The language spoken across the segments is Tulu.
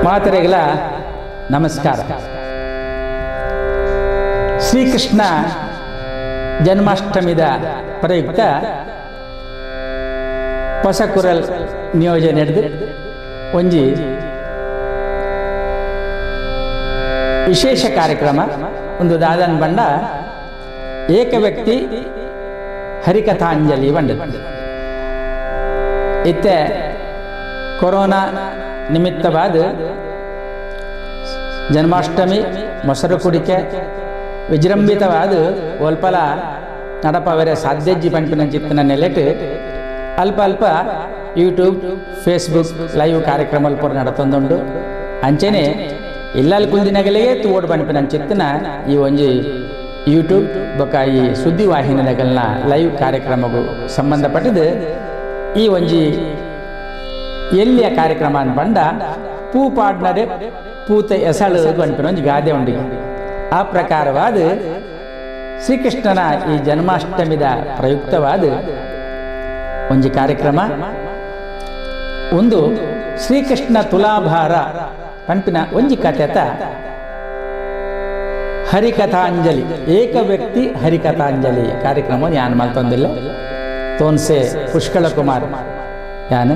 ಮಾತರೆಗಳ ನಮಸ್ಕಾರ. ಶ್ರೀಕೃಷ್ಣ ಜನ್ಮಾಷ್ಟಮಿದ ಪ್ರಯುಕ್ತ ಹೊಸಕುರಲ್ ನಿಯೋಜನೆ ನಡೆದು ಒಂಜಿ ವಿಶೇಷ ಕಾರ್ಯಕ್ರಮ ಒಂದು ದಾದನ್ ಬಂಡ ಏಕ ವ್ಯಕ್ತಿ ಹರಿಕಥಾಂಜಲಿ ಬಂಡ ಇತ್ತೆ ಕೊರೋನಾ ನಿಮಿತ್ತವಾದ ಜನ್ಮಾಷ್ಟಮಿ ಮೊಸರು ಕುಡಿಕೆ ವಿಜೃಂಭಿತವಾದ ಒಲ್ಪಲ ನಡಪವರೆ ಸಾಧ್ಯಜ್ಜಿ ಪಂಪಿನ ಚಿತ್ತನ ನೆಲೆಟ್ ಅಲ್ಪ ಅಲ್ಪ ಯೂಟ್ಯೂಬ್ ಫೇಸ್ಬುಕ್ ಲೈವ್ ಕಾರ್ಯಕ್ರಮ ಪೂರ ನಡತೊಂದುಂಡು. ಅಂಚೆನೆ ಇಲ್ಲಲ್ಲಿ ಕುಲ್ದಿನಗಲಿಗೆ ತೋಡು ಪಂಪಿನ ಚಿತ್ತನ ಈ ಒಂಜಿ ಯೂಟ್ಯೂಬ್ ಬೊಕ ಈ ಸುದ್ದಿವಾಹಿನಿಗಳನ್ನ ಲೈವ್ ಕಾರ್ಯಕ್ರಮಗೂ ಸಂಬಂಧಪಟ್ಟಿದ್ದು ಈ ಒಂಜಿ ಎಲ್ಲಿಯ ಕಾರ್ಯಕ್ರಮ ಬಂಡ ಪೂ ಪಾಡ್ನಡೆ ಪೂತ ಎಸಳು ಪನ್ಪಿನ ಒಂಜಿ ಗಾದೆ ಉಂಡು. ಆ ಪ್ರಕಾರವಾದ ಶ್ರೀಕೃಷ್ಣನ ಈ ಜನ್ಮಾಷ್ಟಮಿದ ಪ್ರಯುಕ್ತವಾದ ಒಂಜಿ ಕಾರ್ಯಕ್ರಮ ಒಂದು ಶ್ರೀಕೃಷ್ಣ ತುಲಾಭಾರ ಪನ್ಪಿನ ಒಂಜಿ ಕಥೆತ ಹರಿಕಥಾಂಜಲಿ ಏಕ ವ್ಯಕ್ತಿ ಹರಿಕಥಾಂಜಲಿ ಕಾರ್ಯಕ್ರಮ ಯಾನ್ ಮಲ್ತೊಂದಿಲ್ಲ. ತೋನ್ಸೆ ಪುಷ್ಕಳ ಕುಮಾರ್ ಯಾನ್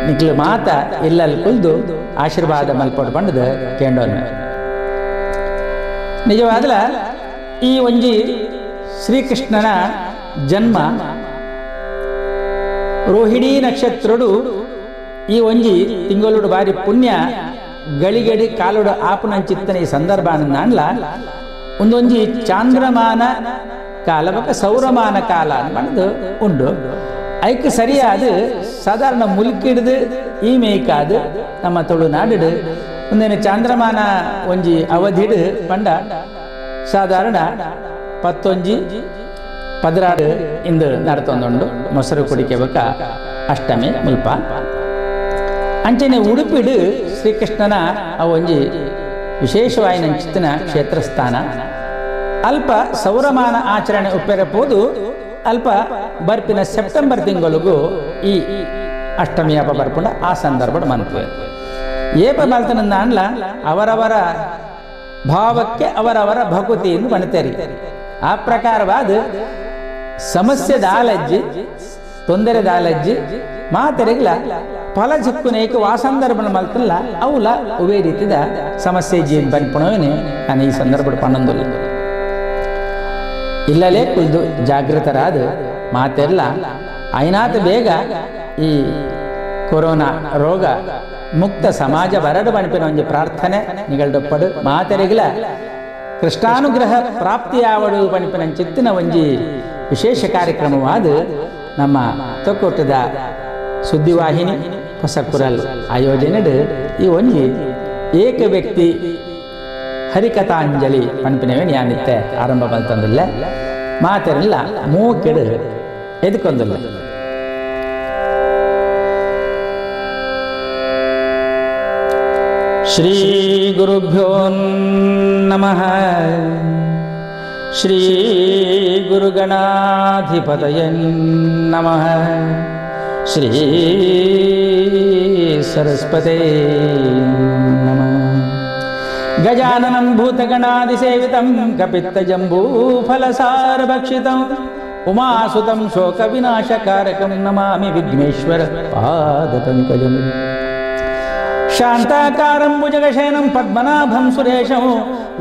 ನಿಕ್ಲು ಮಾತ ಇಲ್ಲಲ್ಲಿ ಕುಲ್ದು ಆಶೀರ್ವಾದ ಮಲ್ಪೊಡು ಪಂಡದು ಕೇಂಡೋನ್. ನಿಜವಾದಲ ಈ ಒಂಜಿ ಶ್ರೀಕೃಷ್ಣನ ಜನ್ಮ ರೋಹಿಣಿ ನಕ್ಷತ್ರಡು ಈ ಒಂಜಿ ತಿಂಗಳುಡು ಬಾರಿ ಪುಣ್ಯ ಗಳಿಗಡಿ ಕಾಲುಡು ಆಪುನಂಚಿತ್ತನ ಈ ಸಂದರ್ಭ ನಾನ್ಲ ಒಂದೊಂಜಿ ಚಾಂದ್ರಮಾನ ಕಾಲ ಬೊಕ ಸೌರಮಾನ ಕಾಲ ಅನ್ನೋದು ಉಂಡು. ಐಕ್ ಸರಿಯಾದ ಸಾಧಾರಣ ಮುಲ್ಕಿಡ್ದು ಈ ಮೇಯ್ಕಾದು ನಮ್ಮ ತುಳುನಾಡು ಒಂದೇನು ಚಾಂದ್ರಮಾನ ಒಂಜಿ ಅವಧಿಡು ಪಂಡ ಸಾಧಾರಣ 11 16 ಇಂದು ನಡತೊಂದುಂಡು ಮೊಸರು ಕುಡಿಕೆ ಬೊಕ ಅಷ್ಟಮಿ ಮುಲ್ಪ. ಅಂಚನೆ ಉಡುಪಿಡು ಶ್ರೀಕೃಷ್ಣನ ಆ ಒಂಜಿ ವಿಶೇಷವಾಯಿನಂಚಿತ್ತಿನ ಕ್ಷೇತ್ರಸ್ಥಾನ. ಅಲ್ಪ ಸೌರಮಾನ ಆಚರಣೆ ಉಪ್ಪೆರಪೋದು ಅಲ್ಪ ಬರ್ಪಿನ ಸೆಪ್ಟೆಂಬರ್ ತಿಂಗಳಿಗೂ ಈ ಅಷ್ಟಮಿ ಹಬ್ಬ ಬರ್ಪುಂಡ ಆ ಸಂದರ್ಭ ಮಂತ್ವೆ ಏಪ ಮಲ್ತನ ಅನ್ಲ ಅವರವರ ಭಾವಕ್ಕೆ ಅವರವರ ಭಕುತಿ ಎಂದು ಬಣ್ತೇರಿ. ಆ ಪ್ರಕಾರವಾದ ಸಮಸ್ಯೆ ದಾಲಜ್ಜಿ ತೊಂದರೆ ದಾಲಜ್ಜಿ ಮಾತೆರೆಗ್ಲ ಫಲ ಚಿಕ್ಕುನೇಕ ಆ ಸಂದರ್ಭ ಮಲ್ತಲ್ಲ ಅವಲ ಉವೇ ರೀತಿದ ಸಮಸ್ಯೆ ಜೀನ್ ಬನ್ಪುಣವೇನೆ ನಾನು ಈ ಸಂದರ್ಭ ಪನ್ನೊಂದಿಲ್ಲ. ಇಲ್ಲಲೇ ಕುಲ್ದು ಜಾಗೃತರಾದ ಮಾತೆಲ್ಲ ಐನಾತ ಬೇಗ ಈ ಕೊರೋನಾ ರೋಗ ಮುಕ್ತ ಸಮಾಜ ಬರಡು ಬಣಿಪಿನ ಒಂಜಿ ಪ್ರಾರ್ಥನೆ ನಿಗಲ್ಡೊಪ್ಪಡು ಮಾತೆರೆಗಿಲ ಕೃಷ್ಣಾನುಗ್ರಹ ಪ್ರಾಪ್ತಿಯಾವಡು ಬಣಿಪಿನ ಚಿತ್ತಿನ ಒಂಜಿ ವಿಶೇಷ ಕಾರ್ಯಕ್ರಮವಾದ ನಮ್ಮ ತೊಕ್ಕೋಟದ ಸುದ್ದಿವಾಹಿನಿ ಹೊಸಕುರಲ್ ಆಯೋಜನೆಡು ಈ ಒಂಜಿ ಏಕ ವ್ಯಕ್ತಿ ಹರಿಕಥಾಂಜಲಿ ಪನ್ಪಿನವೇ ಯಾನಿತ್ತೆ ಆರಂಭ ಬಂತಂದಿಲ್ಲ ಮಾತೆರೆಲ್ಲ ಮೂಕೆಡು ಎದ್ಕೊಂದಿಲ್ಲ. ಶ್ರೀ ಗುರುಭ್ಯೋ ನಮಃ. ಶ್ರೀ ಗುರುಗಣಾಧಿಪತಯೇ ನಮಃ. ಶ್ರೀ ಸರಸ್ವತೇ ನಮಃ. ಗಜಾನನಂ ಭೂತಗಣಾದಿಸೇವಿತಂ ಕಪಿತ್ತಜಂಬೂಫಲಸಾರಭಕ್ಷಿತಂ ಉಮಾಸುತಂ ಶೋಕವಿನಾಶಕಾರಕಂ ನಮಾಮಿ ವಿಘ್ನೇಶ್ವರ ಪಾದಪಂಕಜಂ. ಶಾಂತಾಕಾರಂ ಭುಜಗಶಯನಂ ಪದ್ಮನಾಭಂ ಸುರೇಶಂ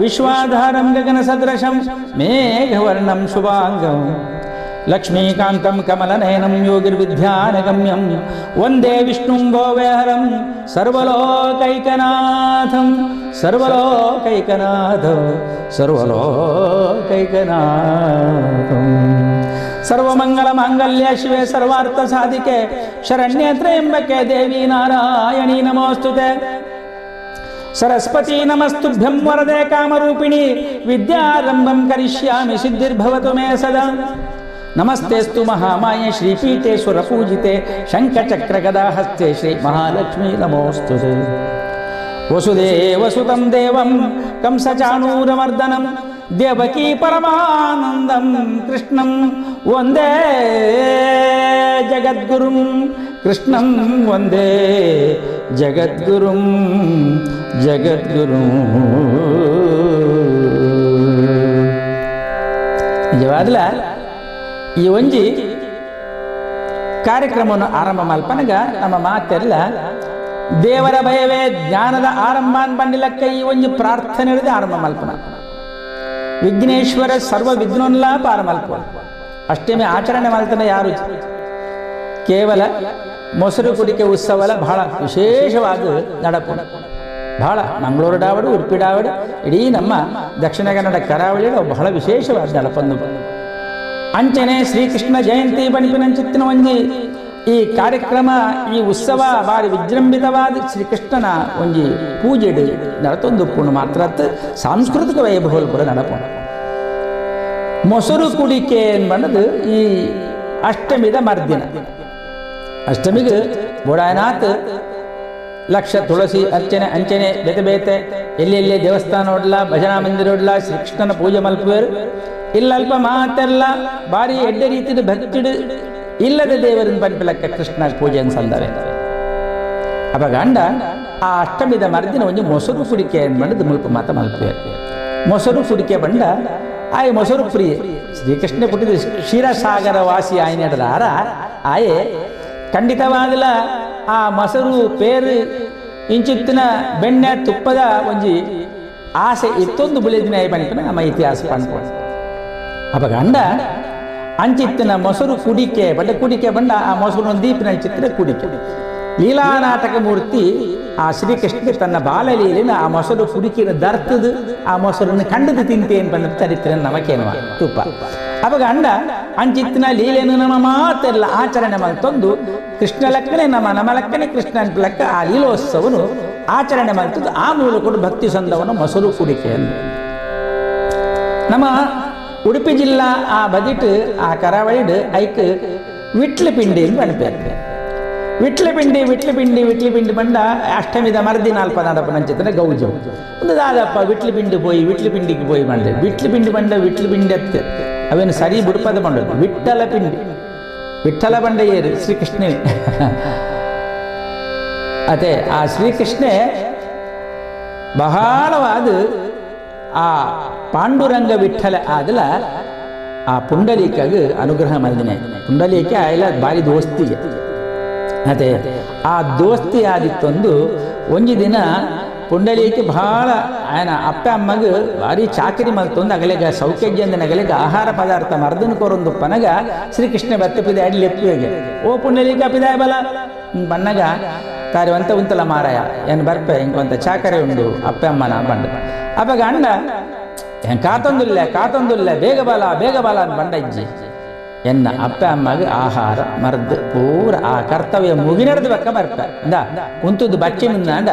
ವಿಶ್ವಾಧಾರಂ ಗಗನಸದೃಶಂ ಮೇಘವರ್ಣಂ ಶುಭಾಂಗಂ ಲಕ್ಷ್ಮೀಕಾಂತಂ ಕಮಲನಯನಂ ಯೋಗಿರ್ವಿಧ್ಯಾನಗಮ್ಯಂ ವಂದೇ ವಿಷ್ಣುಂ ಭೋವೇಹರಂ ಸರ್ವಲೋಕೈಕನಾಥಂ ಸರ್ವಲೋಕೈಕನಾಥಂ ಸರ್ವಲೋಕೈಕನಾಥಂ. ಸರ್ವಮಂಗಲ ಮಾಂಗಲ್ಯ ಶಿವೆ ಸರ್ವಾರ್ಥ ಸಾಧಿಕೆ ಶರಣ್ಯೇ ತ್ರ್ಯಂಬಕೆ ದೇವಿ ನಾರಾಯಣಿ ನಮೋಸ್ತುತೆ. ಸರಸ್ವತಿ ನಮಸ್ತುಭ್ಯಂ ವರದೆ ಕಾಮರೂಪಿಣಿ ವಿದ್ಯಾರಂಭಂ ಕರಿಷ್ಯಾಮಿ ಸಿದ್ಧಿರ್ಭವತು ಮೇ ಸದಾ. ನಮಸ್ತೆಸ್ತು ಮಹಾಮಾಯೆ ಶ್ರೀಪೀಠೆ ಸುರಪೂಜಿತೆ ಶಂಖಚಕ್ರಗದಾಹಸ್ತೆ ಶ್ರೀ ಮಹಾಲಕ್ಷ್ಮೀ ನಮೋಸ್ತುತೆ. ವಸುದೇವಸುತಂ ದೇವಂ ಕಂಸಚಾಣೂರಮರ್ದನಂ ದೇವಕೀ ಪರಮಾನಂದಂ ಕೃಷ್ಣಂ ವಂದೇ ಜಗದ್ಗುರುಂ ಕೃಷ್ಣಂ ವಂದೇ ಜಗದ್ಗುರುಂ ಜಗದ್ಗುರುಂ. ನಿಜವಾದಲ ಈ ಒಂಜಿ ಕಾರ್ಯಕ್ರಮವನ್ನು ಆರಂಭ ಮಲ್ಪನಗ ನಮ್ಮ ಮಾತೆಲ್ಲ ದೇವರ ಭಯವೇ ಜ್ಞಾನದ ಆರಂಭ ಬಂಡಿಲಕ್ಕ ಈ ಒಂಜಿ ಪ್ರಾರ್ಥನೆ ಹಿಡಿದು ಆರಂಭ ಮಲ್ಪನ. ವಿಘ್ನೇಶ್ವರ ಸರ್ವ ವಿಘ್ನೋನ್ಲ ಪಾರ ಮಲ್ಪ. ಅಷ್ಟಮಿ ಆಚರಣೆ ಮಾಡ್ತಾನೆ ಯಾರು ಕೇವಲ ಮೊಸರು ಕುಡಿಕೆ ಉತ್ಸವಲ ಬಹಳ ವಿಶೇಷವಾದ ನಡಪು. ಬಹಳ ಮಂಗಳೂರು ಡಾವಡು, ಉಡುಪಿ ಡಾವಡು, ಇಡೀ ನಮ್ಮ ದಕ್ಷಿಣ ಕನ್ನಡ ಕರಾವಳಿ ಬಹಳ ವಿಶೇಷವಾದ ನಡಪನ್ನು. ಅಂಚನೆ ಶ್ರೀಕೃಷ್ಣ ಜಯಂತಿ ಬಣಿಪಿನಂಚಿತ್ತಿನ ಒಂಜಿ ಈ ಕಾರ್ಯಕ್ರಮ, ಈ ಉತ್ಸವ ಭಾರಿ ವಿಜೃಂಭಿತವಾದ ಶ್ರೀಕೃಷ್ಣನ ಒಂಜಿ ಪೂಜೆಡು ನಡತೊಂದು ಪುಣ್ಯ ಮಾತ್ರ ಸಾಂಸ್ಕೃತಿಕ ವೈಭವ ಕೂಡ ನಡಪು. ಮೊಸರು ಕುಡಿಕೆ ಅನ್ನೋದು ಈ ಅಷ್ಟಮಿದ ಮರ್ದಿನ. ಅಷ್ಟಮಿಗೆ ಬೋಡಾಯನಾಥ್ ಲಕ್ಷ ತುಳಸಿ ಅರ್ಚನೆ ಅಂಚನೆ ಬೇತೆ ಬೇತೆ ಎಲ್ಲೆಲ್ಲಿ ದೇವಸ್ಥಾನ ಹೊಡ್ಲ, ಭಜನಾ ಮಂದಿರ ಹೊಡ್ಲ, ಶ್ರೀಕೃಷ್ಣನ ಪೂಜೆ ಮಲ್ಪುವರು. ಇಲ್ಲಲ್ಪ ಮಾತೆಲ್ಲ ಭಾರಿ ಎಡ್ಡೆ ರೀತಿಯ ಭಕ್ತಿಡು ಇಲ್ಲದ ದೇವರನ್ನು ಪನ್ಪಿಲಕ್ಕ ಕೃಷ್ಣ ಪೂಜೆ ಅನ್ಸಂದವೆ. ಅಪ್ಪ ಗಂಡ ಆ ಅಷ್ಟಮಿದ ಮರ್ದಿನ ಒಂದು ಮೊಸರು ಕುಡಿಕೆ ಮಾಡಿದ ಮುಲ್ಪ ಮಾತ ಮಲ್ಪುವರು. ಮೊಸರು ಕುಡಿಕೆ ಬಂಡ ಆಯ್ ಮೊಸರು ಪ್ರಿಯ ಶ್ರೀಕೃಷ್ಣ ಪುಟ್ಟಿದ ಕ್ಷೀರಸಾಗರ ವಾಸಿ ಆಯ್ನೆಡದಾರ ಆಯೆ ಖಂಡಿತವಾದಲ ಆ ಮೊಸರು ಪೇರು ಇಂಚಿತ್ತಿನ ಬೆಣ್ಣೆ ತುಪ್ಪದ ಒಂಜಿ ಆಸೆ ಇತ್ತೊಂದು ಬುಳಿದಿನ ಪಣಿಪಿನ ನಮ್ಮ ಇತಿಹಾಸ ಪನ್ಪು. ಅಪ್ಪ ಗಂಡ ಅಂಚಿತ್ತಿನ ಮೊಸರು ಕುಡಿಕೆ ಬಂಡ ಕುಡಿಕೆ ಬಂಡ ಆ ಮೊಸರು ದೀಪಿನ ಅಂಚಿತ್ತಿನ ಕುಡಿಕೆ. ಲೀಲಾ ನಾಟಕ ಮೂರ್ತಿ ಆ ಶ್ರೀಕೃಷ್ಣ ತನ್ನ ಬಾಲಲೀಲಿನ ಆ ಮೊಸರು ಕುಡಿಕೆಯನ್ನು ದರ್ತದು ಆ ಮೊಸರನ್ನು ಕಂಡದು ತಿಂತೇನು ಬಂದ ಚರಿತ್ರೆ ನಮಕೇನುವ ತುಪ್ಪ. ಅವಾಗ ಅಂಡ ಅಂಚಿತ್ತಿನ ಲೀಲೆಯನ್ನು ನಮ್ಮ ಮಾತೆಲ್ಲ ಆಚರಣೆ ಮಾಡ್ತಂದು ಕೃಷ್ಣ ಲಕ್ಕನೆ ನಮ್ಮ ನಮ್ಮ ಲಕ್ಕನೆ ಕೃಷ್ಣ ಲೆಕ್ಕ ಆ ಲೀಲೋತ್ಸವನು ಆಚರಣೆ ಮಾಡ್ತದ್ದು. ಆ ಮೂಲಕ ಭಕ್ತಿ ಸಂದವನು ಮೊಸರು ಕುಡಿಕೆ ಎಂದು. ನಮ್ಮ ಉಡುಪಿ ಜಿಲ್ಲಾ ಆ ಬದಿಟ್ಟು ಆ ಕರಾವಳಿಡು ಐಕ್ ವಿಟ್ಲು ಪಿಂಡಿ ಅಂತ ಅನ್ಪೇರು. ವಿಟ್ಲು ಪಿಂಡಿ ವಿಟ್ಲು ಪಿಂಡಿ ವಿಟ್ಲು ಪಿಂಡಿ ಬಂಡ ಅಷ್ಟಮಿದ ಮರುದಿನ ಅಲ್ಪ ನಡಪ ನಂಚಿತ್ತನೆ ಗೌಜು ಒಂದು ದಾದಪ್ಪ ವಿಟ್ಲು ಪಿಂಡಿ ಪೋಯಿ ವಿಟ್ಲು ಪಿಂಡಿಗೆ ಪೋಯಿ ಬಂಡೆ ವಿಟ್ಲು ಪಿಂಡಿ ಬಂಡ ವಿಟ್ಲು ಪಿಂಡಿ ಅತ್ತೆ ಅವೇನು ಸರಿ ಬುಡುಪದ ಬಂಡ ವಿಠಲ ಪಿಂಡಿ ವಿಠಲ ಬಂಡ ಏರು ಶ್ರೀಕೃಷ್ಣನೇ. ಅದೇ ಆ ಶ್ರೀಕೃಷ್ಣೆ ಬಹಳವಾದ ಆ ಪಾಂಡುರಂಗ ವಿಠಲ ಆದಲ ಆ ಪುಂಡಲೀಕಾಗ ಅನುಗ್ರಹ ಮಾಡಿದಿನಿ. ಪುಂಡಲೀಕ ಆಯ್ಲ ಭಾರಿ ದೋಸ್ತಿಗೆ. ಅದೇ ಆ ದೋಸ್ತಿ ಆದಿತ್ತೊಂದು ಒಂಜಿ ದಿನ ಪುಂಡಲೀಕೆ ಬಹಳ ಆಯನ ಅಪ್ಪ ಅಮ್ಮಗ ಭಾರಿ ಚಾಕರಿ ಮಲ್ತೊಂದು ಅಗಲೆಗ ಸೌಖ್ಯಜ್ಞಂದ ನಗಲೆಗ ಆಹಾರ ಪದಾರ್ಥ ಮರ್ದನ ಕೋರೊಂದು ಪನಗ ಶ್ರೀಕೃಷ್ಣ ಬತ್ತಪಿದ ಅಡ್ಲಿ ಎಪ್ಪುವೆಗೆ ಓ ಪುಂಡಲೀಕ ಪಿದಾಯ ಬಲ ಬನ್ನಗ ತಾರಿವಂತ ಉಂತಲ ಮಾರಾಯ ಏನು ಬರ್ಪೆ ಇಂಕೊಂತ ಚಾಕರಿ ಉಂಡು ಅಪ್ಪ ಅಮ್ಮನ ಬಂಡ. ಅಪ್ಪಾಗ ಅಣ್ಣ ಹೆಂಗೆ ಕಾತೊಂದಿಲ್ಲ ಕಾತೊಂದಿಲ್ಲ ಬೇಗ ಬಲ ಬೇಗ ಬಲ ಅಂತ ಬಂಡ ಇಜ್ಜಿ ಎನ್ನ ಅಪ್ಪ ಅಮ್ಮಗೆ ಆಹಾರ ಮರ್ದು ಪೂರ ಆ ಕರ್ತವ್ಯ ಮುಗಿನಡ್ದು ಬಕ್ಕ ಬರ್ಪ ಇಂದ ಉಂತದ್ದು ಬಚ್ಚಿ ನಿಂದ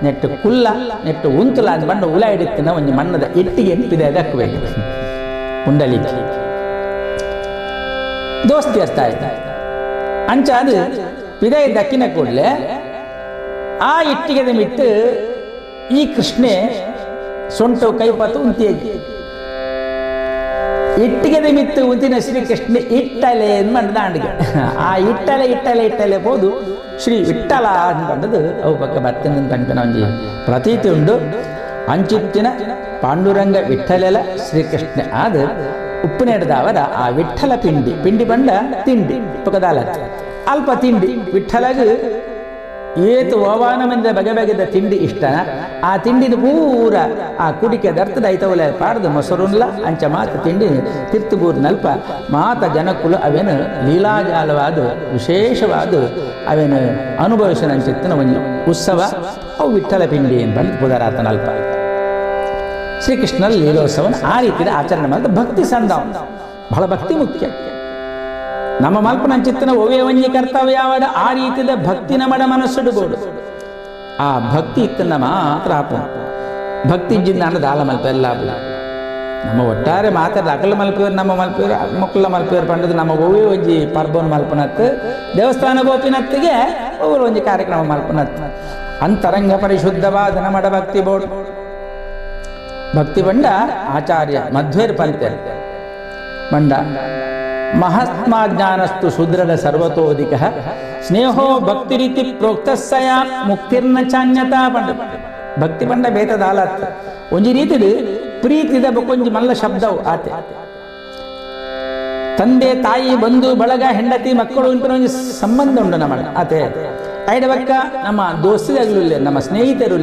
ನೆಟ್ಟು ಕುಲ್ಲ ನೆಟ್ಟು ಉಂತುಲ ಅಂತ ಬಂಡ ಉಲ ಹಿಡಿತಿನ ಒಂದು ಮಣ್ಣದ ಇಟ್ಟಿಗೆ ಎಂಪಿದೆ ಅದಕ್ಕಬೇಕು ಪುಂಡಲೀಕಿ ದೋಸ್ತಿ ಅಷ್ಟಾಯ್ತು. ಅಂಚ ಅದು ಪಿದೈ ದಕ್ಕಿನ ಕೂಡಲೇ ಆ ಇಟ್ಟಿಗೆದ ಮಿಟ್ಟು ಈ ಕೃಷ್ಣೆ ಸೊಂಟು ಕೈಪತ್ತು ಉಂತಿಯಾಗಿ ಇಟ್ಟಿಗೆದ ಮಿತ್ತು ಉಂತಿನ ಶ್ರೀಕೃಷ್ಣ ಇಟ್ಟಲೆ ಮಂಡದ ಅಂಡಿಗೆ ಆ ಇಟ್ಟಲೆ ಇಟ್ಟಲೆ ಇಟ್ಟಲೆ ಹೋದು ಶ್ರೀ ವಿಠಲ ಅಂತಂದದ್ದು ಅವು ಪಕ್ಕ ಬತ್ತಿನ ತನಕ ಒಂಜಿ ಪ್ರತೀತಿ ಉಂಡು. ಅಂಚಿತ್ತಿನ ಪಾಂಡುರಂಗ ವಿಠಲೆಲ ಶ್ರೀಕೃಷ್ಣ ಆದ ಉಪ್ಪುನೆಡ್ದವರ ಆ ವಿಠಲ ಪಿಂಡಿ ಪಿಂಡಿ ಬಂಡ ತಿಂಡಿ ಪಕ್ಕದಾಲ ಅಲ್ಪ ತಿಂಡಿ ವಿಠಲಗ ಏತು ಓವಾನಮಿಂದ ಬಗೆ ಬಗೆದ ತಿಂಡಿ ಇಷ್ಟ. ಆ ತಿಂಡಿನ ಪೂರ ಆ ಕುಡಿಕೆ ದರ್ತದ ಐತವಲೆ ಪಾಡ್ದು ಮೊಸರುನ್ಲ ಅಂಚ ಮಾತ ತಿಂಡಿ ತಿರ್ತುಗೂರಿನಲ್ಪ ಮಾತ ಜನಕುಲು ಅವೇನು ಲೀಲಾಜಾಲವಾದ ವಿಶೇಷವಾದ ಅವೇನು ಅನುಭವಿಸಿನ ಅಂಚಿತ್ತಿನ ಒಂದು ಉತ್ಸವ ಅವು ವಿಠಲ ಪಿಂಡಿ ಅಂತ ಬಂದು ಪುದರಾತನಲ್ಪ ಶ್ರೀಕೃಷ್ಣನ ಲೀಲೋತ್ಸವನ ಆ ರೀತಿಯ ಆಚರಣೆ ಮಾಡಿದ ಭಕ್ತಿ ಸಂದ ಬಹಳ ಭಕ್ತಿ ಮುಖ್ಯ. ನಮ್ಮ ಮಲ್ಪನಂಚಿತ್ತನ ಒವೇ ಒಂಜಿ ಕರ್ತವ್ಯ ಯಾವಡ ಆ ರೀತಿಯ ಭಕ್ತಿ ನಮ್ಮಡ ಮನಸ್ಸುಡುಗೋಡು ಆ ಭಕ್ತಿ ಇತ್ತನ್ನ ಮಾತ್ರ ಆಪ ಭಕ್ತಿ ಇಜ್ಜಿಂದ ದಾಲ ಮಲ್ಪ ಎಲ್ಲ ನಮ್ಮ ಒಟ್ಟಾರೆ ಮಾತಾಡ ಅಕಲ ಮಲ್ಪಿಯವರು ನಮ್ಮ ಮಲ್ಪಿಯವರು ಮಕ್ಕಳ ಮಲ್ಪಿಯವರು ಪಂಡದು ನಮ್ಮ ಒವೇ ಒಂಜಿ ಪರ್ಬನ್ ಮಲ್ಪನತ್ತು ದೇವಸ್ಥಾನ ಗೋಪಿನತ್ತಿಗೆ ಒಬ್ಬರು ಒಂಜಿ ಕಾರ್ಯಕ್ರಮ ಮಲ್ಪನತ್ತು ಅಂತರಂಗ ಪರಿಶುದ್ಧವಾದ ನಮ್ಮಡ ಭಕ್ತಿ ಬೋಡು ಭಕ್ತಿ ಬಂಡ ಆಚಾರ್ಯ ಮಧ್ವೇರ್ ಪಂತೆ ಬಂಡ Mahatma ಜ್ಞಾನಸ್ತು ಶೂದ್ರನ ಸರ್ವತೋಧಿಕ ಸ್ನೇಹೋ ಭಕ್ತಿ ರೀತಿ ಪ್ರೋಕ್ತಸ್ಸಯ ಮುಕ್ತಿರ್ನ ಚಾನ್ಯತಾ ಪಂಡ. ಭಕ್ತಿ ಪಂಡ ಬೇತದಾಲತ್ ಒಂಜಿ ರೀತಿಡು ಪ್ರೀತಿದ ಬೊಕೊಂಜಿ ಮಲ್ಲ ಶಬ್ದವು ಆತೆ. ತಂದೆ ತಾಯಿ ಬಂಧು ಬಳಗ ಹೆಂಡತಿ ಮಕ್ಕಳು ಒಂಜಿ ಸಂಬಂಧ ಉಂಟು ನಮ್ಮ ಆತೆ. ಐಡ ಬಕ್ಕ ನಮ್ಮ ದೋಸ್ತಿದಾಗಲೂ ನಮ್ಮ ಸ್ನೇಹಿತರು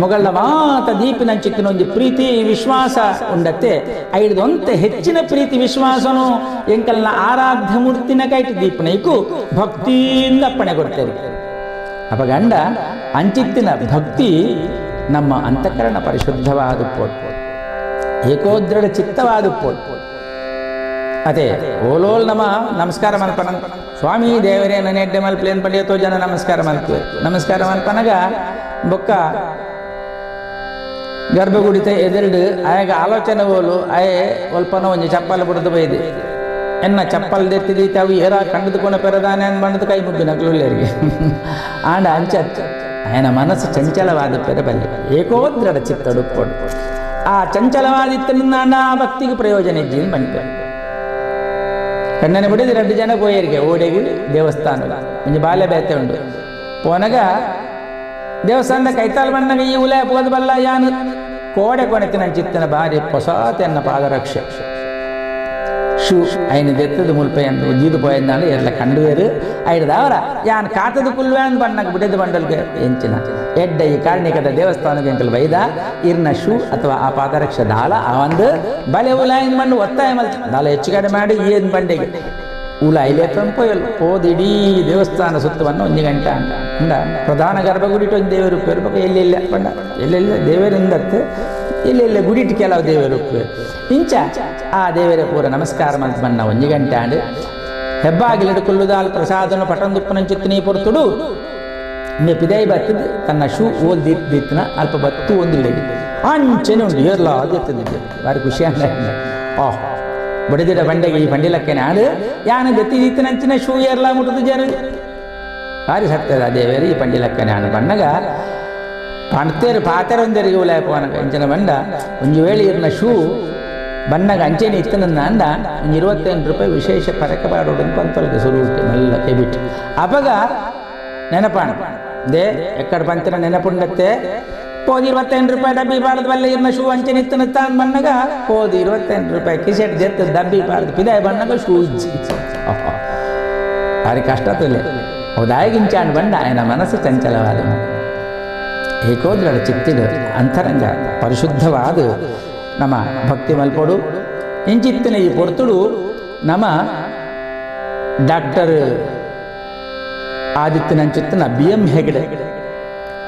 ಮೊಗಳ ಮಾತ ದೀಪಿನಂಚಿತ್ತಿನ ಒಂಜಿ ಪ್ರೀತಿ ವಿಶ್ವಾಸ ಉಂಡತ್ತೆ. ಐಡ್ದೊಂತೆ ಹೆಚ್ಚಿನ ಪ್ರೀತಿ ವಿಶ್ವಾಸನು ಎಂಕಲ್ನ ಆರಾಧ್ಯ ಮೂರ್ತಿನ ಕೈಟ್ ದೀಪನೈಕು ಭಕ್ತಿಯಿಂದ ಅಪ್ಪಣೆ ಕೊಡ್ತೇವೆ. ಅಪಗಂಡ ಅಂಚಿತ್ತಿನ ಭಕ್ತಿ ನಮ್ಮ ಅಂತಃಕರಣ ಪರಿಶುದ್ಧವಾದ ಪೋಟ್, ಏಕೋದ್ರಢ ಚಿತ್ತವಾದ ಪೋಟ್. ಅದೇ ಓಲೋಲ್ ನಮ ನಮಸ್ಕಾರ ಮಲ್ಪನ ಸ್ವಾಮಿ ದೇವರೇ ನನೆಡ್ಡೆ ಮಲ್ಪ್ಲೇನ್ ಪಡೆಯತೋ ಜನ ನಮಸ್ಕಾರ ಮಲ್ಪೆ. ನಮಸ್ಕಾರ ಮಲ್ಪನಗ ಬೊಕ್ಕ ಗರ್ಭಗುಡಿತ ಎದುರುಡು ಆಯಾಗ ಆಲೋಚನೆ ಓಲು ಆಯೆ ಒಲ್ಪನ ಒಂಜಿ ಚಪ್ಪಲ್ ಬುಡ್ದು ಬೈದೆ ಎನ್ನ ಚಪ್ಪಲ್ ದೆತ್ತಿದೀತ ಅವು ಏರ ಕಂಡುದುಕೊಂಡ ಪೆರದಾನೆ ಅನ್ ಬಂಡದ ಕೈ ಮುಗ್ಗಿ ನಗ್ಲುಳ್ಳೇರಿಗೆ ಆಂಡ ಅಂಚ ఆయన ಮನಸ್ಸು ಚಂಚಲವಾದ ಪೆರಬಲ್ಲೆ ಏಕೋದ್ರಢ ಚಿತ್ತಡುಪ್ಪೊಡು. ಆ ಚಂಚಲವಾದಿತ್ತನಿಂದ ಆ ಭಕ್ತಿಗೆ ಪ್ರಯೋಜನ ಇದ್ದೀನಿ ಬಂತು. ಕಣ್ಣನೆ ಬಿಡಿದು ಎರಡು ಜನ ಪೋಯರಿಗೆ ಓಡೆಗೆ ದೇವಸ್ಥಾನ ಒಂಜಿ ಬಾಲ್ಯ ಬೇತೆ ಉಂಡು ಪೋನಗ ದೇವಸ್ಥಾನದ ಕೈತಾಲ್ ಬಣ್ಣಗ ಈ ಉಲೆ ಪೋದ ಬಲ್ಲ ಯಾನು ಕೋಡೆ ಕೊನೆತಿನ ಚಿತ್ತನ ಬಾರಿ ಹೊಸಾತೆನ್ನ ಪಾದರಕ್ಷೆ ಶೂ ಐನ ದೆತ್ತದ ಮುಲ್ಪೆಯನ್ನು ಜೀದು ಪೋಯಂದಾಂಡ ಎರ್ಲ ಕಂಡುವೇರು ಐಡ್ದಾವರ ಯಾನ್ ಕಾತದ ಕುಲ್ವೆ ಅಂದ್ ಬಣ್ಣಗೆ ಬಿಡದ ಬಂಡಲ್ಗೆ ಎಂಚಿನ ಎಡ್ಡ ಈ ಕಾರ್ಣಿಕದ ದೇವಸ್ಥಾನಕ್ಕೆ ಎಂಕಲ್ ಬೈದ ಇರ್ನ ಶೂ ಅಥವಾ ಆ ಪಾದರಕ್ಷೆ ದಾಲ ಆ ಒಂದು ಬಲೆ ಉಲಾಯಿನ ಮಣ್ಣು ಒತ್ತಾಯ ಮಲ್ ದಾಲ ಹೆಚ್ಚು ಕಡೆ ಮಾಡಿ ಏನು ಬಂಡೆಗೆ ಉಲ ಐಲೆ ಪೋಯಲ್ ಪೋದಿಡೀ ದೇವಸ್ಥಾನ ಸುತ್ತವನ್ನು ಒಂಜಿ ಗಂಟೆ ಅಂಡ ಪ್ರಧಾನ ಗರ್ಭಗುಡಿಟ್ಟು ಒಂದು ದೇವರು ಉಪ್ಪೇರು ಎಲ್ಲೆಲ್ಲ ಪಂಡ ಎಲ್ಲೆಲ್ಲ ದೇವರಿಂದತ್ತು ಎಲ್ಲೆಲ್ಲ ಗುಡಿಟ್ಟು ಕೆಲವು ದೇವರು ಉಪ್ಪೇರು ಇಂಚ ಆ ದೇವರ ಪೂರ ನಮಸ್ಕಾರ ಮಂತ್ ಬಣ್ಣ ಒಂಜಿ ಗಂಟೆ ಆಂಡ್ ಹೆಬ್ಬಾಗಿಲಿಡು ಕುಲ್ಲುದಾಲ್ ಪ್ರಸಾದನು ಪಟಂದುಪ್ಪನಂಚಿತ್ತು ಪೊರ್ತುಡು ಮೆ ಪಿದೈ ಬತ್ತದ ತನ್ನ ಶೂ ಓಲ್ ದೀತ್ ದೀತ್ನ ಅಲ್ಪ ಬತ್ತು ಒಂದಿಲ್ಲ ಅಂಚೆನೆ ಉಂಡು ಏರ್ಲ ಅದು ಭಾರಿ ಖುಷಿ ಅಂಡ ಆಹ್ ಬಡಿದಿಡ ಬಂಡೆಗೆ ಈ ಬಂಡಿಲಕ್ಕೇನೆ ಆಡು ಯಾನು ಗತಿ ದೀತನಂಚಿನ ಶೂ ಏರ್ಲ ಮುಟ್ಟದು ಜನ ಭಾರಿ ಸತ್ಯದ ದೇವೇರು ಈ ಪಂಡಿಲಕ್ಕನೆ ಆಡು ಬಣ್ಣಗ ಪಣ್ತೇರು ಪಾತೆರ ಒಂದೆರಿಗೆ ಉಲಾಯ ಪೋನಗ ಇಂಚಿನ ಬಂಡ ಒಂಜಿ ವೇಳೆ ಇರ್ನ ಶೂ ಬಣ್ಣಗ ಅಂಚೆನೆ ಇತ್ತನನ್ನ ಅಂಡ ಒಂಜಿ 28 ರೂಪಾಯಿ ವಿಶೇಷ ಪರಕ ಪಾಡೋಡು ಪಂತೊಳಗೆ ಸುರು ಮೆಲ್ಲ ಕೈಬಿಟ್ಟು ಅಪಗ ನೆನಪಾಣ they ಎಕ್ಕಡ ಪಂತಿನ ನೆನಪುಂಡತ್ತೆ ಪೋದು 28 ರೂಪಾಯಿ ಡಬ್ಬಿ ಪಾಡದ ಬಲ್ಲೆ ಇರ್ನ ಶೂ ಅಂಚೆನೆ ಇತ್ತನ ತಾನ್ ಬಣ್ಣಗ ಪೋದು 28 ರೂಪಾಯಿ ಕಿಸೆಟ್ ಜೆತ್ತ ಡಬ್ಬಿ ಪಾಡದ ಪಿದಾಯ ಬಣ್ಣಗ ಶೂ ಇಜ್ಜಿ ಭಾರಿ ಕಷ್ಟ ತುಲೆ ಹೌದಾಗಿಂಚಾಂಡ್ ಬಂಡ ఆయన ಮನಸ್ಸು ಚಂಚಲವಾದ ಏಕೋದ್ರಡ ಚಿತ್ತಿಡು ಅಂತರಂಗ ಪರಿಶುದ್ಧವಾದ ನಮ್ಮ ಭಕ್ತಿ ಮಲ್ಪೊಡು. ಇಂಚಿತ್ತಿನ ಈ ಪೊರ್ತುಡು ನಮ್ಮ ಡಾಕ್ಟರ್ ಆದಿತ್ಯನಂಚಿತ್ತಿನ ಬಿ ಎಂ ಹೆಗಡೆ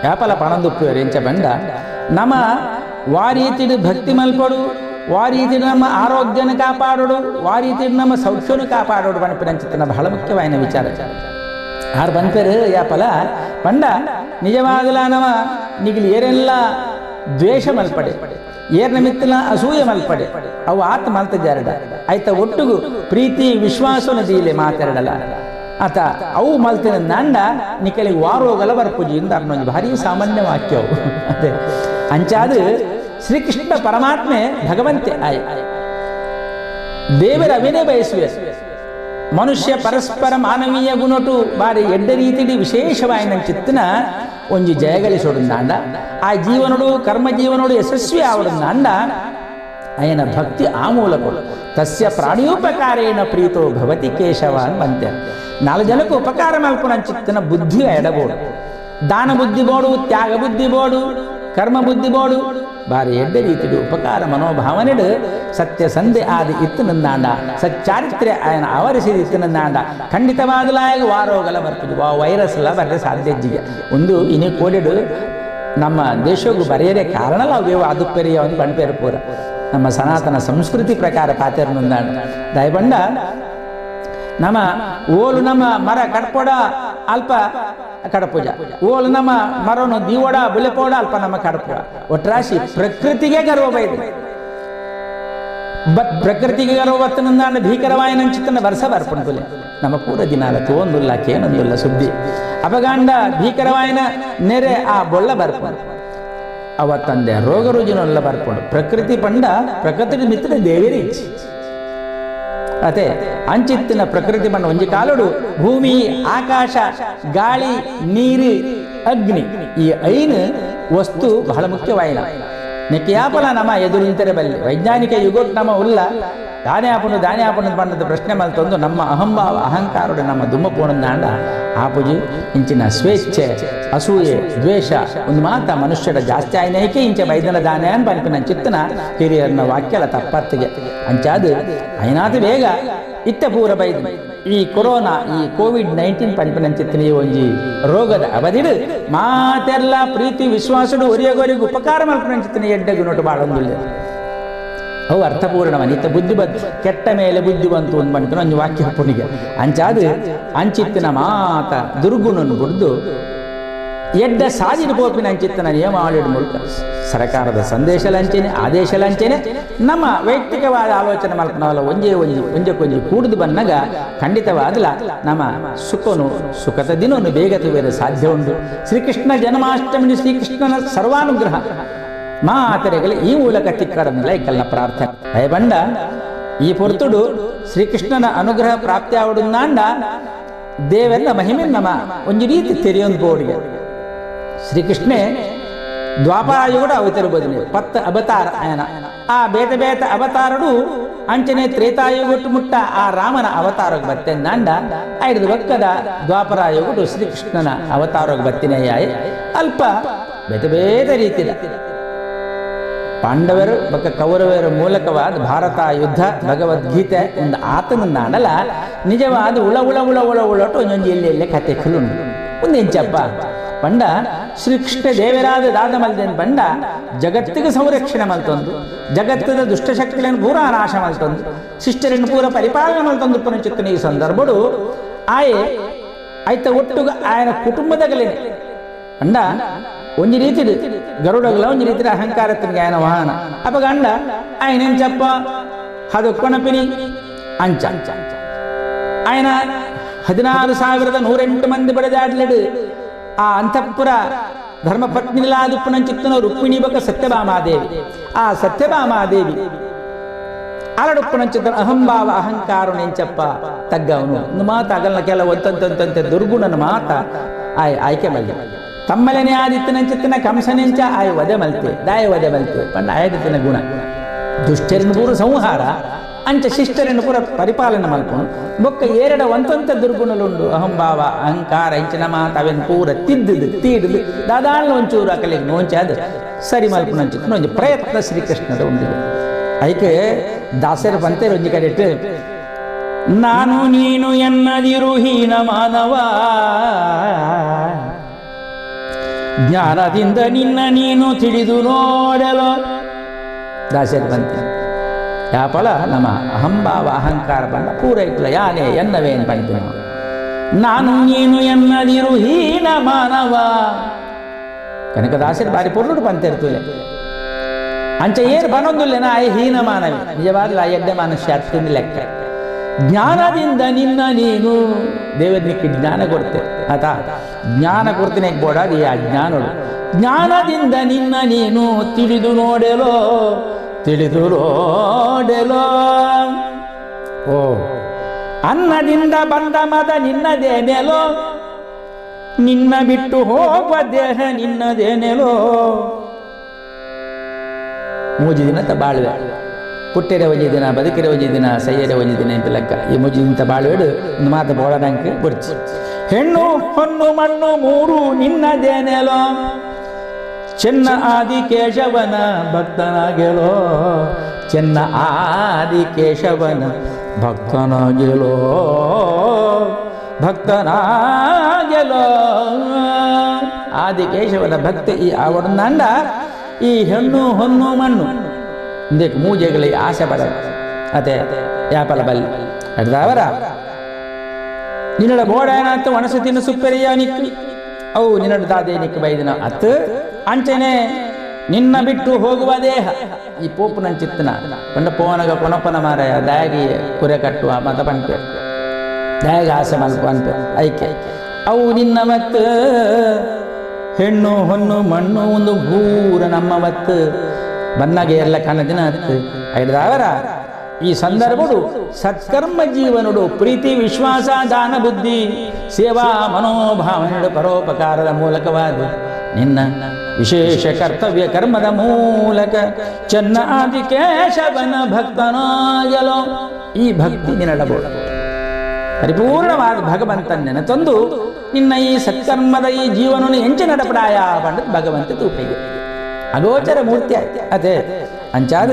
ಯಾಪಲ ಪಣಂದುಪ್ಪುವರು ಎಂಚ ಬಂಡ ನಮ್ಮ ವಾರೀತಿಡು ಭಕ್ತಿ ಮಲ್ಪೊಡು, ವಾರೀತಿಡು ನಮ್ಮ ಆರೋಗ್ಯನ ಕಾಪಾಡೋಡು, ವಾರೀತಿಡು ನಮ್ಮ ಸೌಖ್ಯನು ಕಾಪಾಡೋಡು ಪಣಪಿನಂಚಿತ್ತಿನ ಬಹಳ ಮುಖ್ಯವಾದ ವಿಚಾರ. ಆರು ಬಂದ್ಪೇರು ಯಾಪಲ ಪಂಡ ನಿಜವಾಗಲ ನಮ ನಿಗಿಲಿ ಏರೆಲ್ಲ ದ್ವೇಷ ಮಲ್ಪಡೆ, ಏರ್ನ ಮಿತ್ತಲ ಅಸೂಯೆ ಮಲ್ಪಡೆ, ಅವು ಆತ್ಮ ಮಲ್ತ ಜಾರಡ ಆಯ್ತ ಒಟ್ಟುಗು ಪ್ರೀತಿ ವಿಶ್ವಾಸನ ದೀಲೆ ಮಾತಾಡಲ್ಲ ಆತ ಅವು ಮಲ್ತಿನ ನಾಂಡ ನಿಕಲಿಗೆ ವಾರೋಗಲ ಬರ್ಪುಜಿ ಇಂದ ಅನ್ನೊಂದು ಭಾರಿ ಸಾಮಾನ್ಯ ವಾಕ್ಯವು. ಅದೇ ಅಂಚಾದ ಶ್ರೀಕೃಷ್ಣ ಪರಮಾತ್ಮೆ ಭಗವಂತೆ ಆಯ್ ದೇವರ ಅವಿನೇ ಬಯಸುವೆ ಮನುಷ್ಯ ಪರಸ್ಪರ ಮಾನವೀಯ ಗುಣಟು ಬಾರಿ ಎಡ್ಡ ರೀತಿಡಿ ವಿಶೇಷವಾಯಿನ ಚಿತ್ತನ ಒಂಜಿ ಜಯಗಳಿಸೋಡುಂದಾಂಡ ಆ ಜೀವನೋಡು ಕರ್ಮ ಜೀವನೋಡು ಯಶಸ್ವಿ ಆವಡುಂದಾಂಡ ಅಯನ ಭಕ್ತಿ ಆ ಮೂಲಕ ತಸ್ಯ ಪ್ರಾಣಿಯೋಪಕಾರೇಣ ಪ್ರೀತೋ ಭವತಿ ಕೇಶವ ಅಂತೆ. ನಾಲ್ಕು ಜನಕ್ಕೆ ಉಪಕಾರ ಮಲ್ಪುನ ಚಿತ್ತನ ಬುದ್ಧಿ ಎಡಬೋಡು, ದಾನ ಬುದ್ಧಿ ಬೋಡು, ತ್ಯಾಗ ಬುದ್ಧಿ ಬೋಡು, ಕರ್ಮ ಬುದ್ಧಿ ಬೋಡು, ಬಾರಿ ಎಡ್ಡ ರೀತಿಡು ಉಪಕಾರ ಮನೋಭಾವನೆಡು ಸತ್ಯ ಸಂಧೆ ಆದಿ ಇತ್ತನಂದಾಂಡ ಸಚ್ಚಾರಿತ್ರ್ಯ ಆಯನ ಆವರಿಸಿದ ಇತ್ತನಂದಾಂಡ ಖಂಡಿತವಾದಲಾಗ ವಾರೋಗಲ ಬರ್ತದೆ ವಾ ವೈರಸ್ ಎಲ್ಲ ಬರದೆ ಸಾಧ್ಯ ಇಜ್ಜಿಗೆ. ಒಂದು ಇನಿ ಕೋಡಿಡು ನಮ್ಮ ದೇಶಕ್ಕೂ ಬರೆಯದೆ ಕಾರಣಲ್ಲ ಅವು ಅದು ಪೆರಿಯ ಒಂದು ಪಣ್ಪೇರು ಪೂರ ನಮ್ಮ ಸನಾತನ ಸಂಸ್ಕೃತಿ ಪ್ರಕಾರ ಪಾತೆರನುಂದಾಂಡ ದಯಬಂಡ ನಮ್ಮ ಓಲು ನಮ್ಮ ಮರ ಕಡ್ಪೋಡ ಅಲ್ಪ ಕಡಪೂಜ, ಓಲು ನಮ್ಮ ಮರನು ದೀವೋಡ ಬುಲೆಪೋಡ ಅಲ್ಪ ನಮ್ಮ ಕಡಪೋಡ ಒಟ್ರಾಶಿ ಪ್ರಕೃತಿಗೆ ಗರ್ವ ಬೈದು ಬಟ್ ಪ್ರಕೃತಿಗೆ ಗರ್ವ ಬತ್ತನಂದಾಂಡ ಭೀಕರವಾಯನಂಚಿತ್ತನ ವರ್ಷ ಬರ್ಪುಂಟುಲೆ ನಮ್ಮ ಪೂರ ದಿನಾಲ ತೋಂದುಲ್ಲ ಕೇನೊಂದುಲ್ಲ ಸುದ್ದಿ ಅಪಗಾಂಡ ಭೀಕರವಾಯನ ನೆರೆ ಆ ಬೊಳ್ಳ ಬರ್ಪುಂಡು ಅವ ತಂದೆ ರೋಗ ರುಜಿನೊಲ್ಲ ಬರ್ಪುಂಡು. ಪ್ರಕೃತಿ ಪಂಡ ಪ್ರಕೃತಿ ಮಿತ್ರ ದೇವೇರಿ ಇಚ್ಛೆ ಅತೆ ಅಂಚಿತ್ತಿನ ಪ್ರಕೃತಿ ಬಣ್ಣ ಒಂಜಿ ಕಾಲುಡು ಭೂಮಿ, ಆಕಾಶ, ಗಾಳಿ, ನೀರು, ಅಗ್ನಿ ಈ ಐನು ವಸ್ತು ಬಹಳ ಮುಖ್ಯವಾಯಿನ. ನೆಕ್ಕಿಯಾಪಲ ನಮ್ಮ ಎದುರಿಂತರೆ ಬಲ್ಲಿ ವೈಜ್ಞಾನಿಕ ಯುಗೋಟ್ ನಮ್ಮ ಉಲ್ಲ ದಾನೆ ಆಪನು ದಾನೆ ಆಪನು ಬಣ್ಣದ ಪ್ರಶ್ನೆ ಮಲ್ತೊಂದು ನಮ್ಮ ಅಹಂಭಾವ ಅಹಂಕಾರುಡು ನಮ್ಮ ದುಮ್ಮಪೋಣಂದಾಂಡ ಆಪುಜಿ ಇಂಚಿನ ಸ್ವೇಚ್ಛೆ, ಅಸೂಯೆ, ದ್ವೇಷ ಒಂದು ಮಾತ ಮನುಷ್ಯರ ಜಾಸ್ತಿ ಆಯ್ನೈಕೆ ಇಂಚೆ ಬೈದನ ದಾನೆ ಅನ್ ಪನ್ಪಿನ ಚಿತ್ತನ ಹಿರಿಯರನ್ನ ವಾಕ್ಯಲ ತಪ್ಪತ್ತಿಗೆ ಅಂಚಾದು ಐನಾತ ಬೇಗ ಇತ್ತ ಪೂರ ಬೈದು ಈ ಕೊರೋನಾ ಈ ಕೋವಿಡ್-19 ಪನ್ಪಿನ ಚಿತ್ತನ ಈ ಒಂಜಿ ರೋಗದ ಅವಧಿಡು ಮಾತೆಲ್ಲ ಪ್ರೀತಿ ವಿಶ್ವಾಸಡು ಒರಿಯಗೊರಿಗೂ ಉಪಕಾರ ಮಲ್ಪಿನ ಚಿತ್ತನ ಎಡ್ಡೆಗು ನೋಟು ಬಾಳೊಂದುಲ್ಲ. ಅವು ಅರ್ಥಪೂರ್ಣವ ನಿತ್ಯ ಬುದ್ಧಿ ಬಂತು ಕೆಟ್ಟ ಮೇಲೆ ಬುದ್ಧಿ ಬಂತು ಒಂದು ಬಂತು ಒಂದು ವಾಕ್ಯ ಪುಣಿಗೆ ಅಂಚಾದು ಅಂಚಿತ್ತಿನ ಮಾತ ದುರ್ಗುಣನ್ನು ಬಿಡ್ದು ಎಡ್ಡ ಸಾಜಿನ ಪೋಪಿನ ಅಂಚಿತ್ತಿನ ನಿಯಮ ಆಳಿಡ ಮೂಲಕ ಸರ್ಕಾರದ ಸಂದೇಶ ಲಂಚನೆ, ಆದೇಶ ಲಂಚನೆ ನಮ್ಮ ವೈಯಕ್ತಿಕವಾದ ಆಲೋಚನೆ ಮಲ್ಪನವಲ್ಲ ಒಂಜೇ ಒಂಜಿ ಒಂಜಕ್ಕೊಂಜಿ ಕೂಡಿದು ಬಂದಾಗ ಖಂಡಿತವಾದಲ ನಮ್ಮ ಸುಖನು ಸುಖದ ದಿನವನ್ನು ಬೇಗ ತುವೇರ ಸಾಧ್ಯ ಉಂಟು. ಶ್ರೀಕೃಷ್ಣ ಜನ್ಮಾಷ್ಟಮಿ ಶ್ರೀಕೃಷ್ಣನ ಸರ್ವಾನುಗ್ರಹ ಮಾತರೆಗಲ ಈ ಮೂಲಕ ತಿಕ್ಕಡನ್ನೆಲ್ಲ ಇಕ್ಕಲ್ನ ಪ್ರಾರ್ಥನೆ. ಭಯಬಂಡ ಈ ಪೊರ್ತುಡು ಶ್ರೀಕೃಷ್ಣನ ಅನುಗ್ರಹ ಪ್ರಾಪ್ತಿ ಆವಡುಂದಾಂಡ ದೇವೆಲ್ಲ ಮಹಿಮೆ ನಮ್ಮ ಒಂಜಿ ರೀತಿ ತೆರೆಯೊಂದು ಬೋರ್ಡ್ಗೆ. ಶ್ರೀಕೃಷ್ಣೆ ದ್ವಾಪರಾಯುಗಡು ಅವತರಬೋದಿನಿ 10 ಅವತಾರ ಆಯನ ಆ ಬೇತ ಬೇತ ಅವತಾರಡು ಅಂಚನೆ ತ್ರೇತಾಯುಗಟ್ಟು ಮುಟ್ಟ ಆ ರಾಮನ ಅವತಾರಕ್ಕೆ ಬತ್ತೆಂದಾಂಡ ಐದು ಬಕ್ಕದ ದ್ವಾಪರಾಯುಗಡು ಶ್ರೀಕೃಷ್ಣನ ಅವತಾರಕ್ಕೆ ಬತ್ತಿನೆಯಾಯಿ ಅಲ್ಪ ಬೇತೆ ಬೇತೆ ರೀತಿಯ ಪಾಂಡವರು ಬಕ್ಕ ಕೌರವರ ಮೂಲಕವಾದ ಭಾರತ ಯುದ್ಧ ಭಗವದ್ಗೀತೆ ಒಂದು ಆತನ ನಾಡಲ ನಿಜವಾದ ಉಳ ಉಳ ಉಳ ಉಳ ಉಳಟು ಒಂದೊಂದು ಎಲ್ಲಿ ಎಲ್ಲೇ ಕತೆ ಖುಲುಂಡು ಒಂದು ಎಂಚಪ್ಪ ಪಂಡ ಶ್ರೀಕೃಷ್ಣ ದೇವರಾದ ದಾದ ಮಲ್ದೇನ್ ಬಂಡ ಜಗತ್ತಿಗೆ ಸಂರಕ್ಷಣೆ ಮಲ್ತೊಂದು ಜಗತ್ತದ ದುಷ್ಟಶಕ್ತಿಗಳನ್ನು ಪೂರ ನಾಶ ಮಲ್ತೊಂದು ಶಿಷ್ಟರನ್ನು ಪೂರ ಪರಿಪಾಲನೆ ಮಲ್ತೊಂದು ಪುನಚಿತ್ತನ ಈ ಸಂದರ್ಭಡು ಆಯೆ ಆಯ್ತ ಒಟ್ಟುಗ ಆಯನ ಕುಟುಂಬದಗಲೇನೆ ಅಂಡ ಒಂಜಿ ರೀತಿ ಗರುಡಗಲ ಒಂಜಿ ರೀತಿ ಅಹಂಕಾರತ್ತಿನ ಆಯನ ವಾಹನ ಅಪ್ಪ ಗಂಡ ಆಯನೇನ್ ಚಪ್ಪ ಅದು ಕೊಣಪಿನಿ ಅಂಚ ಆಯನ 16,108 ಮಂದಿ ಬಡದಾಡ್ಲಡು ಆ ಅಂತಃಪುರ ಧರ್ಮಪತ್ನಿಲಾದುಪ್ಪನಂಚಿತ್ತನ ರುಕ್ಮಿಣಿ ಬಕ ಸತ್ಯಭಾಮಾದೇವಿ ಆ ಸತ್ಯಭಾಮಾದೇವಿ ಅರಡುಪ್ಪನಂಚಿತ್ತನ ಅಹಂಭಾವ ಅಹಂಕಾರ ನೆಂಚಪ್ಪ ತಗ್ಗವನು ಒಂದು ಮಾತ ಅಗಲ್ನ ಕೆಲವು ಒಂತಂತಂತಂತೆ ದುರ್ಗುಣನ ಮಾತ ಆಯ್ ಆಯ್ಕೆ ಮಲ್ಗೆ ತಮ್ಮಲನೆ ಆದಿತ್ತನಂಚಿತ್ತನ ಕಂಸನೆಂಚ ಆಯ್ ವದೆ ಮಲ್ತೆ ದಾಯ ವದೆ ಮಲ್ತೆ ಪಂಡ ಆಯದಿತ್ತನ ಗುಣ ದುಷ್ಟರನ್ನು ಪೂರ ಸಂಹಾರ ಅಂಚ ಶಿಷ್ಟರನ್ನು ಪೂರ ಪರಿಪಾಲನೆ ಮಲ್ಪನು ಬೊಕ್ಕ ಏರಡ ಒಂತಂತ ದುರ್ಗುಣಲುಂಡು ಅಹಂಭಾವ ಅಹಂಕಾರ ಇಂಚಿನ ಮಾತ ಅವೆನ್ ಪೂರ ತಿದ್ದುದು ತೀಡುದು ದಾದಾಳ್ನ ಒಂಚೂರು ಅಕಲಿಗೆ ನೋಂಚಾದ ಸರಿ ಮಲ್ಪನ ಅಂಚಿತ್ತು ಒಂಜಿ ಪ್ರಯತ್ನ ಶ್ರೀಕೃಷ್ಣದ ಉಂಡು. ಐಕೆ ದಾಸರ ಪಂತೆ ಒಂಜಿ ಕಡೆಟ್ಟು ನಾನು ನೀನು ಎನ್ನದಿರು ಹೀನ ಮಾನವ ಜ್ಞಾನದಿಂದ ನಿನ್ನ ನೀನು ತಿಳಿದು ನೋಡಲು ದಾಸರ ಪಂತೆ ಯಾಪಲ ನಮ್ಮ ಅಹಂಭಾವ ಅಹಂಕಾರ ಬಂದ ಪೂರೈಕಲ ಯಾನೇ ಎನ್ನವೇನು ಬಂತು ನಾನು ನೀನು ಎನ್ನದಿರು ಹೀನ ಮಾನವ ಕನಕದಾಸರು ಬಾರಿ ಪೊರ್ಲುಡು ಪಂತಿರ್ತುಲೆ ಅಂಚ ಏರು ಬನೊಂದುಲ್ಲೇನ ಆಯ ಹೀನ ಮಾನವಿ ನಿಜವಾಗ್ಲೂ ಆ ಎಡ್ಡೆ ಮನುಷ್ಯ ಅತ್ತಿಂದ ಲೆಕ್ಕ. ಜ್ಞಾನದಿಂದ ನಿನ್ನ ನೀನು ದೇವರನಿಕ್ಕೆ ಜ್ಞಾನ ಕೊಡ್ತೆ ಆತಾ ಜ್ಞಾನ ಕೊಡ್ತೀನಿ ಬೋಡಾದ ಈ ಅಜ್ಞಾನೋಡು ಜ್ಞಾನದಿಂದ ನಿನ್ನ ನೀನು ತಿಳಿದು ನೋಡೆಲೋ ತಿಳಿದು ನೋಡೆಲೋ ಓ ಅನ್ನದಿಂದ ಬಂದ ಮದ ನಿನ್ನದೇನೆಲೋ ನಿನ್ನ ಬಿಟ್ಟು ಹೋಗುವ ದೇಹ ನಿನ್ನದೇನೆಲೋ. ಮೂಜಿ ದಿನ ಬಾಳುವೆ ಪುಟ್ಟಿರ ಒಂಜಿ ದಿನ ಬದುಕಿರ ಒಂಜಿ ದಿನ ಸೈಯರ ಒಂಜಿ ದಿನ ಅಂತ ಲೆಕ್ಕ ಈ ಮೂಜಿ ದಿನ ಬಾಳುವೆಡು ಒಂದು ಮಾತು ಬೋಳದಂಕ ಬುರ್ಚಿ ಹೆಣ್ಣು ಹೊನ್ನು ಮಣ್ಣು ಮೂರು ನಿನ್ನದೇನೆಲೋ ಚೆನ್ನ ಆದಿಕೇಶವನ ಭಕ್ತನಾಗೆಲೋ ಚೆನ್ನ ಆದಿಕೇಶವನ ಭಕ್ತನಾಗೆಲೋ ಭಕ್ತನಾಗೆಲೋ ಆದಿಕೇಶವನ ಭಕ್ತಿ ಈ ಆವಡಂದಾಂಡ ಈ ಹೆಣ್ಣು ಹೊನ್ನು ಮಣ್ಣು ಇಂದಕ್ಕೆ ಮೂಜೆಗಳಿಗೆ ಆಸೆ ಪಡ ಅದೇ ಯಾಪಲ ಬಲ್ಲಿ ಅಡ್ದಾವರ ನಿನ್ನಡ ಬೋಡಾಯನ ಅಂತ ಒಣಸು ತಿನ್ನು ಸುಪ್ಪೆರಿಯ ನಿಕ್ಕು ಅವು ನಿನ್ನಡ ದಾದೆ ನಿಕ್ಕು ಬೈದಿನ ಅತ್ತು ಅಂಚನೆ ನಿನ್ನ ಬಿಟ್ಟು ಹೋಗುವ ದೇಹ ಈ ಪೋಪುನ ಚಿತ್ತನ ಪಂಡ ಪೋನಗ ಕೊನಪನ ಮಾರಾಯ ದಾಗಿ ಕುರೆ ಕಟ್ಟುವ ಮತ ಪಂಪೆ ದಾಯಾಗ ಆಸೆ ಮಲ್ಪ ಅನ್ಪೆ ಐಕೆ ಅವು ನಿನ್ನ ಮತ್ತು ಹೆಣ್ಣು ಹೊನ್ನು ಮಣ್ಣು ಒಂದು ಭೂರ ನಮ್ಮ ಮತ್ತು ಬನ್ನಾಗೆ ಎಲ್ಲ ಕಣ್ಣದಿನ ಹತ್ತು ಐದಾವರ ಈ ಸಂದರ್ಭಡು ಸತ್ಕರ್ಮ ಜೀವನುಡು ಪ್ರೀತಿ ವಿಶ್ವಾಸ ದಾನ ಬುದ್ಧಿ ಸೇವಾ ಮನೋಭಾವನೆಡು ಪರೋಪಕಾರದ ಮೂಲಕವಾದ ನಿನ್ನ ವಿಶೇಷ ಕರ್ತವ್ಯ ಕರ್ಮದ ಮೂಲಕ ಚೆನ್ನ ಆದಿಕೇಶವನ ಭಕ್ತನಾಗಲೋ. ಈ ಭಕ್ತಿ ನಿನ್ನಡಬಹುದು. ಪರಿಪೂರ್ಣವಾದ ಭಗವಂತನ ತಂದು ನಿನ್ನ ಈ ಸತ್ಕರ್ಮದ ಈ ಜೀವನವನ್ನು ಎಂಚ ನಡಪಡಾಯ ಪಂಡದ ಭಗವಂತ ತೂಪಿಗೆ ಅಗೋಚರ ಮೂರ್ತಿ ಆಯ್ತು. ಅದೇ ಅಂಚಾದ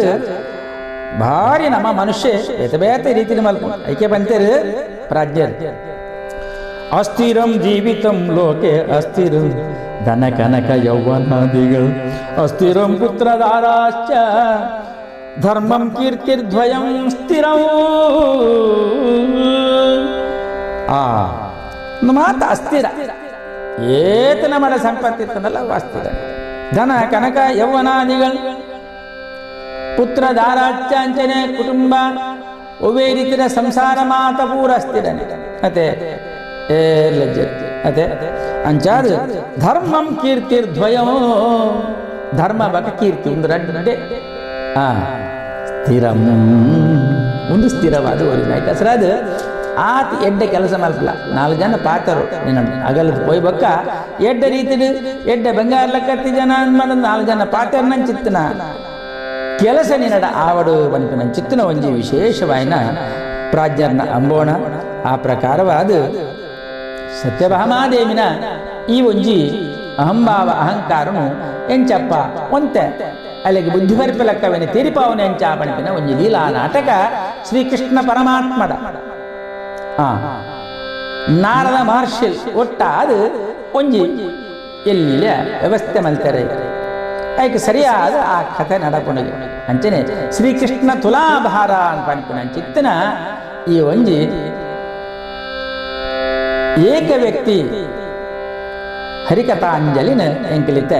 ಭಾರಿ ನಮ್ಮ ಮನುಷ್ಯ ಬೇತೆ ಬೇತೆ ರೀತಿಯ ಮಲ್ಪ ಐಕೆ ಬಂತೇರು ಪ್ರಾಜ್ಞರು. ಅಸ್ಥಿರಂ ಜೀವಿತಂ ಲೋಕೆ ಅಸ್ಥಿರಂ ಧನ ಕನಕ ಯೌವನಾದಿಗಳು ಅಸ್ಥಿರಂ ಪುತ್ರದಾರಾಶ್ಚ ಧರ್ಮಂ ಕೀರ್ತಿರ್ದ್ವಯಂ ಸ್ಥಿರಂ. ಆ ಮಾತ ಅಸ್ಥಿರ ಏತನ ಮಾಡ ಸಂಪತ್ತಿತ್ತನಲ್ಲ ಅಸ್ಥಿರ. ಧನ ಕನಕ ಯೌವನಾದಿಗಳು ಪುತ್ರ ದಾರಾಚ್ಯಾಂಚನೆ ಕುಟುಂಬ ಒವ್ವೇ ರೀತಿಯ ಸಂಸಾರ ಮಾತ ಪೂರ ಅಸ್ಥಿರನೆ. ಅದೇ ಏ ಲಜ್ಜೆ ಅದೇ ಅಂಚಾದ ಧರ್ಮಂ ಕೀರ್ತಿರ್ದ್ವಯಂ ಧರ್ಮ ಬಕ ಕೀರ್ತಿ ಒಂದು ರಡ್ಡೆ ಸ್ಥಿರಂ ಒಂದು ಸ್ಥಿರವಾದ ಒರಿನಾಯ್ತು. ಹೆಸರಾದ ಆತ ಎಡ್ಡೆ ಕೆಲಸ ಮಲ್ಪಲ ನಾಲ್ಕು ಜನ ಪಾತರು ನಿನ್ನ ಅಗಲದ ಪೋಯ್ ಬಕ್ಕ ಎಡ್ಡೆ ರೀತಿಡು ಎಡ್ಡೆ ಬಂಗಾರ ಲಕ್ಕತ್ತಿ ಜನ ಅಂದ್ಮಾಡ ನಾಲ್ಕು ಜನ ಪಾತರ್ ನನ್ ಚಿತ್ತನ ಕೆಲಸ ನಿನ್ನಡ ಆವಡು ಬನ್ಪಿನ ಚಿತ್ತನ ಒಂಜಿ ವಿಶೇಷವಾಯಿನ ಪ್ರಾಜ್ಞರ್ನ ಅಂಬೋಣ. ಆ ಪ್ರಕಾರವಾದ ಸತ್ಯಭಾಮಾದೇವಿನ ಈ ಒಂಜಿ ಅಹಂಭಾವ ಅಹಂಕಾರನು ಎಂಚಪ್ಪ ಒಂತೆ ಅಲ್ಲಿಗೆ ಬುದ್ಧಿ ಬರಿಪಲಕ್ಕವೇನೆ ತೀರಿಪಾವನೆ ಎಂಚ ಬಣಿಪಿನ ಒಂಜಿ ಲೀಲಾ ನಾಟಕ ಶ್ರೀಕೃಷ್ಣ ಪರಮಾತ್ಮಡ ನಾರದ ಮಹರ್ಷಿಲ್ ಒಟ್ಟಾದ ಒಂಜಿ ಎಲ್ಲ ವ್ಯವಸ್ಥೆ ಮಲ್ತಾರೆ. ಅದಕ್ಕೆ ಸರಿಯಾದ ಆ ಕಥೆ ನಡಪುಣಿಗೆ ಅಂಚನೆ ಶ್ರೀಕೃಷ್ಣ ತುಲಾಭಾರ ಅಂತ ಚಿತ್ತನ ಈ ಒಂಜಿ ಏಕ ವ್ಯಕ್ತಿ ಹರಿಕಥಾಂಜಲಿನ ಎಂಕಲಿತ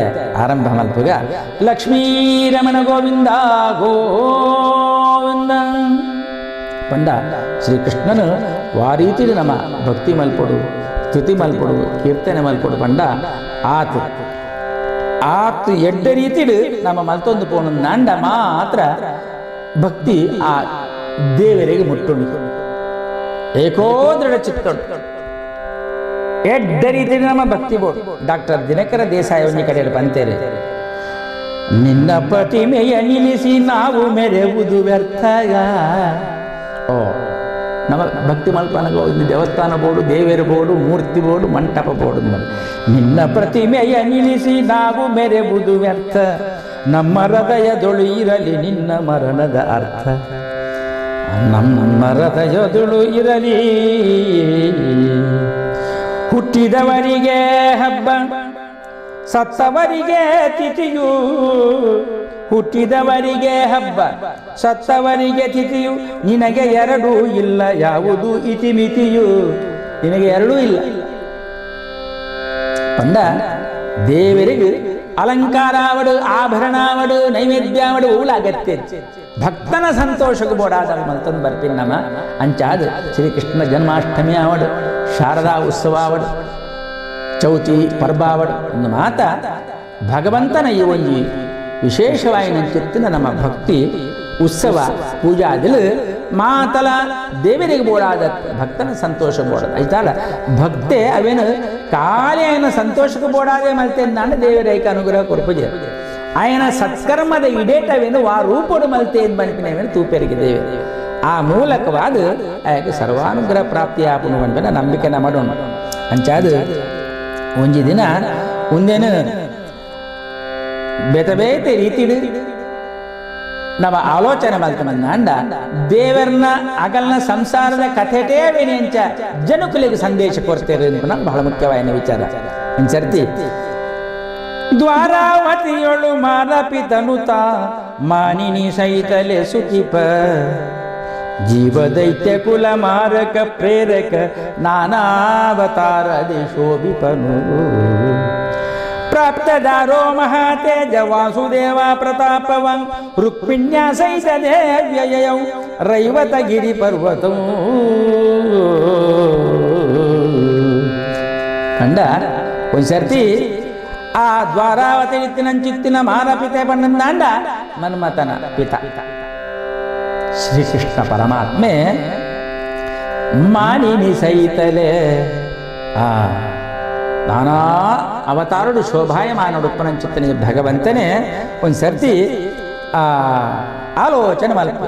ಆರಂಭ ಮಲ್ಪುಗ. ಲಕ್ಷ್ಮೀರಮಣ ಗೋವಿಂದ ಗೋವಿಂದ ಪಂಡ ಶ್ರೀಕೃಷ್ಣನು ವಾರೀತಿ ನಮ್ಮ ಭಕ್ತಿ ಮಲ್ಪೊಡು ಸ್ತುತಿ ಮಲ್ಪೊಡು ಕೀರ್ತನೆ ಮಲ್ಪೊಡು ಪಂಡ ಆತು ಆತು ಎಡ್ಡ ರೀತಿಡು ನಮ್ಮ ಮಲ್ತೊಂದು ಪೋಣ ನಾಂಡ ಮಾತ್ರ ಭಕ್ತಿ ಆ ದೇವರಿಗೆ ಮುಟ್ಟುಂಡು. ಏಕೋದೃಢ ಚಿತ್ತೊಡು ಎಡ್ಡ ರೀತಿ ನಮ್ಮ ಭಕ್ತಿ ಬೋಡು. ಡಾಕ್ಟರ್ ದಿನಕರ ದೇಸಾಯಿ ಒಂಜಿ ಕಡೆಯಲ್ಲಿ ಪಂತೇರೆ ನಿನ್ನ ಪ್ರತಿಮೆಯ ನಿಲ್ಲಿಸಿ ನಾವು ಮೆರೆವುದು ವ್ಯರ್ಥಗ. ಓ ನಮ್ಮ ಭಕ್ತಿ ಮಲ್ಪನಗ ಒಂದು ದೇವಸ್ಥಾನ ಬೋಡು ದೇವೇರ ಬೋಡು ಮೂರ್ತಿ ಬೋಡು ಮಂಟಪ ಬೋಡು. ನಿನ್ನ ಪ್ರತಿಮೆಯ ನಿಲ್ಲಿಸಿ ನಾವು ಮೆರೆವುದು ವ್ಯರ್ಥ ನಮ್ಮ ಹೃದಯದೊಳು ಇರಲಿ ನಿನ್ನ ಮರಣದ ಅರ್ಥ ನಮ್ಮ ಹೃದಯದೊಳು ಇರಲಿ. ಹುಟ್ಟಿದವರಿಗೆ ಹಬ್ಬ ಸತ್ತವರಿಗೆ ತಿಥಿಯು ಹುಟ್ಟಿದವರಿಗೆ ಹಬ್ಬ ಸತ್ತವರಿಗೆ ತಿಥಿಯು ನಿನಗೆ ಎರಡೂ ಇಲ್ಲ ಯಾವುದು ಇತಿಮಿತಿಯು ನಿನಗೆ ಎರಡೂ ಇಲ್ಲ. ಪಂಡ ದೇವರಿಗೆ ಅಲಂಕಾರಾವಡು ಆಭರಣಾವಡು ನೈವೇದ್ಯಾವಡು ಅವುಲ ಅಗತ್ಯ ಭಕ್ತನ ಸಂತೋಷಕ್ಕೆ ಬೋಡಾದ ಮಲ್ತಂದು ಬರ್ತೀನಿ ನಮ್ಮ ಅಂಚಾದ ಶ್ರೀಕೃಷ್ಣ ಜನ್ಮಾಷ್ಟಮಿ ಆವಡು ಶಾರದಾ ಉತ್ಸವ ಆವಡು ಚೌತಿ ಪರ್ಬಾವಡು ಒಂದು ಮಾತ ಭಗವಂತನ ಈ ಒಂಜಿ ವಿಶೇಷವಾಗಿ ಚಿತ್ತಿನ ನಮ್ಮ ಭಕ್ತಿ ಉತ್ಸವ ಪೂಜಾದಿಲು ಮಾತಲ ದೇವರಿಗೆ ಬೋಡಾದ ಭಕ್ತನ ಸಂತೋಷ ಬೋಡದ ಆಯ್ತಲ್ಲ. ಭಕ್ತೆ ಅವೇನು ಕಾಲೇನ ಸಂತೋಷಕ್ಕೆ ಬೋಡಾದೆ ಮಲ್ತೆ ನಾನು ದೇವರೈಕ ಅನುಗ್ರಹ ಕೊರ್ಪುಜೆ ಆಯನ ಸತ್ಕರ್ಮದ ಇಡೇಟವೇನು ಆ ರೂಪಡು ಮಲ್ತೆ ಬಣಿಪಿನವೇನು ತೂಪೆರಿಗೆ ದೇವೆ ಆ ಮೂಲಕವಾದ ಆಯಕ್ಕೆ ಸರ್ವಾನುಗ್ರಹ ಪ್ರಾಪ್ತಿ ಆಪುನು ಬಣ್ಪಿನ ನಂಬಿಕೆ ನಮಡೋಣ. ಅಂಚಾದ ಒಂಜಿ ದಿನ ಒಂದೇನು ಬೇತೆ ಬೇತೆ ರೀತಿಡು ನಮ್ಮ ಆಲೋಚನೆ ಮಲ್ತಮಂದ ದೇವರನ್ನ ಅಗಲ್ನ ಸಂಸಾರದ ಕಥೆಟೇ ವೇಣೆಂಚ ಜನಕುಲಿಗೆ ಸಂದೇಶ ಕೊಡ್ತೇವೆ ಅಂತ ಬಹಳ ಮುಖ್ಯವಾದ ವಿಚಾರ. ಒಂದ್ಸರ್ತಿ ದ್ವಾರಾವತಿಯೊಳು ಮಾರಪಿತನುತ ಮಾನಿನಿ ಸಹಿತಲೆ ಸುಖಿಪ ಜೀವದೈತ್ಯ ಕುಲ ಮಾರಕ ಪ್ರೇರಕ ನಾನಾವತಾರದಿ ಶೋಭಿಪನು ಪ್ರಾಪ್ತದಾರೋ ಮಹಾತೇಜ ವಾಸುದೇವ ಪ್ರತಾಪವಂ ರುಕ್ಮಿಣ್ಯಾ ಸಹಿತ ದೇವ್ಯಯೌ ರೈವತಗಿರಿ ಪರ್ವತಂ. ಕಂಡ ಒಂದ್ಸರ್ತಿ ಆ ದ್ವಾರಾವತಿ ಚಿತ್ತಿನ ಮಾರಪಿತೆ ಪಣ್ಣಂದಾಂಡ ಮನ್ಮಥನ ಪಿತ Shrikrishna ಪರಮಾತ್ಮೆ ಮಾನಿನಿ ಸಹಿತಲೇ ಆ ನಾನಾ ಅವತಾರುಡು ಶೋಭಾಯಮಾನುಡು ಉಪ್ಪನಂಚಿತ್ತನೆ ಭಗವಂತನೇ ಒಂದು ಸರ್ತಿ ಆ ಆಲೋಚನೆ ಮಲ್ಪ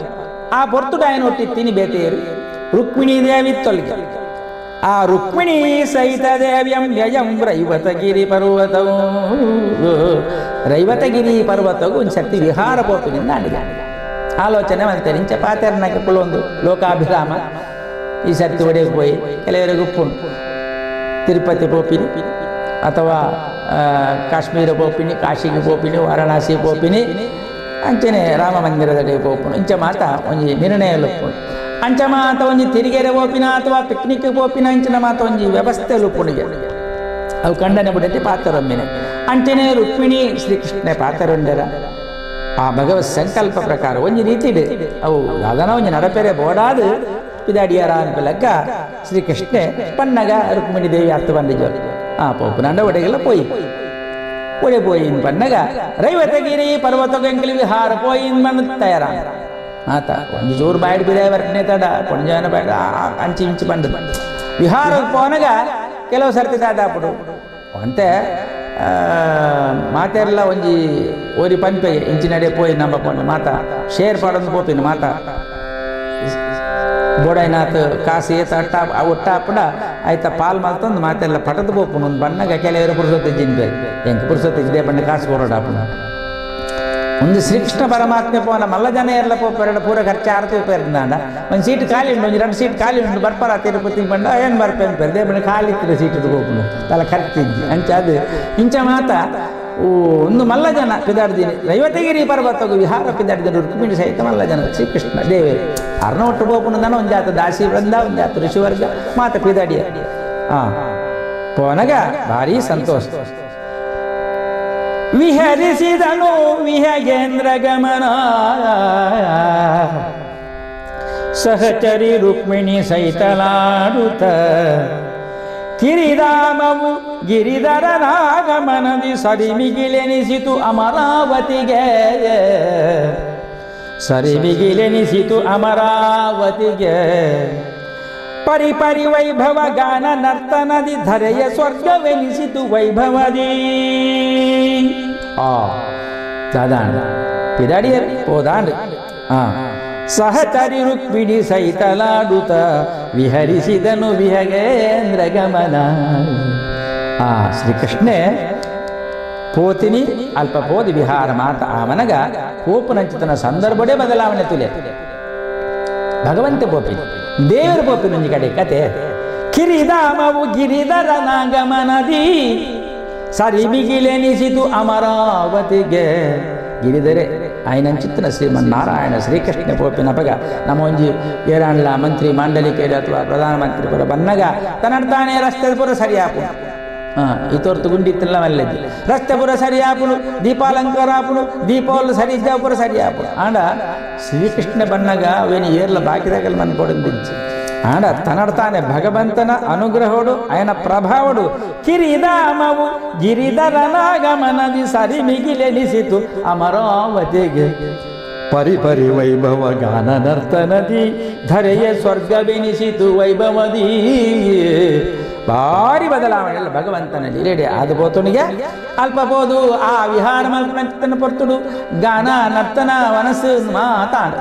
ಆ ಪೊರ್ತುಡಾಯನ ಒಟ್ಟಿತ್ತೀನಿ ಬೇತೆಯರು ರುಕ್ಮಿಣೀ ದೇವಿ ತೊಲ್ಗೆ ಆ ರುಕ್ಮಿಣೀ ಸಹಿತ ದೇವ್ಯಂ ವ್ಯಯಂ ರೈವತಗಿರಿ ಪರ್ವತವು ರೈವತಗಿರಿ ಪರ್ವತವು ಒಂದು ಸರ್ತಿ ವಿಹಾರ ಪೋಪಿನಿಂದ ಅಡಿಗೆ ಆಲೋಚನೆ ಮಾಡ್ತಾರೆ ಇಂಚ ಪಾತೆರ್ನಕ್ಕೆ ಕುಲೊಂದು ಲೋಕಾಭಿರಾಮ ಈ ಸರ್ತಿ ಒಡೆಗೆ ಪೋಯಿ ಕೆಲವರಿಗೆ ಉಪ್ಪುಂಡು ತಿರುಪತಿ ಪೋಪಿನಿ ಅಥವಾ ಕಾಶ್ಮೀರ ಪೋಪಿನಿ ಕಾಶಿಗೆ ಪೋಪಿನಿ ವಾರಣಾಸಿ ಪೋಪಿನಿ ಅಂಚನೆ ರಾಮ ಮಂದಿರದಡೆ ಪೋಪುನು ಇಂಚ ಮಾತ ಒಂಜಿ ನಿರ್ಣಯ ಲುಪ್ಪುಂಡು ಅಂಚ ಮಾತ ಒಂಜಿ ತಿರಿಗೆರೆ ಪೋಪಿನ ಅಥವಾ ಪಿಕ್ನಿಕ್ ಪೋಪಿನ ಅಂಚಿನ ಮಾತ ಒಂಜಿ ವ್ಯವಸ್ಥೆ ಲುಪ್ಪುಣಿಗೆ ಅವು ಕಂಡನೆ ಬಿಡತ್ತೆ ಪಾತ್ರೊಮ್ಮಿನೆ ಅಂಚನೆ ರುಕ್ಮಿಣಿ ಶ್ರೀಕೃಷ್ಣ ಪಾತ್ರೊಂಡರ ಆ ಭಗವತ್ ಸಂಕಲ್ಪ ಪ್ರಕಾರ ಒಂಜಿ ರೀತಿಡು ಅವು ದಾದನ ಒಂಜಿ ನಡಪೆರೆ ಬೋಡಾದು ಪಿದಾಡಿಯಾರ ಅನ್ಪಲಕ್ಕ ಶ್ರೀಕೃಷ್ಣೆ ಪನ್ನಗ ರುಕ್ಮಿಣಿ ದೇವಿ ಅರ್ಥ ಬಂದಿದ್ದು ಆ ಪೋಪುನಂಡ ಒಡೆಗೆಲ್ಲ ಪೋಯಿ ಒಡೆ ಪೋಯಿನ್ ಪನ್ನಗ ರೈವತಗಿರಿ ಪರ್ವತಗಂಗಲಿ ವಿಹಾರ ಪೋಯಿನ್ ಮಣ್ಣು ತಯಾರ ಆತ ಒಂಜಿ ಜೋರು ಬಾಯಿಡ್ ಬಿದಾಯ ಬರ್ಕನೆ ತಡ ಪೊಂಜಾನ ಬಾಯ್ಡ್ ಅಂಚಿ ಇಂಚಿ ಬಂದು ವಿಹಾರಕ್ಕೆ ಪೋನಗ ಕೆಲವು ಸರ್ತಿ ದಾದಾಪುಡು ಅಂತೆ ಮಾತೆಲ್ಲ ಒಂಜಿ ಓರಿ ಪನ್ಪೆಗೆ ಇಂಚಿನಡೆ ಪೋಯಿ ನಮ್ಮ ಪೋಣ ಮಾತ ಶೇರ್ ಪಾಡೊಂದು ಪೋಪಿನ ಮಾತ ಬೋಡೈನಾಥ್ ಕಾಸು ಏತ ಅಟ್ಟ ಒಟ್ಟಾಪಡ ಆಯ್ತಾ ಪಾಲ್ ಮಲ್ತೊಂದು ಮಾತೆಲ್ಲ ಪಟದ ಪೋಪುನು ಒಂದು ಬಣ್ಣಗ ಕೆಲವರು ಪುರುಷೋತ್ತ ಜಿನ್ಬೆ ಎಂಕ ಪುರುಷೋತ್ತ ಇದೇ ಬಣ್ಣ ಕಾಸು ಕೊರಡಾಪುನ ಒಂದು ಶ್ರೀಕೃಷ್ಣ ಪರಮಾತ್ಮೆ ಪೋನ ಮಲ್ಲ ಜನ ಎಲ್ಲ ಪೋಪೆರಡ ಪೂರ ಖರ್ಚು ಆರ್ತು ಉಪೇರ್ದಾಂಡ ಒಂದು ಸೀಟ್ ಖಾಲಿ ಉಂಟು ಒಂದು ಎರಡು ಸೀಟ್ ಖಾಲಿ ಉಂಟು ಬರ್ಪರ ತಿರುಪತಿ ಬಂಡ ಏನು ಬರ್ಪೇನು ಪೇರ್ದೆ ಬಣ್ಣ ಖಾಲಿ ಇತ್ತಿರ ಸೀಟ್ ಪೋಪುನು ತಲೆ ಖರ್ಚಿದ್ದಿ ಅಂಚ ಅದು ಇಂಚ ಮಾತ ಒಂದು ಮಲ್ಲ ಜನ ಪಿದಾಡ್ದೀನಿ ರೈವತಗಿರಿ ಪರ್ವತಗು ವಿಹಾರ ಪಿದಾಡ್ದಿನಿ ರುಕ್ಮಿಣಿ ಸಹಿತ ಮಲ್ಲ ಜನ ಶ್ರೀಕೃಷ್ಣ ದೇವೇರಿ ಅರ್ಣ ಒಟ್ಟು ಪೋಪುನು ದನ ಒಂದು ಜಾತ ದಾಸಿ ವೃಂದ ಒಂದು ಜಾತ ಋಷಿವರ್ಗ ಮಾತ ಪಿದಾಡಿಯ ಪೋನಗ ಭಾರಿ ಸಂತೋಷ ವಿಹರಿಸಿದನು ವಿಹಗೇಂದ್ರ ಗಮನ ಸಹಚರಿ ರುಕ್ಮಿಣಿ ಸಹಿತಲಾಡುತ್ತ ಕಿರಿದಾಮವು ಗಿರಿಧರನಾಗಮನದಿ ಸರಿಮಿಗಿಲೆನಿಸಿತು ಅಮರಾವತಿಗೆ ಸರಿಮಿಗಿಲೆನಿಸಿತು ಅಮರಾವತಿಗೆ ಪರಿಪರಿ ವೈಭವ ಗಾನ ನರ್ತನದಿ ಧರೆಯ ಸ್ವರ್ಗವೆನಿಸಿತು ವೈಭವದಿ ಆ ದಾದಾಂಡ ಪಿದಾಡಿಯರ್ ಹೋದಾಂಡ ಆ ಸಹಚರಿ ರುಕ್ಮಿಣಿ ಸಹಿತಲಾಡುತ್ತ ವಿಹರಿಸಿದನು ವಿಹಗೇಂದ್ರ ಗಮನ ಆ ಶ್ರೀಕೃಷ್ಣೆ ಪೋತಿನಿ ಅಲ್ಪ ಪೋದಿ ವಿಹಾರ ಮಾತ ಆಮನಗ ಕೋಪನಂಚಿತನ ಸಂದರ್ಭಡೇ ಬದಲಾವಣೆ ತುಲೆ ಭಗವಂತ ಪೋಪಿ ದೇವರ ಪೋಪಿ ನಂಜಿ ಕಡೆ ಕತೆ ಕಿರಿದಾಮವು ಗಿರಿಧರನಾಗಮನದಿ ಸರಿ ಬಿಗಿಲೆನಿಸಿತು ಅಮರಾವತಿಗೆ ಗಿರಿದರೆ ಆಯ್ನಂಚಿತ್ತನ ಶ್ರೀಮನ್ನಾರಾಯಣ ಶ್ರೀಕೃಷ್ಣ ಪೋಪಿನ ಪಗ ನಮ್ಮ ಒಂಜಿ ಏರಾಣ್ಲ ಮಂತ್ರಿ ಮಾಂಡಲಿಕೇರಿ ಅಥವಾ ಪ್ರಧಾನಮಂತ್ರಿ ಪುರ ಬನ್ನಗ ತನ್ನಡ್ತಾನೆ ರಸ್ತೆ ಪೂರ ಸರಿಯಾಪು ಈ ತೋರ್ತು ಗುಂಡಿತ್ತಲ್ಲ ಮಲ್ಲದ್ದು ರಸ್ತೆ ಪೂರ ಸರಿಯಾಪುನು ದೀಪಾಲಂಕಾರ ಆಪುನು ದೀಪಾವಳಿ ಸರಿ ಇದ್ದ ಪೂರ ಸರಿಯಾಪುನು ಆಂಡ ಶ್ರೀಕೃಷ್ಣ ಬನ್ನಗ ಅವೇನು ಏರ್ಲ ಬಾಕಿದಾಗಲ್ಲ ಮನ್ ಕೊಡಂದಿಜ್ಜಿ ಆಂಡ ತನ್ನಡ್ತಾನೆ ಭಗವಂತನ ಅನುಗ್ರಹೋಡು ಆಯನ ಪ್ರಭಾವಡು ಕಿರಿದಾಮವು ಗಿರಿಧರನಾಗಮನದಿ ಸರಿ ಮಿಗಿಲೆನಿಸಿತು ಅಮರಾವತಿಗೆ ಪರಿಪರಿ ವೈಭವ ಗಾನ ನರ್ತನದಿ ಧರೆಯ ಸ್ವರ್ಗವೆನಿಸಿತು ವೈಭವದಿ ಭಾರಿ ಬದಲಾವಣೆ ಅಲ್ಲ ಭಗವಂತನ ಲೀಲೆಡೆ ಅದು ಪೋತುನಿಗೆ ಅಲ್ಪ ಪೋದು ಆ ವಿಹಾರ ಮಲ್ಪನ ಪೊರ್ತುಡು ಗಾನ ನರ್ತನ ಮನಸ್ಸು ಮಾತಾಡ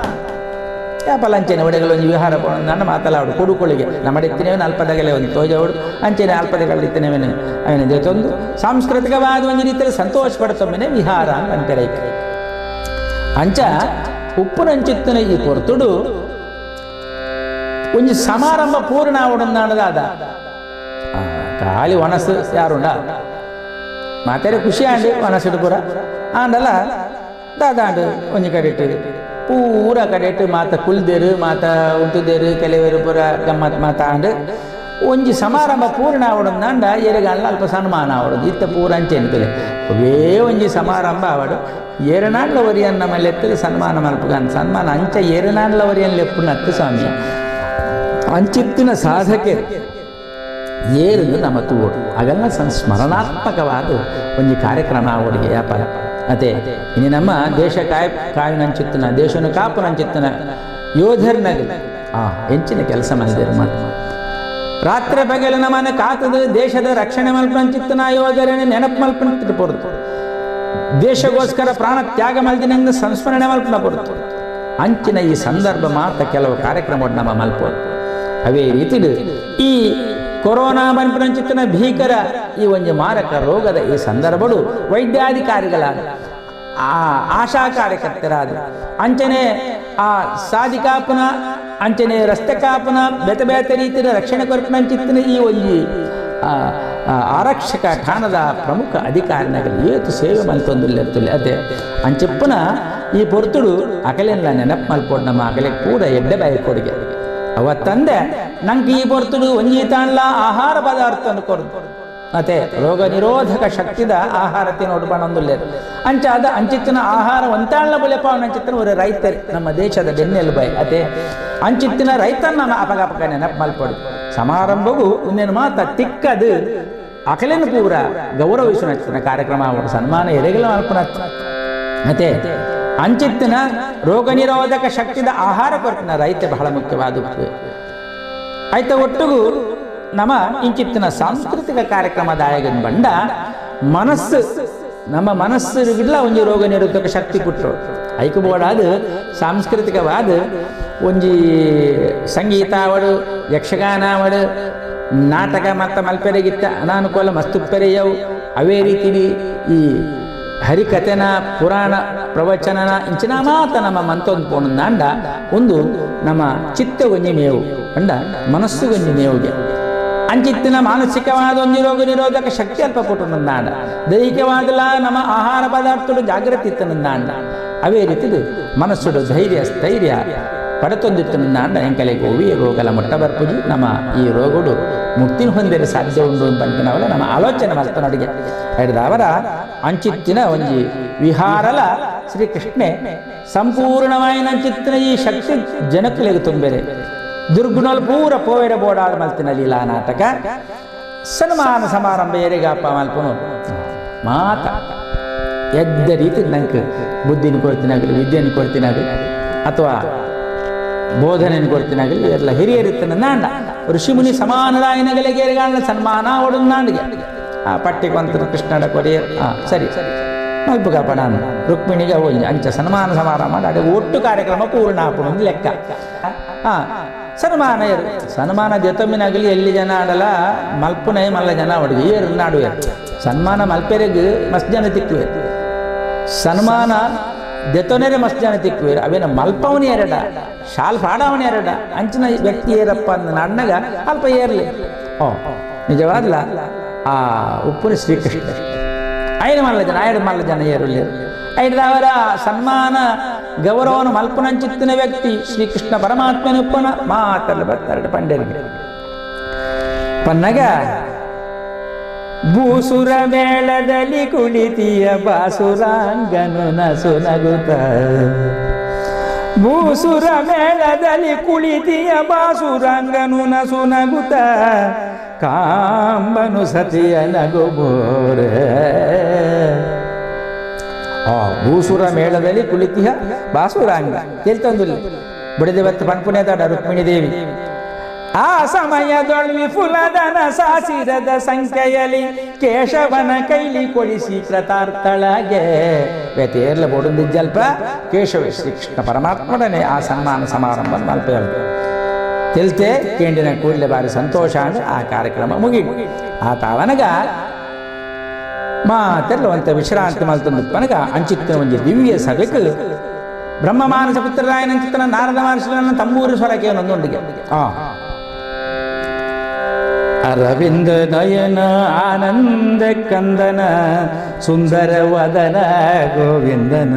ಯಾಪಲ ಅಂಚೆನೆ ಒಡೆಗಳು ಒಂದು ವಿಹಾರ ಪೋಣ ಮಾತಲಾಡು ಕೊಡುಕೊಳಿಗೆ ನಮ್ಮಡೆತ್ತಿನೇವನು ಅಲ್ಪದಗಲೆ ಒಂದು ತೋಜವಡು ಅಂಚೆನೆ ಅಲ್ಪದಗಳಿತ್ತನೇವನು ಅವನ ಜೊತೆಂದು ಸಾಂಸ್ಕೃತಿಕವಾದ ಒಂದು ರೀತಿಯಲ್ಲಿ ಸಂತೋಷ ಪಡ್ತೊಮ್ಮೆನೆ ವಿಹಾರ ಅಂತಾರೆ. ಅಂಚ ಉಪ್ಪುನಂಚಿತ್ತನ ಈ ಪೊರ್ತುಡು ಒಂಜಿ ಸಮಾರಂಭ ಪೂರ್ಣ ಆವಡಂದಾಣದಾದ ಖಾಲಿ ಒಣಸು ಯಾರುಂಡ ಮಾತೇರೆ ಖುಷಿ ಆಂಡು ಒಣಸಿಡು ಪೂರ ಆಂಡಲ ದಾದಾಂಡು ಒಂಜಿ ಕಡೆಟ್ಟು ಪೂರ ಕಡೆಟ್ಟು ಮಾತ ಕುಲ್ದೇರು ಮಾತ ಉಂಟುದೇರು ಕೆಲವರು ಪೂರ ಗಮ್ಮತ್ ಮಾತಾಂಡು ಒಂಜಿ ಸಮಾರಂಭ ಪೂರ್ಣ ಆವಡಂದಾಂಡ ಎರೆಗಾಂಡ್ಲ ಅಲ್ಪ ಸನ್ಮಾನ ಆವಡದು ಇತ್ತ ಪೂರ ಅಂಚೆ ಅವೇ ಒಂಜಿ ಸಮಾರಂಭ ಆವಡು ಏರನಾಡ್ಲ ವರಿಯನ್ನ ಮಲ್ಲೆತ್ತಲು ಸನ್ಮಾನ ಮಲ್ಪಗಾನ್ ಸನ್ಮಾನ ಅಂಚ ಏರನಾಡ್ಲ ವರಿಯನ್ ಲೆಪ್ಪುನತ್ತು ಸ್ವಾಮಿ ಅಂಚಿತ್ತಿನ ಸಾಧಕೆ ಏರುದು ನಮ್ಮ ತೂಡು ಅವೆಲ್ಲ ಸಂಸ್ಮರಣಾತ್ಮಕವಾದ ಒಂಜಿ ಕಾರ್ಯಕ್ರಮ ಅವರಿಗೆ ವ್ಯಾಪಾರ. ಅದೇ ಇನ್ನು ನಮ್ಮ ದೇಶ ಕಾಯುನಂಚಿತ್ತನ ದೇಶನು ಕಾಪುನಂಚಿತ್ತನ ಯೋಧರ್ನಗಲಿ ಆ ಹೆಂಚಿನ ಕೆಲಸ ಮಾಡಿದರು ಮಾತು ರಾತ್ರಿ ಬಗಲು ನಮ್ಮನ್ನು ಕಾತದು ದೇಶದ ರಕ್ಷಣೆ ಮಲ್ಪಂಚಿತ್ತನ ಯೋಧರನ್ನು ನೆನಪು ಮಲ್ಪಂತಿಟ್ಟು ಪೊರ್ತು ದೇಶಗೋಸ್ಕರ ಪ್ರಾಣ ತ್ಯಾಗ ಮಲ್ದಿನಂಗೆ ಸಂಸ್ಮರಣೆ ಮಲ್ಪನ ಪೊರ್ತು ಅಂಚಿನ ಈ ಸಂದರ್ಭ ಮಾತ್ರ ಕೆಲವು ಕಾರ್ಯಕ್ರಮ ನಮ್ಮ ಮಲ್ಪೋದು. ಅವೇ ರೀತಿಡು ಈ ಕೊರೋನಾ ಮನ್ಪನಂಚಿತ್ತನ ಭೀಕರ ಈ ಒಂದು ಮಾರಕ ರೋಗದ ಈ ಸಂದರ್ಭಡು ವೈದ್ಯಾಧಿಕಾರಿಗಳಾದ ಆ ಆಶಾ ಕಾರ್ಯಕರ್ತರಾದ ಅಂಚನೆ ಆ ಸಾದಿ ಕಾಪುನ ಅಂಚನೆ ರಸ್ತೆ ಕಾಪುನ ಬೇತೆ ಬೇತೆ ರೀತಿಯ ರಕ್ಷಣೆ ಕೊರಪಿನಂಚಿತ್ತಿನ ಈ ಒಂಜಿ ಆರಕ್ಷಕ ಠಾಣದ ಪ್ರಮುಖ ಅಧಿಕಾರಿನಗಲಿ ಏತು ಸೇವೆ ಮಲ್ತೊಂದಿಲ್ಲ ಅದೇ ಅಂಚಿಪ್ಪನ ಈ ಪೊರ್ತುಡು ಅಕಲೆಲ್ಲ ನೆನಪು ಮಲ್ಪೋಡು ನಮ್ಮ ಅಕಲೆ ಕೂಡ ಎಡ್ಡೆ ಬಾಯಿ ಕೊಡುಗೆ ಅವತ್ತಂದೆ ನಂಗೆ ಈ ಪೊರ್ತುಡು ಒಂಜಿ ತಾನ್ಲ ಆಹಾರ ಪದಾರ್ಥ ಕೊರ್ದು ಮತ್ತೆ ರೋಗ ನಿರೋಧಕ ಶಕ್ತಿದ ಆಹಾರ ತಿನ್ನೋಡು ಬಣ್ಣೊಂದುಲ್ಲೆ ಅಂಚಾದ ಅಂಚಿತ್ತಿನ ಆಹಾರ ಒಂತಾಳ್ನ ಬುಲೆಪಾವನ ಅಂಚಿತ್ತಿನ ಒಂದು ರೈತರು ನಮ್ಮ ದೇಶದ ಬೆನ್ನೆಲುಬಾಯಿ ಅದೇ ಅಂಚಿತ್ತಿನ ರೈತನ ನಮ್ಮ ಅಪಗಪಕ ನೆನಪು ಮಲ್ಪಡು ಸಮಾರಂಭಗೂ ಇನ್ನೇನು ಮಾತ ತಿಕ್ಕದು ಅಕಲೇನು ಪೂರ ಗೌರವಿಸುವ ಕಾರ್ಯಕ್ರಮ ಅವರ ಸನ್ಮಾನ ಎರೆಗಲ ಮಲ್ಪನ ಮತ್ತೆ ಅಂಚಿತ್ತಿನ ರೋಗ ನಿರೋಧಕ ಶಕ್ತಿದ ಆಹಾರ ಕೊರತಿನ ರೈತ ಬಹಳ ಮುಖ್ಯವಾದ ಆಯ್ತ. ಒಟ್ಟಿಗೂ ನಮ್ಮ ಇಂಚಿತ್ತಿನ ಸಾಂಸ್ಕೃತಿಕ ಕಾರ್ಯಕ್ರಮದಾಯಕನ ಬಂಡ ಮನಸ್ಸು ನಮ್ಮ ಮನಸ್ಸಿಗಿಡ್ಲ ಒಂಜಿ ರೋಗ ನಿರೋಧಕ ಶಕ್ತಿ ಕೊಟ್ಟರು ಐಕಬೋಡಾದ ಸಾಂಸ್ಕೃತಿಕವಾದ ಒಂಜಿ ಸಂಗೀತ ಅವಡು ಯಕ್ಷಗಾನ ಅವಡು ನಾಟಕ ಮತ್ತು ಮಲ್ಪೆರೆಗಿತ್ತ ಅನಾನುಕೂಲ ಮಸ್ತು ಪೆರೆಯವು ಅವೇ ರೀತಿ ಈ ಹರಿಕಥೆನ ಪುರಾಣ ಪ್ರವಚನನ ಇಂಚಿನ ಮಾತ ನಮ್ಮ ಮಂತೊಂದು ಪೋಣಂದಾಂಡ ಒಂದು ನಮ್ಮ ಚಿತ್ತ ಒಂಜಿ ಮೇವು ಅಂಡ ಮನಸ್ಸು ಒಂಜಿ ಮೇವುಗೆ ಅಂಚಿತ್ತಿನ ಮಾನಸಿಕವಾದ ಒಂಜಿ ರೋಗ ನಿರೋಧಕ ಶಕ್ತಿ ಅಲ್ಪ ಕೊಟ್ಟು ದೈಹಿಕವಾದಲ ನಮ್ಮ ಆಹಾರ ಪದಾರ್ಥಡು ಜಾಗೃತಿ ಇತ್ತನಂದಾಂಡ ಅವೇ ರೀತಿದು ಮನಸ್ಸುಡು ಧೈರ್ಯ ಸ್ಥೈರ್ಯ ಪಡೆತೊಂದಿತ್ತು ನಂದಾಂಡ ಎಂಕಲೆಗೆ ಹೋಗಿ ರೋಗಲ ಮೊಟ್ಟ ಬರ್ಪುಜಿ ನಮ್ಮ ಈ ರೋಗಡು ಮುಕ್ತಿನ ಹೊಂದಿರ ಸಾಧ್ಯ ಉಂಡು ಅಂತ ನಮ್ಮ ಆಲೋಚನೆ ಮಾಡ್ತಾನೊಡಿಗೆ ಹಿಡಿದವರ ಅಂಚಿತ್ತಿನ ಒಂಜಿ ವಿಹಾರಲ ಶ್ರೀಕೃಷ್ಣೆ ಸಂಪೂರ್ಣವಾಯಿನ ಅಂಚಿತ್ತಿನ ಈ ಶಕ್ತಿ ಜನಕ್ಕಲೆಗೆ ತುಂಬೆರೆ ದುರ್ಗುಣಲ್ ಪೂರ ಪೋವೆರ ಬೋಡಾದ ಮಲ್ತಿನ ಲೀಲಾ ನಾಟಕ ಸನ್ಮಾನ ಸಮಾರಂಭ ಏರಿಗಪ್ಪ ಮಲ್ಪನು ಮಾತ ಎದ್ದ ರೀತಿ ನಂಗೆ ಬುದ್ಧಿನ ಕೊಡ್ತೀನಾಗಲಿ ವಿದ್ಯೆಯನ್ನು ಕೊಡ್ತೀನಾಗಲಿ ಅಥವಾ ಬೋಧನೆಯನ್ನು ಕೊಡ್ತೀನಾಗಲಿ ಎಲ್ಲ ಹಿರಿಯರಿತ್ತನ ನಾಂಡ ಋಷಿಮುನಿ ಸಮಾನದಾಯನಗಲಿಗೆ ಸನ್ಮಾನ ಒಡನ್ನಾಂಡಿಗೆ ಆ ಪಟ್ಟಿಗೊಂತ ಕೃಷ್ಣಡ ಕೊರಿಯರ್ ಹಾಂ ಸರಿ ಮಲ್ಪುಗಪ್ಪ ನಾನು ರುಕ್ಮಿಣಿಗೆ ಹೋಗಿ ಅಂಚ ಸನ್ಮಾನ ಸಮಾರಂಭ ಮಾಡಿ ಅದೇ ಒಟ್ಟು ಕಾರ್ಯಕ್ರಮ ಪೂರ್ಣ ಆಪುಣ ಒಂದು ಲೆಕ್ಕ. ಹಾಂ ಸನ್ಮಾನ ಏರು ಸನ್ಮಾನ ದೆತೊಮ್ಮಿನಾಗಲಿ ಎಲ್ಲಿ ಜನ ಆಡಲ್ಲ ಮಲ್ಪುನೇ ಮಲ್ಲ ಜನ ಹುಡುಗಿ ಏರು ನಾಡುವೆ ಸನ್ಮಾನ ಮಲ್ಪೆರೆಗ್ ಮಸ್ತ್ ಜನ ತಿಕ್ಕುವೆ ಸನ್ಮಾನ ದೆತೊನೆರೆ ಮಸ್ತ್ ಜನ ತಿಕ್ಕುವೆ ಅವೇನ ಮಲ್ಪವನೇ ಎರಡ ಶಾಲ್ ಪಾಡವನೇ ಎರಡ ಅಂಚಿನ ವ್ಯಕ್ತಿ ಏರಪ್ಪ ಅಂದ ನಾಡ್ನಾಗ ಅಲ್ಪ ಏರ್ಲಿ ಓ ನಿಜವಾದ್ಲ ಆ ಉಪ್ಪುನ ಶ್ರೀಕೃಷ್ಣ ಐದು ಮಲ್ಲ ಜನ ಐದು ಮಲ್ಲ ಜನ ಏರುಲಿ ಐದವರ ಸನ್ಮಾನ ಗೌರವನು ಮಲ್ಪನಂಚಿತ್ತಿನ ವ್ಯಕ್ತಿ ಶ್ರೀಕೃಷ್ಣ ಪರಮಾತ್ಮನ ಉಪ್ಪನ ಮಾತಲ್ಲ ಬರ್ತಾರೆ ಪಂಡರಿಗೆ ಪನ್ನಗ ಭೂಸುರ ಮೇಳದಲ್ಲಿ ಕುಳಿತಿಯ ಬಾಸುರಾಂಗನು ನಸು ನಗುತ್ತ ಭೂಸುರ ಮೇಳದಲ್ಲಿ ಕುಳಿತಿಯ ಬಾಸುರಾಂಗನು ನಸು ನಗುತ್ತ ಕಾಂಬನು ಸತಿಯ ನಗುಬೋರೆ. ಆ ಭೂಸುರ ಮೇಳದಲ್ಲಿ ಕುಳಿತಿಯ ಬಾಸುರಾಂಗ ಕೇಳ್ತಂದಿಲ್ಲ ಬಿಡದೆ ಬತ್ತ ಪನ್ಪುನೆ ತಾಡ ರುಕ್ಮಿಣಿ ದೇವಿ. ಆ ಸಮಯದೊಳ್ವಿ ಫುಲದನ ಸಾಸಿರದ ಸಂಖ್ಯೆಯಲ್ಲಿ ಕೇಶವನ ಕೈಲಿ ಕೊಡಿಸಿ ಕೃತಾರ್ಥಳಗೆ ವ್ಯತೇರ್ಲ ಬೋಡೊಂದಿಜ್ಜಲ್ಪ ಕೇಶವ ಶ್ರೀಕೃಷ್ಣ ಪರಮಾತ್ಮಡನೆ ಆ ಸನ್ಮಾನ ಸಮಾರಂಭ ಮಲ್ಪ ತೆಲ್ತೆ ಕೇಂಡಿನ ಕೂಡಲೇ ಬಾರಿ ಸಂತೋಷ ಅಂದ್ರೆ ಆ ಕಾರ್ಯಕ್ರಮ ಮುಗಿ ಆ ತಾವನಗ ಮಾತೆಲ್ಲವಂತ ವಿಶ್ರಾಂತಿ ಮಲ್ತೊಂದು ಪನಗ ಅಂಚಿತ್ತಿನ ಒಂಜಿ ದಿವ್ಯ ಸಭೆಕ್ ಬ್ರಹ್ಮ ಮಾನಸ ಪುತ್ರರಾಯನಂಚಿತ್ತನ ನಾರದ ಮಹರ್ಷಿಗಳನ್ನ ತಂಬೂರು ಸ್ವರಕ್ಕೆ ಒಂದೊಂದಿಗೆ ಆ ಅರವಿಂದ ನಯನ ಆನಂದ ಕಂದನ ಸುಂದರ ವದನ ಗೋವಿಂದನ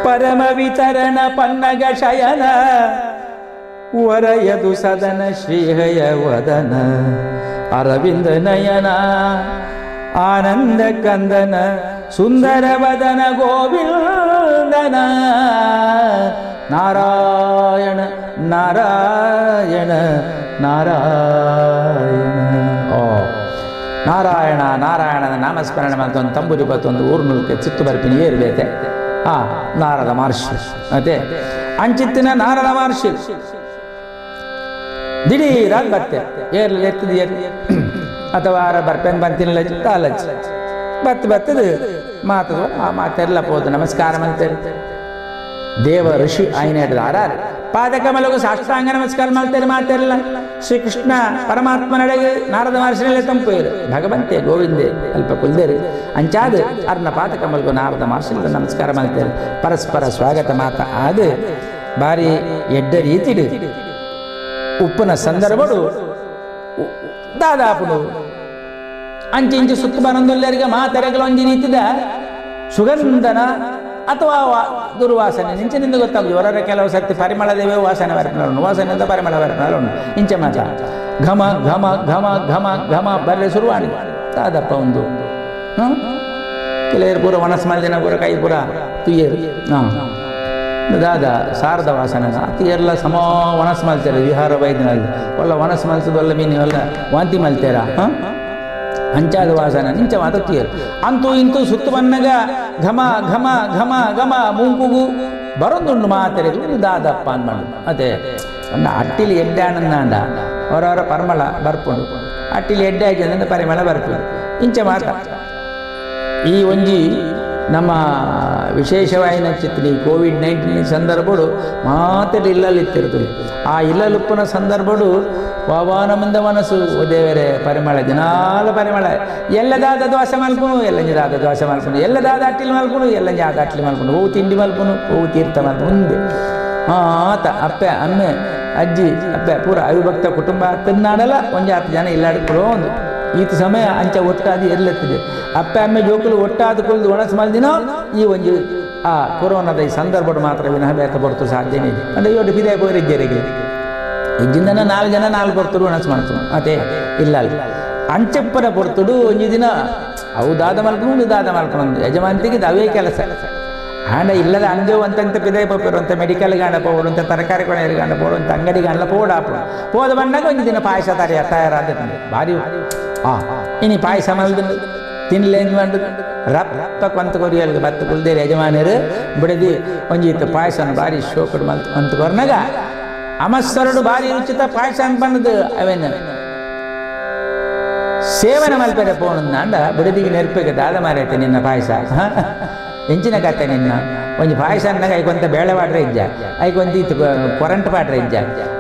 ಪರಮ ವಿತರಣ ಪನ್ನಗ ಶಯನ ವರಯದು ಸದನ ಶ್ರೀಹಯ ವದನ ಅರವಿಂದ ನಯನ ಆನಂದ ಕಂದನ ಸುಂದರ ವದನ ಗೋವಿಂದನ ನಾರಾಯಣ ನಾರಾಯಣ ನಾರಾಯಣ. ಓ ನಾರಾಯಣ ನಾರಾಯಣನ ನಾಮಸ್ಮರಣೆ ಮಾಡ್ತೊಂದು ತಂಬುರಿ ಬತ್ತೊಂದು ಊರ್ನುಲ್ಕೆ ಚಿತ್ತು ಬರ್ಪಿನಿ ಏರ್ಬೇತೆ ಆ ನಾರದ ಮಹರ್ಷಿ ಅದೇ ಅಂಚಿತ್ತಿನ ನಾರದ ಮಹರ್ಷಿ ದಿಢೀರಾಗಿ ಬರ್ತೆ ಏರ್ಲಿ ಎತ್ತದ ಏರ್ ಅಥವಾ ಆರ ಬರ್ಪೆನ್ ಬಂತಿಲ್ಲ ತಾಲಜ್ ಬತ್ತು ಬತ್ತದು ಮಾತದ ಆ ಮಾತೆಲ್ಲ ಪೋದು ನಮಸ್ಕಾರ ಮಾಡ್ತಾರೆ. ದೇವ ಋಷಿ ಆಯ್ನ ಆರಾರು ಪಾದಕಮಲಗು ಸಾಷ್ಟಾಂಗ ನಮಸ್ಕಾರ ಮಾಡ್ತಾರೆ ಮಾತೆಲ್ಲ. ಶ್ರೀಕೃಷ್ಣ ಪರಮಾತ್ಮನಡೆಗೆ ನಾರದ ಮಹರ್ಷಿನಲ್ಲೇ ತಂಪೇರು ಭಗವಂತೆ ಗೋವಿಂದೆ ಅಲ್ಪ ಕುಲ್ದೇರು ಅಂಚಾದ ಅರ್ನ ಪಾದಕಮಲಗು ನಾರದ ಮಹರ್ಷಿನ ನಮಸ್ಕಾರ ಮಾಡ್ತಾರೆ. ಪರಸ್ಪರ ಸ್ವಾಗತ ಮಾತ ಆದ ಬಾರಿ ಎಡ್ಡ ರೀತಿಡು ಉಪ್ಪನ ಸಂದರ್ಭಡು ದಾದಾಪುಡು ಅಂಚಿಂಚು ಸುತ್ತ ಬನಂದೊಲ್ಲರಿಗೆ ಮಾತೆರೆಗಳ ಒಂಜಿ ರೀತಿದ ಸುಗಂಧನ ಅಥವಾ ದುರ್ವಾಸನೆ ನಿಂಚಿನಿಂದ ಗೊತ್ತಾಗುದು. ಹೊರರ ಕೆಲವು ಸರ್ತಿ ಪರಿಮಳದೇವೇ ವಾಸನೆ ಬರ್ಪಣೆ ವಾಸನೆಯಿಂದ ಪರಿಮಳ ಬರ್ಪಣೆ ಇಂಚೆ ಮಾತ ಘಮ ಘಮ ಘಮ ಘಮ ಘಮ ಬರ್ರೆ ಶುರುವಾಡಿ ತಾದಪ್ಪ ಒಂದು ಕೆಲವರು ಪೂರ ವನಸ್ ಮಲ್ದಿನ ಪೂರ ಕೈ ಪೂರ ತುಯ್ಯರು ಹಾಂ ದಾದ ಸಾರದ ವಾಸನೆ ಅತಿ ಎಲ್ಲ ಸಮ ವನಸ್ ಮಲ್ತಾರೆ ವಿಹಾರ ವೈದ್ಯನಲ್ಲಿ ಒಲ್ಲ ವನಸ್ ಮಲ್ಸದೊಲ್ಲ ಮೀನು ಒಲ್ಲ ವಾಂತಿ ಮಲ್ತೇರ ಹಾಂ ಅಂಚಾದ ವಾಸನ ನಿಂಚ ಮಾತ್ರ ತುಯ್ಯರು ಅಂತೂ ಇಂತೂ ಸುತ್ತು ಬನ್ನಗ ಘಮ ಘಮ ಘಮ ಘಮ ಮೂಂಕುಗು ಬರೊಂದುಂಡು ಮಾತರೆ ದಾದಪ್ಪ ಅಂದ್ಬಂಡು ಅದೇ ಒಂದು ಅಟ್ಟಿಲಿ ಎಡ್ಡೆ ಆನಂದಾಂಡ ಅವರವರ ಪರಿಮಳ ಬರ್ಪುಂಡು ಅಟ್ಟಿಲಿ ಎಡ್ಡೆ ಆಗಿ ಅಂದ್ರೆ ಪರಿಮಳ ಬರ್ಪುಂಡು ಇಂಚ ಮಾತ. ಈ ಒಂಜಿ ನಮ್ಮ ವಿಶೇಷವಾಯಿನ ಚಿತ್ರಿ ಕೋವಿಡ್-19 ಸಂದರ್ಭಡು ಮಾತ್ರ ಇಲ್ಲಲ್ಲಿ ಇತ್ತಿರ್ತದೆ. ಆ ಇಲ್ಲಲುಪ್ಪನ ಸಂದರ್ಭಡು ವಾವಾನ ಮುಂದೆ ಮನಸ್ಸು ದೇವರೇ ಪರಿಮಳ ದಿನಾಲ ಪರಿಮಳ ಎಲ್ಲದಾದ ದೋಸೆ ಮಲ್ಪುನು ಎಲ್ಲಂಜಾದ ದೋಸೆ ಮಲ್ಪುನು ಎಲ್ಲದಾದ ಅಟ್ಟಿಲಿ ಮಲ್ಪುನು ಎಲ್ಲಂಜಾದ ಅಟ್ಲಿ ಮಲ್ಪುನು ಹೂವು ತಿಂಡಿ ಮಲ್ಪುನು ಹೂವು ತೀರ್ಥ ಮಲ್ಪುನು ಮುಂದೆ ಆತ ಅಪ್ಪೆ ಅಮ್ಮೆ ಅಜ್ಜಿ ಅಪ್ಪೆ ಪೂರ ಅವಿಭಕ್ತ ಕುಟುಂಬ ತಿನ್ನಾಡಲ್ಲ ಒಂಜಿ ಹತ್ತು ಜನ ಇಲ್ಲಾಡ್ಕೊಳ್ಳೋ ಒಂದು ಈತ ಸಮಯ ಅಂಚ ಒಟ್ಟಾದಿ ಎರ್ಲೆತ್ತಿದೆ ಅಪ್ಪೆ ಅಮ್ಮೆ ಜೋಕುಲು ಒಟ್ಟಾದ ಕುಲ್ದು ಒಣಸ್ ಮಲ್ದಿನೋ ಈ ಒಂಜಿ ಆ ಕೊರೋನಾದ ಈ ಸಂದರ್ಭ ಮಾತ್ರ ವಿನಃ ಬೇತ ಬರ್ತರು ಸಾಧ್ಯನೇ ಇದೆ. ಅಂದರೆ ಇವತ್ತು ಫಿದೆ ಪೋರಿಜ್ಜರಿಗೆ ಇಜ್ಜಿಂದನ ನಾಲ್ಕು ಜನ ನಾಲ್ಕು ಬರ್ತರು ಒಣಸ್ ಮಾಡ್ತಾರೆ ಅದೇ ಇಲ್ಲ ಅಲ್ಲ ಅಂಚಪ್ಪನ ಪೊರ್ತುಡು ಒಂಜಿ ದಿನ ಅವು ದಾದ ಮಲ್ಕೊಂಡು ದಾದ ಮಲ್ಕೊಂಡು ಯಜಮಾನ್ತಿಗೆ ಅವೇ ಕೆಲಸ ಆಂಡ ಇಲ್ಲದ ಅಂಜೋ ಅಂತಂತ ಪಿದೆ ಪೋಪಿರುವಂಥ ಮೆಡಿಕಲ್ ಗಾಂಡ ಪೋಡುವಂಥ ತರಕಾರಿ ಕೊನೆಯಲ್ಲಿ ಗಾಂಡ ಪೋಡುವಂಥ ಅಂಗಡಿ ಗಾಂಡ ಪೋಡಾಪು ಪೋದ ಬಂದಾಗ ಒಂದು ದಿನ ಪಾಯಸ ತಯಾರ ತಯಾರಾದ ಭಾರಿ ಇನಿ ಪಾಯಸ ಮಲ್ದು ತಿನ್ಲೇನು ಮಂಡು ರಪ್ಪ ಕೊಂತ ಕೊರಿಯಲ್ಗೆ ಬತ್ತು ಕುಲ್ದೇರಿ ಯಜಮಾನರು ಬಿಡದಿ ಒಂಜಿತ್ತು ಪಾಯಸನ ಭಾರಿ ಶೋಕಡು ಮಲ್ತು ಅಂತ ಕೊರ್ನಾಗ ಅಮಸ್ಸರಡು ಭಾರಿ ರುಚಿತ ಪಾಯಸ ಅಂತ ಬಂದದ್ದು ಅವೇನು ಸೇವನೆ ಮಲ್ಪೆರೆ ಪೋಣಂದಾಂಡ ಬಿಡದಿಗೆ ನೆರ್ಪೆಗೆ ದಾದ ಮಾರೈತೆ ನಿನ್ನ ಪಾಯಸ ಎಂಚಿನ ಕತೆ ನಿನ್ನ ಒಂಜಿ ಪಾಯಸ ಅಂದಾಗ ಐಕೊಂತ ಬೇಳೆ ಪಾಟ್ರೆ ಇಜ್ಜ ಐಕೊಂತ ಇತ್ತು ಕೊರಂಟ್ ಪಾಟ್ರೆ ಇಜ್ಜ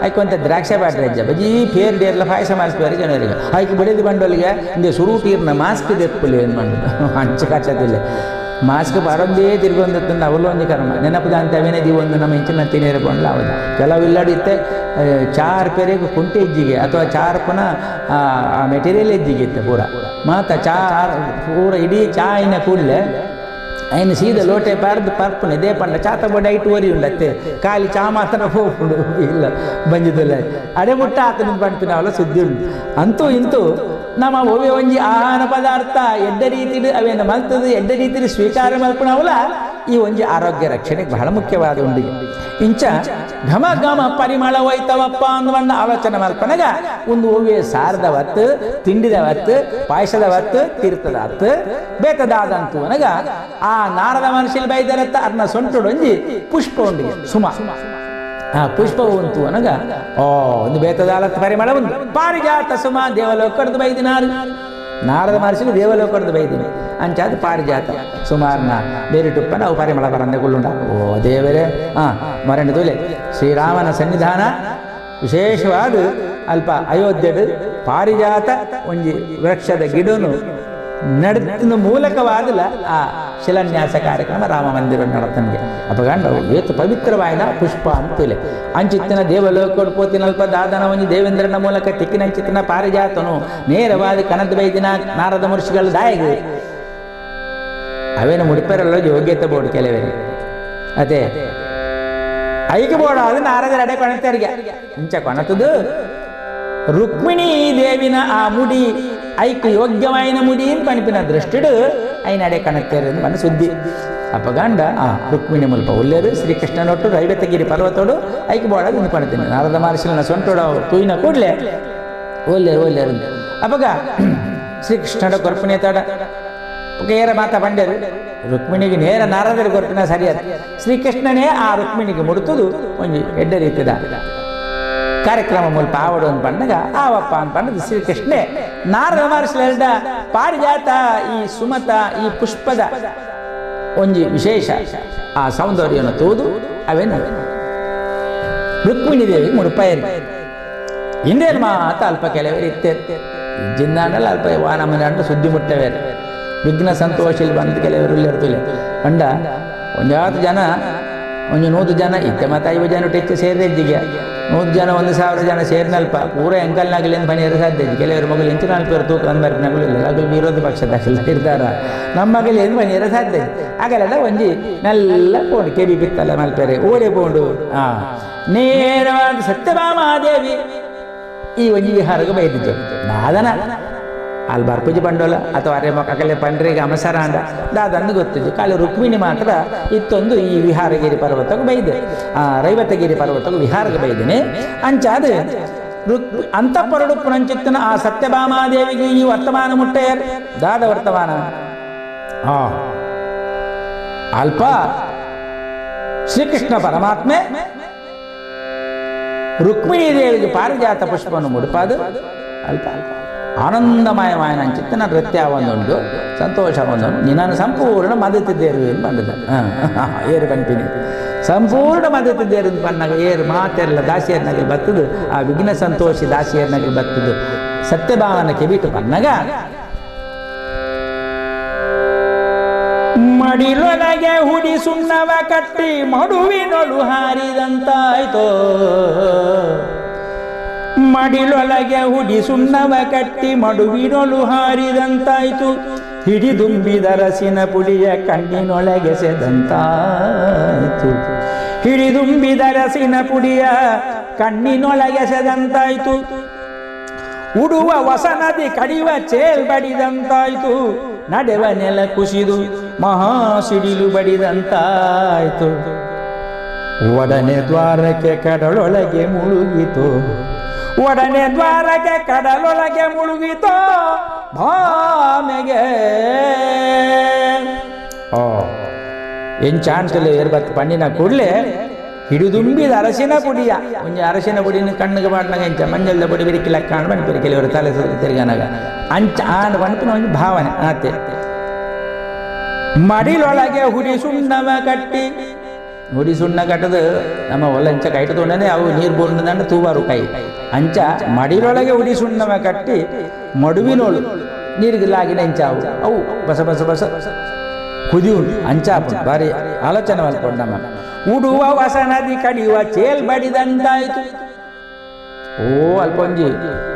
ಐಕೊಂತ ದ್ರಾಕ್ಷೆ ಪಾಟ್ರೆ ಇಜ್ಜ ಬಜೀ ಪೇರ್ ಡೇರ್ಲ ಪಾಯಸ ಮಲ್ಪುವರೆ ಜನರಿಗೆ ಐಕ್ ಬಿಡದಿ ಬಂಡೋಲಿಗೆ ಇಂದೆ ಸುರೂಟೀರ್ನ ಮಾಸ್ಕ್ ದೆಪ್ಪುಲಿ ಏನು ಮಂಡು ಅಂಚ ಕಚ್ಚತಿಲ್ಲ ಮಾಸ್ಕ್ ಬರೋದೇ ತಿರ್ಗೊಂದು ಅವಲು ಒಂಜಿ ಕರ್ಮ ನೆನಪದ ಅಂತ ಅವೇನೇ ಒಂದು ನಮ್ಮ ಇಂಚಿನ ತಿನ್ನೇರು ಪಂಡ್ಲ ಅವದು ಕೆಲವು ಇಲ್ಲಡಿತ್ತೆ ಚಾರ್ ಪೆರೆಗೆ ಕುಂಟೆ ಇಜ್ಜಿಗೆ ಅಥವಾ ಚಾರ್ ಪುನಃ ಆ ಮೆಟೀರಿಯಲ್ ಇಜ್ಜಿಗೆ ಇತ್ತೆ ಪೂರ ಮಾತ ಚಾರ್ ಪೂರ ಇಡೀ ಚಾ ಇನ್ನ ಕೂಡಲೇ ఆయన ಸೀದ ಲೋಟೆ ಪಾರ್ದು ಪರ್ಪುನೆ ಇದೇ ಪಂಡ ಚಾತ ಬೊಡೆ ಐಟು ಒರಿ ಉಂಡತ್ತೆ ಖಾಲಿ ಚಾ ಮಾತ್ರ ಹೋಗ್ಬಿಡು ಇಲ್ಲ ಬಂಜಿದಲ್ಲ ಅಡೆ ಮುಟ್ಟ ಆತನ ಪಂಪಿನವಲ್ಲ ಸುದ್ದಿ ಉಂಟು. ಅಂತೂ ಇಂತೂ ನಮ್ಮ ಒವೆ ಒಂಜಿ ಆಹಾರ ಪದಾರ್ಥ ಎಡ್ಡ ರೀತಿಡು ಅವೇನು ಮಲ್ತದು ಎಡ್ಡ ರೀತಿಡು ಸ್ವೀಕಾರ ಮಲ್ಪನವಲ್ಲ ಈ ಒಂಜಿ ಆರೋಗ್ಯ ರಕ್ಷಣೆಗೆ ಬಹಳ ಮುಖ್ಯವಾದ ಉಂಡಿಗೆ. ಇಂಚ ಘಮ ಘಮ ಪರಿಮಳ ಹೋಯ್ತವಪ್ಪ ಅನ್ನುವನ್ನ ಆಲೋಚನೆ ಮಲ್ಪನಗ ಒಂದು ಒವ್ವೆ ಸಾರದ ಹೊತ್ತು ತಿಂಡಿದ ಹೊತ್ತು ಪಾಯಸದ ಹೊತ್ತು ತೀರ್ಥದ ಹೊತ್ತು ಬೇತದಾದಂತು ಅನಗ ಆ ನಾರದ ಮನುಷ್ಯಲಿ ಬೈದರತ್ತ ಅರ್ನ ಸೊಂಟುಡೊಂಜಿ ಪುಷ್ಪ ಉಂಡಿಗೆ ಸುಮ ಆ ಪುಷ್ಪ ಉಂಟು ಅನಗ ಓ ಒಂದು ಬೇತದಾಲತ್ ಪರಿಮಳ ಒಂದು ಪಾರಿಜಾತ ಸುಮ ದೇವಲೋಕಡ್ದು ಬೈದಿನಾರು ನಾರದ ಮಹರ್ಷಿಗೆ ದೇವಲೋಕಡ್ದು ಬೈದಿನಿ ಅಂಚಾದ ಪಾರಿಜಾತ ಸುಮಾರ್ನ ಬೇರೆ ಟುಪ್ಪನ ಅವು ಪರಿಮಳ ಬರಂದೆ ಕುಳ್ಳುಂಡ ಓ ದೇವರೇ ಮರಣ ತೋಲೆ ಶ್ರೀರಾಮನ ಸನ್ನಿಧಾನ ವಿಶೇಷವಾದ ಅಲ್ಪ ಅಯೋಧ್ಯೆಡು ಪಾರಿಜಾತ ಒಂಜಿ ವೃಕ್ಷದ ಗಿಡನು ನಡೆದ ಮೂಲಕವಾದಲ ಆ ಶಿಲಾನ್ಯಾಸ ಕಾರ್ಯಕ್ರಮ ರಾಮ ಮಂದಿರ ನಡತನಿಗೆ ಅಪಗಂಡ ಏತು ಪವಿತ್ರವಾದ ಪುಷ್ಪ ಅಂತಲೇ ಅಂಚಿತ್ತಿನ ದೇವಲೋಕಡು ಪೋತಿನಲ್ಪ ದಾದನ ಒಂಜಿ ದೇವೇಂದ್ರನ ಮೂಲಕ ತಿಕ್ಕಿನಂಚಿತ್ತಿನ ಪಾರಿಜಾತನು ನೇರವಾದ ಕನದ ಬೈದಿನ ನಾರದ ಮಹರ್ಷಿಗಳ ದಾಯಗ ಅವೇನು ಮುಡಿಪರಲ್ಲ ಯೋಗ್ಯತೆ ಬೋರ್ಡ್ ಕೆಲವೇ ಅದೇ ಐಕೆ ಬೋರ್ಡ್ ಅದು ನಾರದರ ಅಡೆ ಕೊಣತರಿಗೆ ಇಂಚ ಕೊಣತದು ರುಕ್ಮಿಣೀ ದೇವಿನ ಆ ಮುಡಿ ಐಕ್ ಯೋಗ್ಯವಾಯಿನ ಮುಡಿ ಪಣಿಪಿನ ದೃಷ್ಟಿಡು ಐನ ಅಡೆ ಕಣತ್ತೇರು ಮನ ಸುದ್ದಿ ಅಪಗಂಡ ಆ ರುಕ್ಮಿಣಿ ಮುಲ್ಪ ಉಲ್ಲೇರು ಶ್ರೀಕೃಷ್ಣನೊಟ್ಟು ರೈವತಗಿರಿ ಪರ್ವತೋಡು ಐಕ್ ಬೋಡ ಪಣತೀನಿ ನಾರದ ಮಹರ್ಷಿನ ಸೊಂಟೋಡ ತೂಯಿನ ಕೂಡಲೇ ಓಲ್ಲೇರು ಓಲ್ಲೇರು ಅಪಗ ಶ್ರೀಕೃಷ್ಣನ ಕೊರ್ಪಣೆ ತಾಡ ಏರ ಮಾತ ಪಂಡರು ರುಕ್ಮಿಣಿಗೆ ನೇರ ನಾರದರು ಕೊರ್ಪಿನ ಸರಿಯಾದ ಶ್ರೀಕೃಷ್ಣನೇ ಆ ರುಕ್ಮಿಣಿಗೆ ಮುಡುತ್ತದು ಒಂಜಿ ಎಡ್ಡ ರೀತಿದ ಕಾರ್ಯಕ್ರಮ ಮೂಲಕ ಆವಡು ಅಂತ ಪಣ್ಣಗ ಆವಪ್ಪ ಅಂತ ಪಣ್ಣದು ಶ್ರೀಕೃಷ್ಣೇ ನಾರದ ಮಹರ್ಷಿಲೆಲ್ಡ ಪಾರಿಜಾತ ಈ ಸುಮತ ಈ ಪುಷ್ಪದ ಒಂಜಿ ವಿಶೇಷ ಆ ಸೌಂದರ್ಯವನ್ನು ತೋದು ಅವೇನು ರುಕ್ಮಿಣಿ ದೇವಿ ಮುಡುಪಾಯರಿ ಇಂದೇನು ಮಾತ ಅಲ್ಪ ಕೆಲವರು ಇತ್ತೇ ಜಿನ್ನಾಂಡಲ್ಲ ಅಲ್ಪ ವಾನಮನೆ ಸುದ್ದಿ ಮುಟ್ಟವೇರು ವಿಘ್ನ ಸಂತೋಷ ಬಂದು ಕೆಲವರು ಇರ್ತಿಲ್ಲ ಪಂಡ ಒಂಜಾತು ಜನ ಒಂದು 100 ಜನ ಇತ್ತೆ ಮತ್ತು 50 ಜನ ಟೆಚ್ಚು ಸೇರಿದ್ದಿಗೆ 100 ಜನ 1000 ಜನ ಸೇರಿನಲ್ಪ ಪೂರ ಎಂಕಲ್ನಾಗಲಿ ಅಂತ ಪನಿಯರು ಸಾಧ್ಯ ಇದ್ದಿ ಕೆಲವರು ಮಗಳು ಇಂಚು 4 ತೂಕ ಅಂದ್ ಇಲ್ಲ ಅಗಲು ವಿರೋಧ ಪಕ್ಷದ ಇರ್ತಾರ ನಮ್ಮ ಮಗಲಿ ಏನು ಪನಿಯರ ಸಾಧ್ಯ ಇದ್ದಿ ಆಗಲೆಲ್ಲ ಒಂಜಿ ನೆಲ್ಲ ಪೋಂಡು ಕೆಬಿ ಬಿತ್ತಲ್ಲ ಮಲ್ಪೇರೆ ಓಡೆ ಪೋಂಡು ನೇರವಾದ ಸತ್ಯಭಾಮಾದೇವಿ ಈ ಒಂಜಿ ವಿಹಾರಕ್ಕೆ ಬೈದಿದ್ದು ನಾದನ ಅಲ್ಲಿ ಬರ್ಪುಜಿ ಬಂಡೋಲ ಅಥವಾ ಅರೆ ಮಕ್ಕಳೇ ಪಂಡ್ರಿಗೆ ಅಮಸರ ಅಂಡ ದಾದಂದು ಗೊತ್ತಿದ್ದು ಕಾಲು ರುಕ್ಮಿಣಿ ಮಾತ್ರ ಇತ್ತೊಂದು ಈ ವಿಹಾರಗಿರಿ ಪರ್ವತಕ್ಕೆ ಬೈದೆ ಆ ರೈವತಗಿರಿ ಪರ್ವತಕ್ಕೆ ವಿಹಾರಕ್ಕೆ ಬೈದೇನೆ ಅಂಚಾದ ಅಂತಃಪರಡು ಪುನಂಚಿತ್ತನ ಆ ಸತ್ಯಭಾಮಾದೇವಿಗೆ ಈ ವರ್ತಮಾನ ಮುಟ್ಟೆಯರ್ ದಾದ ವರ್ತಮಾನ ಅಲ್ಪ ಶ್ರೀಕೃಷ್ಣ ಪರಮಾತ್ಮೆ ರುಕ್ಮಿಣಿ ದೇವಿಗೆ ಪಾರಿಜಾತ ಪುಷ್ಪವನ್ನು ಮುಡುಪಾದು ಅಲ್ಪ ಆನಂದಮಯಮಾಯನ ಚಿತ್ತನ ನೃತ್ಯ ಒಂದುಂಟು ಸಂತೋಷ ಒಂದುಂಟು ನಿನ್ನನ್ನು ಸಂಪೂರ್ಣ ಮದತಿದ್ದೇರು ಎಂದು ಬಂದದ ಏರು ಕಣ್ಪಿನಿ ಸಂಪೂರ್ಣ ಮದತಿದ್ದೇರು ಅಂತ ಬಂದಾಗ ಏರು ಮಾತೆಲ್ಲ ದಾಸಿಯರ್ನಾಗಲಿ ಬತ್ತದು ಆ ವಿಘ್ನ ಸಂತೋಷಿ ದಾಸಿಯರ್ನಾಗಲಿ ಬತ್ತದು ಸತ್ಯಭಾವನ ಕಿವಿಟು ಬಂದಾಗ ಮಡಿಲೊಳಗೆ ಹುಡಿ ಸುಣ್ಣವ ಕಟ್ಟಿ ಮಡುವಿನೊಳು ಹಾರಿದಂತಾಯ್ತೋ ಮಡಿಲೊಳಗೆ ಹುಡಿ ಸುಣ್ಣವ ಕಟ್ಟಿ ಮಡುವಿನೊಳು ಹಾರಿದಂತಾಯ್ತು ಹಿಡಿದುಂಬಿದ ರಸಿನ ಪುಡಿಯ ಕಣ್ಣಿನೊಳಗೆ ಸೆದಂತಾಯ್ತು ಹಿಡಿದುಂಬಿದ ರಸಿನ ಪುಡಿಯ ಕಣ್ಣಿನೊಳಗೆ ಸೆದಂತಾಯ್ತು ಉಡುವ ವಸನದಿ ಕಡಿವ ಚೇಲ್ ಬಡಿದಂತಾಯ್ತು ನಡೆವ ನೆಲ ಕುಸಿದು ಮಹಾ ಸಿಡಿಲು ಬಡಿದಂತಾಯ್ತು ಒಡನೆ ದ್ವಾರಕ್ಕೆ ಕಡಲೊಳಗೆ ಮುಳುಗಿತು ಒಡನೆ ದ್ವಾರಕ್ಕೆ ಕಡಲೊಳಗೆ ಮುಳುಗಿತೋ ಭಾಮೆಗೆ ಎಂಚಾಂತಲೇ ಏರ್ಬತ್ತು ಪಣ್ಣಿನ ಕೂಡಲೇ ಹಿಡಿದುಂಬಿದ ಅರಸಿನ ಪುಡಿಯ ಒಂಜಿ ಅರಸಿನ ಪುಡಿನ ಕಣ್ಣಿಗೆ ಮಾಡ್ನಾಗ ಎಂಚ ಮಂಜಲ್ದ ಪುಡಿ ಬಿರಿಕಿಲ್ಲ ಕಾಣ್ ಬಣ್ಪಿರಿ ಕೆಲವರು ತಲೆ ತಿರ್ಗನಾಗ ಅಂಚ ಆಂಡ್ ಬಣ್ಪಿನ ಒಂಜಿ ಭಾವನೆ ಆತೆ ಮಡಿಲೊಳಗೆ ಹುಡಿ ಸುಣ್ಣವ ಕಟ್ಟಿ ಹುಡಿ ಸುಣ್ಣ ಕಟ್ಟದು ನಮ್ಮ ಹೊಲ ಅಂಚ ಕೈಟ ತೊಗೊಂಡೇ ಅವು ನೀರು ಬೋರ್ನದಂಡ ತೂವಾರು ಕೈ ಅಂಚ ಮಡಿಲೊಳಗೆ ಹುಡಿ ಸುಣ್ಣವ ಕಟ್ಟಿ ಮಡುವಿನೋಳು ನೀರಿಗೆ ಲಾಗಿನ ಅಂಚ ಅವು ಅವು ಬಸ ಬಸ ಬಸ ಕುದಿಯುಂಟು ಅಂಚಾಪು ಭಾರಿ ಆಲೋಚನೆ ಮಾಡ್ಕೊಂಡು ನಮ್ಮ ಉಡುವ ವಸನದಿ ಕಡಿಯುವ ಚೇಲ್ ಬಡಿದಂತಾಯ್ತು ಓ ಅಲ್ಪೊಂಜಿ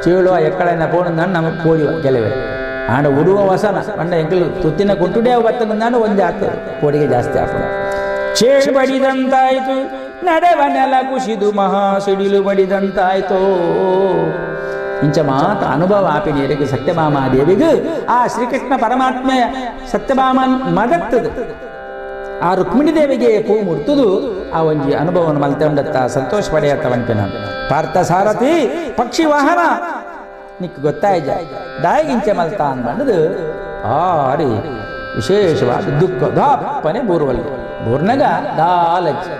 ಚೇಳುವ ಎಕ್ಕಳನ್ನ ಪೋಣಂದಾಣ ನಮಗೆ ಪೋಡಿವ ಕೆಲವೇ ಆಂಡ ಉಡುವ ವಸನ ಅಂಡ ಎಂಕಲು ತುತ್ತಿನ ಕುಟ್ಟುಡೇ ಬತ್ತಂದಾಣ ಒಂದೇ ಆಗ್ತದೆ ಪೋಡಿಗೆ ಜಾಸ್ತಿ ಆಗ್ತದೆ ಚೇಳು ಬಡಿದಂತಾಯ್ತು ನಡೆವ ನೆಲ ಕುಸಿದು ಮಹಾ ಸಿಡಿಲು ಬಡಿದಂತಾಯ್ತು ಇಂಚ ಮಾತ ಅನುಭವ ಆಪಿನಿಯರಿಗೆ ಸತ್ಯಭಾಮಾದೇವಿಗೆ ಆ ಶ್ರೀಕೃಷ್ಣ ಪರಮಾತ್ಮ ಸತ್ಯಭಾಮನ್ ಮದತ್ತದು ಆ ರುಕ್ಮಿಣಿ ದೇವಿಗೆ ಪೂ ಮುರ್ತುದು ಆ ಒಂಜಿ ಅನುಭವವನ್ನು ಮಲ್ತೊಂಡತ್ತ ಸಂತೋಷ ಪಡೆಯತ್ತ ವಂಪಿನ ಪಾರ್ಥ ಸಾರಥಿ ಪಕ್ಷಿ ವಾಹನ ನಿಕ್ ಗೊತ್ತಾಯ್ಜ ದಾಯಿಗಿಂಚೆ ಮಲ್ತ ಅಂದ್ಬಂದದು ಭಾರಿ ವಿಶೇಷವಾದ ದುಃಖ ದಾಪನೆ ಬೂರ್ವಲ್ಲಿ ಬೂರ್ನಗ ದಾಲಜ್ಜಿ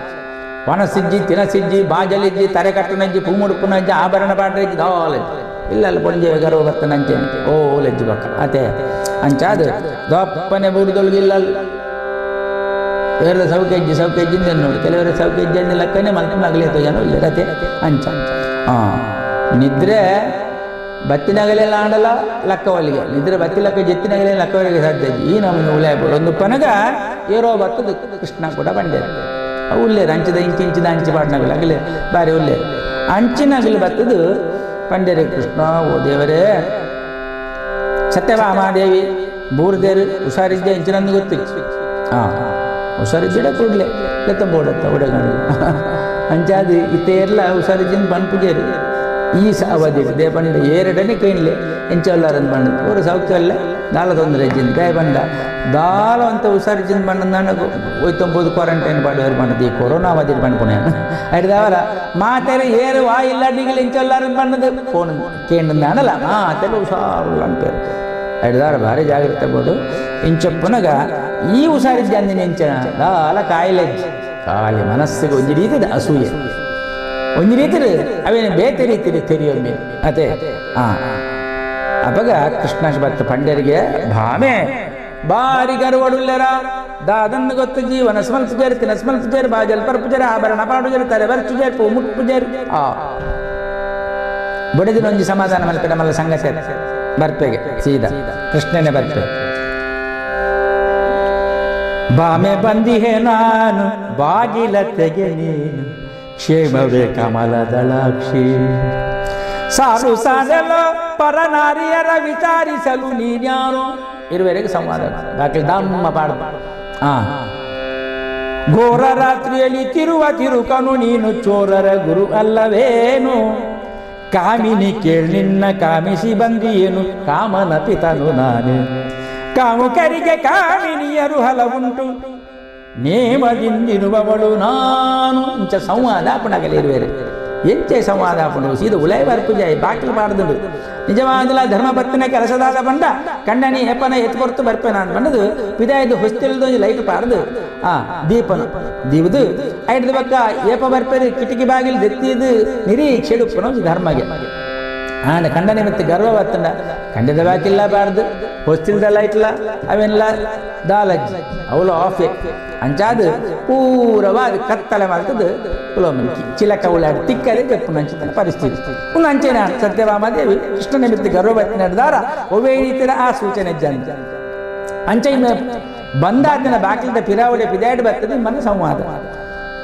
ವನಸಿಜ್ಜಿ ತಿನಸಿಜ್ಜಿ ಬಾಜಲಿಜ್ಜಿ ತರೆ ಕಟ್ಟನಜ್ಜಿ ಪೂ ಮುಡುಪುನಜ್ಜಿ ಆಭರಣ ಪಾಡ್ರಜ್ಜಿ ದಾಲಜ್ಜಿ ಇಲ್ಲ ಪೊಂಜೆ ಗರ್ವ ಬರ್ತನಂಚೆ ಓ ಲಜ್ಜಿ ಬಕ್ಕ ಅತೆ ಅಂಚಾದ ದಪ್ಪನೆ ಬೂರ್ದೊಳಗಿಲ್ಲ ಬೇರೆ ಸೌಕೆಜ್ಜಿ ಸೌಕೆಜ್ಜಿಂದ ನೋಡಿ ಕೆಲವರು ಸೌಕೆಜ್ಜಿ ಅಂದ ಲೆಕ್ಕನೆ ಮಲ್ಪನಾಗಲಿ ಜನ ಇಲ್ಲ ರತೆ ಅಂಚ ಹಾಂ ನಿದ್ರೆ ಬತ್ತಿನಾಗಲೆಲ್ಲ ಆಡಲ್ಲ ಲಕ್ಕವಲ್ಲಿಗೆ ನಿದ್ರೆ ಬತ್ತಿ ಲಕ್ಕ ಜೆತ್ತಿನಾಗಲೇ ಲಕ್ಕವಲ್ಲಿಗೆ ಸಾಧ್ಯ ಈ ನಮ್ಮನ್ನು ಉಲೆ ಒಂದು ಪನಗ ಏರೋ ಬತ್ತದ ಕೃಷ್ಣ ಕೂಡ ಬಂಡೆ ಅವು ಉಲ್ಲೇರು ಅಂಚದ ಇಂಚು ಇಂಚಿದ ಅಂಚು ಪಾಡ್ನಾಗಲಿ ಆಗಲೇ ಬಾರಿ ಉಲ್ಲೇರು ಅಂಚಿನಾಗಲಿ ಬತ್ತದು ಪಂಡ್ಯರೆ ಕೃಷ್ಣ ಓ ದೇವರೇ ಸತ್ಯಭಾಮಾದೇವಿ ಬೂರ್ದೇರು ಹುಷಾರಿದ್ದೆ ಇಂಚಿನಂದು ಗೊತ್ತಿತ್ತು ಹಾಂ ಹುಷಾರಿದ್ದಿಡ ಕೂಡಲೇ ಲೆತ್ತಂಬೋಡತ್ತ ಉಡಗಂಡು ಅಂಚಾದು ಇತ್ತೇರ್ಲ ಹುಷಾರಿದ್ದಿಂದ ಪನ್ಪುಜೇರು ಈ ಅವಧಿ they ಪಂಡ ಏರಡನೆ ಕೈನ್ಲೆ ಎಂಚವಲ್ಲಾರಂದು ಬಂಡ ஒரு ಸೌಖ್ಯ ದಾಲ ತೊಂದರೆ ಇಜ್ಜಿಂದ ದಾಯ ಬಂಡ ದಾಲ ಅಂತ ಹುಷಾರಿಜ್ಜಿಂದ ಬಂಡ ಒಯ್ತೊಂಬೋದು ಕ್ವಾರಂಟೈನ್ ಪಾಡುವರು ಬಂಡದು ಈ ಕೊರೋನಾ ಅವಧಿ ಬಂಡ್ಪುಣೆ ಅಡಿದವರ ಮಾತೆರೆ ಏರು ವಾ ಇಲ್ಲ ನಿಗಲ್ ಎಂಚವಲ್ಲಾರಂದು ಬಂಡದು ಫೋನ್ ಕೇಂದ್ರ ಅನಲ್ಲ ಮಾತೆಲ್ಲ ಹುಷಾರುಲ್ಲ ಅನ್ಪೇರು ಐದಾರು ಭಾರಿ ಜಾಗ್ರತೆ ಬೋಡು ಇಂಚಪ್ಪುನಗ ಈ ಹುಷಾರಿದ್ದ ನಿಂಚನ ದಾಲ ಕಾಯಿಲೆ ಖಾಲಿ ಮನಸ್ಸಿಗೆ ಒಂಜಿ ರೀತಿದ ಅಸೂಯೆ ಒಂಜಿ ರೀತಿ ಅವೇನು ಬೇತೆ ರೀತಿ ತೆರಿಯೊಮ್ಮೆ ಅದೇ ಅಪಗ ಕೃಷ್ಣ ಭಕ್ತ ಪಂಡ್ಯರಿಗೆ ಭಾಮೆ ಬಾರಿ ಗರ್ವಡುಲ್ಲರ ದಾದನ್ನು ಗೊತ್ತು ಜೀವನ ಸ್ಮಲ್ಪುಜೇರು ತಿನ ಸ್ಮಲ್ಪುಜೇರು ಬಾಜಲ್ ಪರ್ಪುಜೇರು ಆಭರಣ ಪಾಡುಜೇರು ತಲೆ ಬರ್ಚುಜೇರು ಪೂ ಮುಟ್ಪುಜೇರು ಆ ಬೊಡೆದಿನೊಂಜಿ ಸಮಾಧಾನ ಮಲ್ಪೆ ನಮ್ಮಲ್ಲ ಸಂಗತಿ ಬರ್ಪೆಗೆ ಸೀದಾ ಕೃಷ್ಣನೇ ಬರ್ಪೆ ಬಾಮೆ ಬಂದಿಹೆ ನಾನು ಬಾಗಿಲ ತೆಗೆ ನೀನು ಕ್ಷೇಮವೇ ಕಮಲದಳಾಕ್ಷಿ ಸಾರು ಸಾರಲ ಪರನಾರಿಯರ ವಿಚಾರಿಸಲು ನೀನ್ಯಾರೋ ಇರುವರೆಗೆ ಸಂವಾದ ಬಾಕಿ ದಮ್ಮ ಪಾಡು ಘೋರ ರಾತ್ರಿಯಲ್ಲಿ ತಿರುವ ತಿರುಕನು ನೀನು ಚೋರರ ಗುರು ಅಲ್ಲವೇನು ಕಾಮಿನಿ ಕೇಳ್ ನಿನ್ನ ಕಾಮಿಸಿ ಬಂದಿಯೇನು ಕಾಮನ ಪಿತನು ನಾನೇ ಕಾಮುಕರಿಗೆ ಕಾಮಿನಿಯರು ಹಲವುಂಟು ನೇಮದಿಂದಿರುವವಳು ನಾನು ಇಂಚ ಸಂವಾದ ಅಪ್ಪಣಗಲಿ ಇರುವೆರೆ ಎಂಚೆ ಸಂವಾದ ಅಪ್ಪಣು ಸೀದ ಉಲೈ ಬರ್ಪುಜಾಯಿ ಬಾಕಿಲು ಬಾರ್ದುಂಡು ನಿಜವಾದಲ ಧರ್ಮಪತ್ನಿನ ಕೆಲಸದಾದ ಬಂಡ ಕಣ್ಣನಿ ಹೆಪ್ಪನ ಎತ್ತು ಕೊರ್ತು ಬರ್ಪೆ ನಾನು ಬಂಡದು ಪಿದಾಯ್ದು ಹೊಸ್ತಿಲ್ದು ಲೈಟ್ ಪಾರ್ದು ದೀಪನು ದೀವದು ಐಡ್ದ ಬಕ್ಕ ಏಪ ಬರ್ಪೆರು ಕಿಟಕಿ ಬಾಗಿಲು ದೆತ್ತಿದು ನಿರೀಕ್ಷೆಡುಪ್ಪನು ಧರ್ಮಗೆ ಆಂಡ ಕಂಡನೆ ಮತ್ತೆ ಗರ್ವ ಬತ್ತಂಡ ಕಂಡದ ಬಾಕಿಲ್ಲ ಬಾರ್ದು ಹೊಸ್ತಿಲ್ದ ಲೈಟ್ಲ ಅವೆಲ್ಲ ದಾಲಜ್ಜಿ ಅವಳು ಆಫೆ ಅಂಚಾದು ಪೂರವಾದ ಕತ್ತಲೆ ಮಾಡ್ತದ್ದು ಕುಲೋಮನಿಕಿ ಚಿಲಕ ಉಳ್ಳಾಡಿ ತಿಕ್ಕದೆ ತೆಪ್ಪು ನಂಚುತ್ತಾನೆ ಪರಿಸ್ಥಿತಿ ಒಂದು ಅಂಚೆನ ಸತ್ಯಭಾಮಾದೇವಿ ಕೃಷ್ಣ ನಿಮಿತ್ತ ಗರ್ವವತಿ ನಡೆದಾರ ಒವ್ವೇ ರೀತಿಯ ಆ ಸೂಚನೆ ಜನ ಅಂಚೆ ಬಂದಾತನ ಬಾಕಿಲ್ದ ಪಿರಾವಳಿ ಪಿದಾಡಿ ಬರ್ತದೆ ಮನ ಸಂವಾದ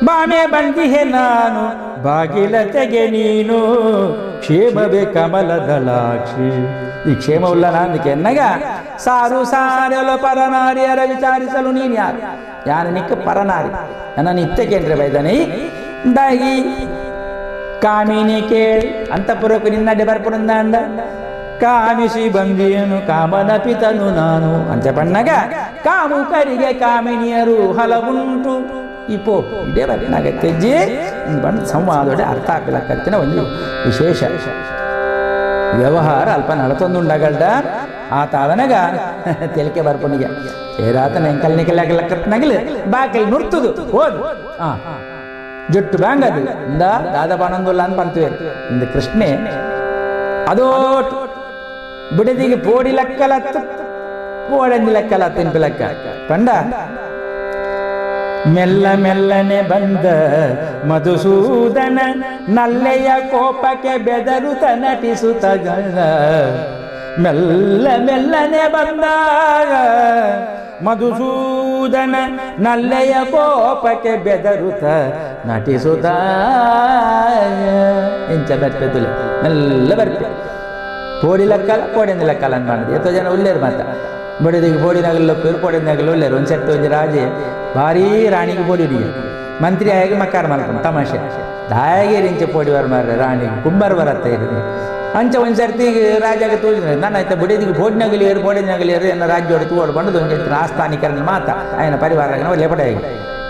ಬಾಮೆ ಬಂದಿಹೆ ನಾನು ಬಾಗಿಲ ತೆಗೆ ನೀನು ಕ್ಷೇಮವೇ ಕಮಲದಳಾಕ್ಷಿ ಈ ಕ್ಷೇಮವುಳ್ಳ ನಾಂದಿಕೆ ಎನ್ನಗ ಸಾರು ಸಾರಲು ಪರನಾರಿಯರ ವಿಚಾರಿಸಲು ನೀನು ಯಾರು ಯಾರು ನಿಕ್ಕ ಪರನಾರಿ ನನ್ನ ಇತ್ತಕೇಂದ್ರೆ ಬೈದಾನೆ ದಾಗಿ ಕಾಮಿನಿ ಕೇಳಿ ಅಂತಪುರಕ್ಕೆ ನಿನ್ನಡ್ಡೆ ಬರ್ಪುರಂದ ಅಂದ ಕಾಮಿಸಿ ಬಂದಿಯನು ಕಾಮನ ಪಿತನು ನಾನು ಅಂತ ಬಣ್ಣಗ ಕಾಮುಕರಿಗೆ ಕಾಮಿನಿಯರು ಹಲವುಂಟು ಇಪೋ ಇದೇ ಬರ್ತನಾಗತ್ತೆಜ್ಜಿ ಬಂದು ಸಂವಾದೋಡೆ ಅರ್ಥ ಹಾಕಲಕ್ಕತ್ತಿನ ಒಂದು ವಿಶೇಷ ವ್ಯವಹಾರ ಅಲ್ಪ ನಡತೊಂದುಂಡಗಲ್ಡ ಆ ತಾವನಗ ತೆಲಿಕೆ ಬರ್ಪಣಿಗೆ ಏರಾತನ ಎಂಕಲ್ ನಿಕಲಾಗಲಕ್ಕತ್ನಗಲು ಬಾಕಲ್ ನುರ್ತುದು ಹೋದು ಜುಟ್ಟು ಬ್ಯಾಂಗ್ ಅದು ಇಂದ ದಾದ ಬಾನಂದುಲ್ಲ ಅಂತ ಬಂತುವೆ ಇಂದ ಕೃಷ್ಣೆ ಅದೋ ಬಿಡದಿಗೆ ಪೋಡಿ ಲಕ್ಕಲತ್ತು ಪೋಡಂದಿ ಲಕ್ಕಲ ತಿನ್ಪಿಲಕ್ಕ ಪಂಡ ಮೆಲ್ಲ ಮೆಲ್ಲನೆ ಬಂದ ಮಧುಸೂದನ ನಲ್ಲೆಯ ಕೋಪಕ್ಕೆ ಬೆದರುತ ನಟಿಸುತ್ತ ಮೆಲ್ಲ ಮೆಲ್ಲನೆ ಬಂದಾಗ ಮಧುಸೂದನ ನಲ್ಲೆಯ ಕೋಪಕ್ಕೆ ಬೆದರುತ ನಟಿಸುತ್ತ ಎಂಚ ಬರ್ಪೆದುಲೆ ಮೆಲ್ಲ ಬರ್ಪೆ ಪೋಡಿ ಲಕ್ಕಲ ಪೋಡೆಂದು ಲಕ್ಕಲ ಅನ್ಬಾರ್ದು ಎತ್ತೋ ಜನ ಉಲ್ಲೇರು ಮಾತ ಬಡಿದಿಗೆ ಪೋಡಿ ನಗಲು ಪೇರು ಪೋಡಿ ನಗಲು ಉಲ್ಲೇರು ಒಂದು ಸೆಟ್ಟು ಒಂಜಿ ರಾಜೆ ಭಾರೀ ರಾಣಿಗೆ ಪೋಡಿ ಮಂತ್ರಿ ಆಗಿ ಮಕ್ಕಾರ ಮಲ್ಕೊಂಡು ತಮಾಷೆ ದಾಯಾಗೆ ರಿಂಚೆ ಪೋಡಿ ಬರ ಮಾರ್ರೆ ರಾಣಿಗೆ ಕುಂಬಾರ ಬರತ್ತೆ ಇರುತ್ತೆ ಅಂಚ ಒಂದು ಸರ್ತಿ ರಾಜಾಗ ತೋಜಿದ್ರೆ ನಾನು ಆಯ್ತಾ ಬಡಿದಿಗೆ ಪೋಡಿ ನಗಲಿಯರು ಪೋಡಿ ನಗಲಿಯರು ಎನ್ನ ರಾಜ್ಯೋಡು ತೋಡು ಬಂದು ಒಂದು ಆಸ್ಥಾನಿಕರನ್ನ ಮಾತ ఆయన ಪರಿವಾರ ಲೇಪಟಾಗಿ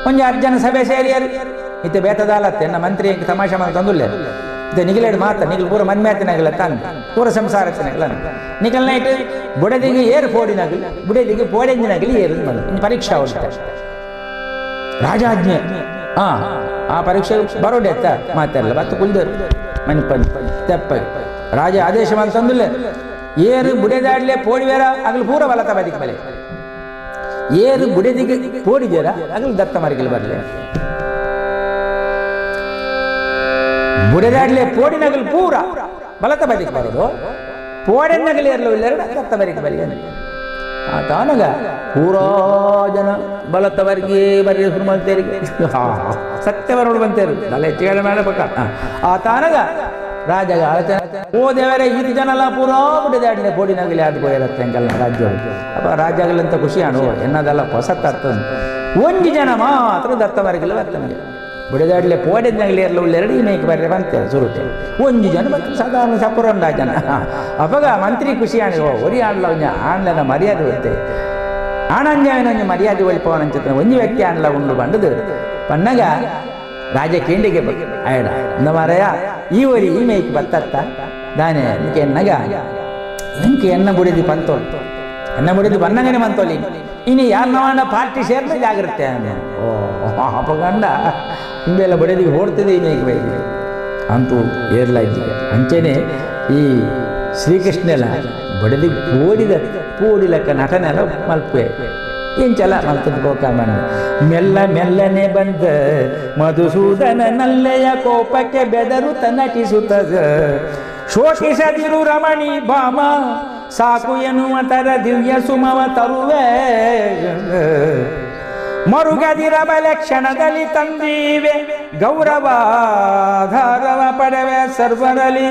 ಒಂಜಿ ಅರ್ಜನ ಸಭೆ ಸೇರಿಯರು ಇತ್ತೆ ಬೇತದಾಲತ್ತೆ ಎನ್ನ ಮಂತ್ರಿ ತಮಾಷೆ ಮಾಡಿ ತಂದುಲ್ಲೆ ಇದು ನಿಗಲೇಡು ಮಾತ ನಿಗಲ್ ಪೂರ ಮನ್ಮೇತನಾಗಲ್ಲ ತಾನು ಪೂರ ಸಂಸಾರತ್ತಿನಾಗಲ್ಲ ನಿಗಲ್ ನೈಟ್ ಬುಡದಿಗೆ ಏರು ಪೋಡಿನಾಗಲಿ ಬುಡದಿಗೆ ಪೋಡೆಂಜಿನಾಗಲಿ ಏರು ಬಂದು ಪರೀಕ್ಷಾ ಹೊಡಿತ ರಾಜಾಜ್ಞೆ ಆ ಪರೀಕ್ಷೆ ಬರೋಡೆ ಅತ್ತ ಮಾತಾಡಲ್ಲ ಬತ್ತು ಕುಲ್ದರು ಮನಿಪನಿ ತೆಪ್ಪ ರಾಜ ಆದೇಶ ಅಂತಂದಿಲ್ಲ ಏರು ಬುಡೆದಾಡ್ಲೆ ಪೋಡಿವೇರ ಆಗಲು ಪೂರ ಬಲತ ಬದಿಗೆ ಬಲೆ ಏರು ಬುಡೆದಿಗೆ ಪೋಡಿದೇರ ಆಗಲು ದತ್ತ ಮರಿಗಲು ಬರಲಿ ಬುಡೆದಾಡ್ಲೆ ಪೋಡಿನಗಲು ಪೂರ ಬಲತ ಬದಿಗೆ ಬರೋದು ಪೋಡೆನ್ನಗಲು ಏರ್ಲು ಇಲ್ಲೆರಡು ದತ್ತ ಬರಿಗೆ ಬಲಿ ಆ ತಾನಗ ಪೂರಾ ಜನ ಬಲತವರಿಗೆ ಬರೀ ಸುರುಮಂತೇರಿಗೆ ಸತ್ಯ ಬರೋಡು ಬಂತೇರು ತಲೆ ಹೆಚ್ಚಿಗೆ ಮಾಡಬೇಕ ಆ ತಾನಗ ರಾಜಗ ಆಲೋಚನೆ ಓ ದೇವರೇ ಈ ಜನಲ್ಲ ಪೂರಾ ಬುಡೆದಾಡ್ಲೆ ಪೋಡಿನಗಲಿ ಅದು ಪೋಯಿರತ್ತೆ ಅಂಕಲ್ ರಾಜ್ಯ ಅಪ್ಪ ರಾಜಾಗಲಂತ ಖುಷಿ ಅಣು ಎನ್ನದೆಲ್ಲ ಹೊಸತ್ತಾಗ್ತದೆ ಒಂಜಿ ಜನ ಮಾತ್ರ ದತ್ತವರಿಗೆಲ್ಲ ಬರ್ತನಗೆ ಬುಡೆದಾಡ್ಲೆ ಪೋಡೆದ್ನಾಗಲಿ ಇರಲು ಎರಡು ಮೇಕ್ ಬರ್ರೆ ಬಂತೆ ಸುರುಟೆ ಒಂಜಿ ಜನ ಬಂತು ಸಾಧಾರಣ ಸಪುರಂಡ ಜನ ಅವಾಗ ಮಂತ್ರಿ ಖುಷಿ ಆಣ ಒರಿ ಆಣ್ಲ ಒಂಜ ಆಣ್ಲನ ಮರ್ಯಾದೆ ಬತ್ತೆ ಆಣಂಜಾವಿನ ಮರ್ಯಾದೆ ಒಳಿಪವನಂಚಿತ ಒಂಜಿ ವ್ಯಕ್ತಿ ಆಣ್ಲ ಉಂಡು ಬಂಡದು ಪನ್ನಗ ರಾಜ ಕೇಂಡಿಗೆ ಆಯಡ ಇಂದ ಮಾರಾಯ ಈ ಒರಿ ಈ ಮೇಕ್ ಬತ್ತತ್ತ ದಾನೆ ಇಂಕೆ ಎನ್ನಗ ಇಂಕೆ ಎನ್ನ ಬುಡಿದಿ ಪಂತೋಳು ಎನ್ನ ಬಡಿದು ಬನ್ನಂಗನೆ ಮಂತೋಲಿ ಇನಿ ಯಾರನ್ನವನ್ನ ಪಾರ್ಟಿ ಸೇರಿದ ಜಾಗ್ರತೆ. ಓ ಅಪಗಂಡ ಹಿಂದೆಲ್ಲ ಬಡಿದಿಗೆ ಓಡ್ತಿದೆ ಇನ್ನೇಗೆ ಬೈದಿ ಅಂತೂ ಏರ್ಲ ಇದ್ದಿಗೆ. ಅಂಚೆನೆ ಈ ಶ್ರೀಕೃಷ್ಣೆಲ್ಲ ಬಡದಿಗೆ ಪೋಡಿದ ಪೋಡಿಲಕ್ಕ ನಟನೆಲ್ಲ ಮಲ್ಪೆ ಎಂಚಲ ಮಲ್ತದ ಗೋಕಾಮಣ್ಣ. ಮೆಲ್ಲ ಮೆಲ್ಲನೆ ಬಂದ ಮಧುಸೂದನ ನಲ್ಲೆಯ ಕೋಪಕ್ಕೆ ಬೆದರುತ ನಟಿಸುತ್ತ ಶೋಕಿಸದಿರು ರಮಣಿ ಭಾಮ ಸಾಕು ಎನ್ನುವ ತರ ದಿವ್ಯ ಸುಮವ ತರುವೆ ಮರುಗದಿರಬಲೆ ಕ್ಷಣದಲ್ಲಿ ತಂದೀವೆ ಗೌರವಾಧಾರವ ಪಡೆವೆ ಸರ್ವರಲಿ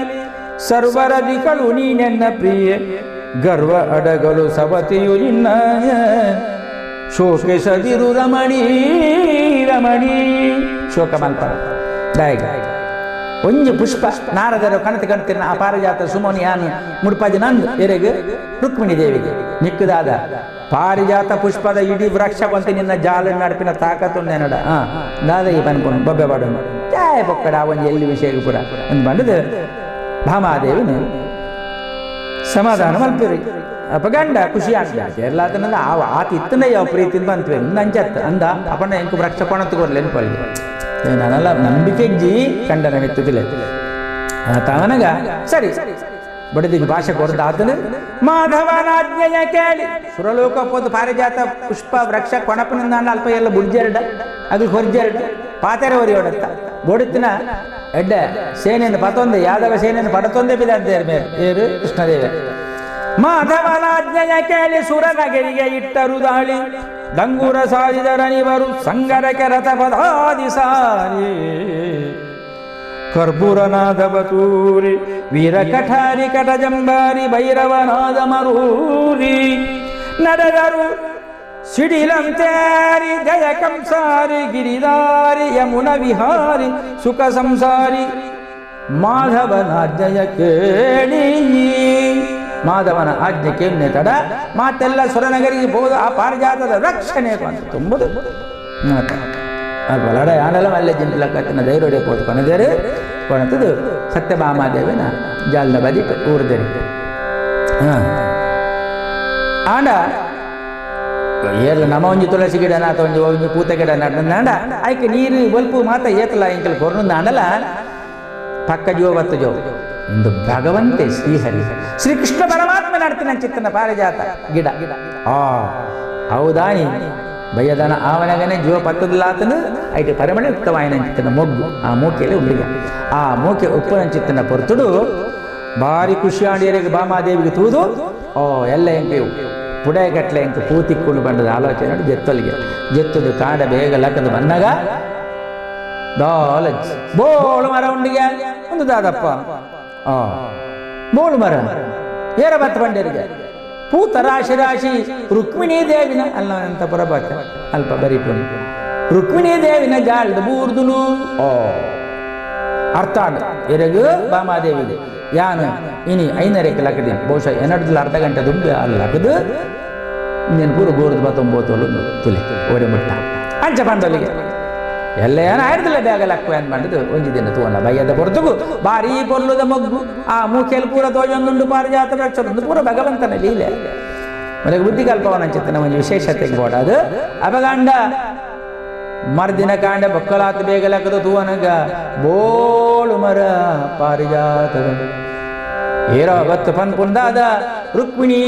ಸರ್ವರದಿಗಳು ನೀನೆನ್ನ ಪ್ರಿಯೆ ಗರ್ವ ಅಡಗಲು ಸವತಿಯು ನಿನ್ನ ಶೋಕಿಸದಿರು ರಮಣಿ ರಮಣಿ. ಶೋಕ ಮಲ್ಪ ದಾಯಗ ಒಂಜಿ ಪುಷ್ಪ ನಾರದರು ಕಣತಿ ಕಣ್ತಿನ ಆ ಪಾರಿಜಾತ ಸುಮೋನಿ ಯಾನು ಮುಡ್ಪಾಜಿ ನಂದು ಎರೆಗೆ ರುಕ್ಮಿಣಿ ದೇವಿಗೆ ನಿಕ್ಕದಾದ ಪಾರಿಜಾತ ಪುಷ್ಪದ ಇಡೀ ವೃಕ್ಷ ಬಂತು ನಿನ್ನ ಜಾಲ ನಡಪಿನ ತಾಕತ್ತು ನೆನಡ ಹಾಂ ದಾದ ಈ ಪನ್ಪುನು ಬೊಬ್ಬೆ ಬಾಡನು ಚಾಯ ಪೊಕ್ಕಡ ಒಂಜಿ ಎಲ್ಲಿ ವಿಷಯ ಪುರ ಅಂದ್ ಬಂಡದು ಭಾಮಾದೇವಿನ ಸಮಾಧಾನ ಮಲ್ಪಿರಿ. ಅಪಗಂಡ ಖುಷಿ ಆಗ್ತದೆ ಎಲ್ಲಾತನಂದ ಆ ಆತ ಇತ್ತನ ಯಾವ ಪ್ರೀತಿಯಿಂದ ಬಂತ್ವೆ ಅಂಚತ್ತ ಅಂದ ಅಪಣ್ಣ ಎಂಕು ವೃಕ್ಷ ಕೊಣತ್ಕೊರ್ಲಿ ಅನ್ಕೊಳ್ಳಿ ನಾನಲ್ಲ ನಂಬಿಕೆಜ್ಜಿ ಕಂಡನ ಮೆತ್ತುತ್ತಿಲ್ಲ ತಾವನಗ ಸರಿ ಬಡದಿಗೆ ಭಾಷೆ ಕೊಡ್ದ ಆತನು ಮಾಧವನಾಜ್ಞೆಯ ಕೇಳಿ ಸುರಲೋಕ ಪೋದು ಪಾರಿಜಾತ ಪುಷ್ಪ ವೃಕ್ಷ ಕೊಣಪನಿಂದ ಅಲ್ಪ ಎಲ್ಲ ಬುಡ್ಜೆರಡ ಅದು ಹೊರ್ಜೆರಡ ಪಾತೆರೆ ಹೊರಿಯೋಡತ್ತ ಬೋಡಿತ್ತಿನ ಎಡ್ಡೆ ಸೇನೆಯನ್ನು ಪತೊಂದೆ ಯಾದವ ಸೇನೆಯನ್ನು ಪಡತೊಂದೆ ಬಿದ್ದಾರೆ ಮೇಲೆ ಏರು ಕೃಷ್ಣದೇವ. ಮಾಧವನಾಜ್ಞೆಯ ಕೇಳಿ ಸುರನಗರಿಗೆ ಇಟ್ಟರು ದಾಳಿ ಡಂಗೂರ ಸಾರಿದರನಿವರು ಸಂಗರಕ್ಕೆ ರಥ ಪದಾದಿ ಸಾರಿ ಕರ್ಪೂರನಾದ ಬತೂರಿ ವೀರ ಕಠಾರಿ ಕಟಜಂಬಾರಿ ಭೈರವನಾದ ಮರೂರಿ ನಡೆದರು ಸಿಡಿಲಂತೇರಿ ಜಯ ಕಂಸಾರಿ ಗಿರಿದಾರಿ ಯಮುನ ವಿಹಾರಿ ಸುಖ ಸಂಸಾರಿ ಮಾಧವನಾಜ್ಞೆಯ ಕೇಳಿ. ಮಾಧವನ ಆಜ್ಞೆ ಕೇಳಿ ತಡ ಮಾತೆಲ್ಲ ಸುರನಗರಿಗೆ ಹೋದ ಆ ಪಾರಿಜಾತದ ರಕ್ಷಣೆ ಅಂತ ತುಂಬುದು ಅಲ್ಪ ಲಡ ಆನಲ ಮಲ್ಲೆ ಜಿಂಟ್ಲಕ್ಕತ್ತಿನ ಧೈರ್ಯ ಹೋದ ಕೊನೆದೇರು ಕೊಣತದು ಸತ್ಯಭಾಮಾದೇವಿನ ಜಾಲದ ಬದಿ ಊರ್ದೇರಿ. ಹಾಂ ಆಂಡ ಏರ್ಲ ನಮ ಒಂಜಿ ತುಳಸಿ ಗಿಡ ನಾತ ಒಂಜಿ ಒಂಜಿ ಪೂತ ಗಿಡ ನಡ್ನಂದಾಂಡ ಆಯ್ಕೆ ನೀರು ಬಲ್ಪು ಮಾತ ಏತಲ ಇಂಕಲ್ ಕೊರ್ನುಂದಾಂಡಲ ಪಕ್ಕ ಜೋ ಬತ್ತು ಜೋ ಒಂದು ಭಗವಂತೆ ಶ್ರೀಹರಿ ಶ್ರೀಕೃಷ್ಣ ಪರಮಾತ್ಮ ನಡ್ತಿನ ಚಿತ್ತನ ಪಾರಿಜಾತ ಗಿಡ ಆ ಹೌದಾನಿ ಬಯ್ಯದನ ಆವನಗನೆ ಜೀವ ಪತ್ತದಲಾತನು ಐಟು ಪರಿಮಳಯುಕ್ತವಾಯಿನ ಚಿತ್ತನ ಮೊಗ್ಗು ಆ ಮೂಕೆಯಲ್ಲಿ ಉಂಡಿಗ ಆ ಮೂಕೆ ಉಪ್ಪನ ಚಿತ್ತನ ಪೊರ್ತುಡು ಭಾರಿ ಖುಷಿಯಾಂಡಿಯರಿಗೆ ಭಾಮಾದೇವಿಗೆ ತೂದು ಓ ಎಲ್ಲ ಎಂಕೆ ಪುಡೆಗಟ್ಲೆ ಎಂಕ ಪೂತಿಕ್ಕೊಂಡು ಬಂದದ ಆಲೋಚನೆ ಜೆತ್ತೊಲಿಗೆ ಜೆತ್ತದು ಕಾಡ ಬೇಗ ಲಕ್ಕದು ಬಂದಾಗ ದಾಲಜ್ ಬೋಳು ಮರ ಉಂಡಿಗೆ ಒಂದು ದಾದಪ್ಪ ಆ ಬೋಳು ಮರ ಏರ ಬತ್ತ ಬಂಡರಿಗೆ ಪೂತ ರಾಶಿ ರಾಶಿ ರುಕ್ಮಿಣಿ ದೇವಿನ ಅಲ್ಲ ಅಂತ ಪರಬಾತ ಅಲ್ಪ ಬರೀಪುನಿ ರುಕ್ಮಿಣಿ ದೇವಿನ ಜಾಲ್ದ ಬೂರ್ದುನು ಓ ಅರ್ಥ ಎರಗು ಬಾಮಾದೇವಿಗೆ ಯಾನು ಇನಿ ಐನರೇಕ ಲಕ್ಕದಿ ಬಹುಶಃ ಎನ್ನಡ್ದಲ್ಲ ಅರ್ಧ ಗಂಟೆ ದುಂಬೆ ಅಲ್ಲಿ ಲಕ್ಕದು ನೀನು ಪೂರ ಗೋರ್ದು ಬತ್ತೊಂಬೋತೋಲು ತುಲೆ ಓಡಿ ಮುಟ್ಟ ಅಂಚ ಬಂದೊಲಿಗೆ ಎಲ್ಲ ಏನು ಆಯ್ತಲ್ಲ ಬೇಗ ಲಕ್ಕುವೆ ಅಂತ ಮಾಡಿದ್ದು ಒಂಜಿ ದಿನ ತೂವಲ್ಲ ಬಯ್ಯದ ಹೊರತುಗು ಭಾರೀ ಪೊರ್ಲುದ ಮೊಗ್ಗು ಆ ಮೂಕೆಯಲ್ಲಿ ಪೂರ ತೋಜೊಂದುಂಡು ಪಾರಿಜಾತ ವೃಕ್ಷದೊಂದು ಪೂರ ಭಗವಂತನ ಲೀಲೆ ಮನೆಗೆ ಬುದ್ಧಿ ಕಲ್ಪವನ ಚಿತ್ತನ ಒಂದು ವಿಶೇಷತೆಗೆ ಬೋಡ ಅದು ಅಪಗಾಂಡ ಮರ್ದಿನ ಕಾಂಡ ಬೊಕ್ಕಲಾತ ಬೇಗ ಲಕ್ಕದ ತೂವನಗ ಬೋಳು ಮರ ಪಾರಿಜಾತದ ಏರೋ ಬತ್ತು ಪನ್ಪುಂದಾದ ರುಕ್ಮಿಣೀ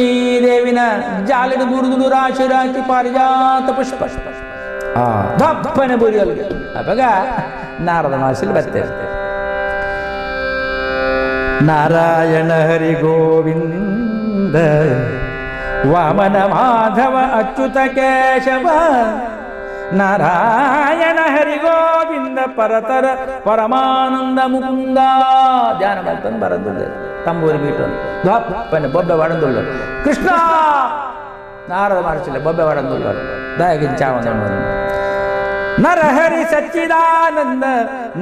ದೇವಿನ ಜಾಲಿಡು ಬುರುದು ರಾಶಿ ರಾಶಿ ಪಾರಿಜಾತ ಪುಷ್ಪ ಆ ದಪ್ಪನೆ ಬುರಿಯಲ್ಗೆ ಅವಾಗ ನಾರದ ಮಹರ್ಷಿಲಿ ಬರ್ತೇವೆ. ನಾರಾಯಣ ಹರಿ ಗೋವಿಂದ ವಾಮನ ಮಾಧವ ಅಚ್ಯುತ ಕೇಶವ ನಾರಾಯಣ ಹರಿ ಗೋವಿಂದ ಪರತರ ಪರಮಾನಂದ ಮುಕುಂದ ಧ್ಯಾನ ಮಾಡ್ತಾನೆ ಬರಂದುಳ್ಳ ತಂಬೂರಿ ಬೀಟು ದಪ್ಪನೆ ಬೊಬ್ಬೆ ವಡಂದುಳ್ಳ ಕೃಷ್ಣ ನಾರದ ಮಹರ್ಷಿಲೆ ಬೊಬ್ಬೆ ವಡಂದುಳ್ಳ ದಯಗಿಂಚಾವನ ನರಹರಿ ಸಚ್ಚಿದಾನಂದ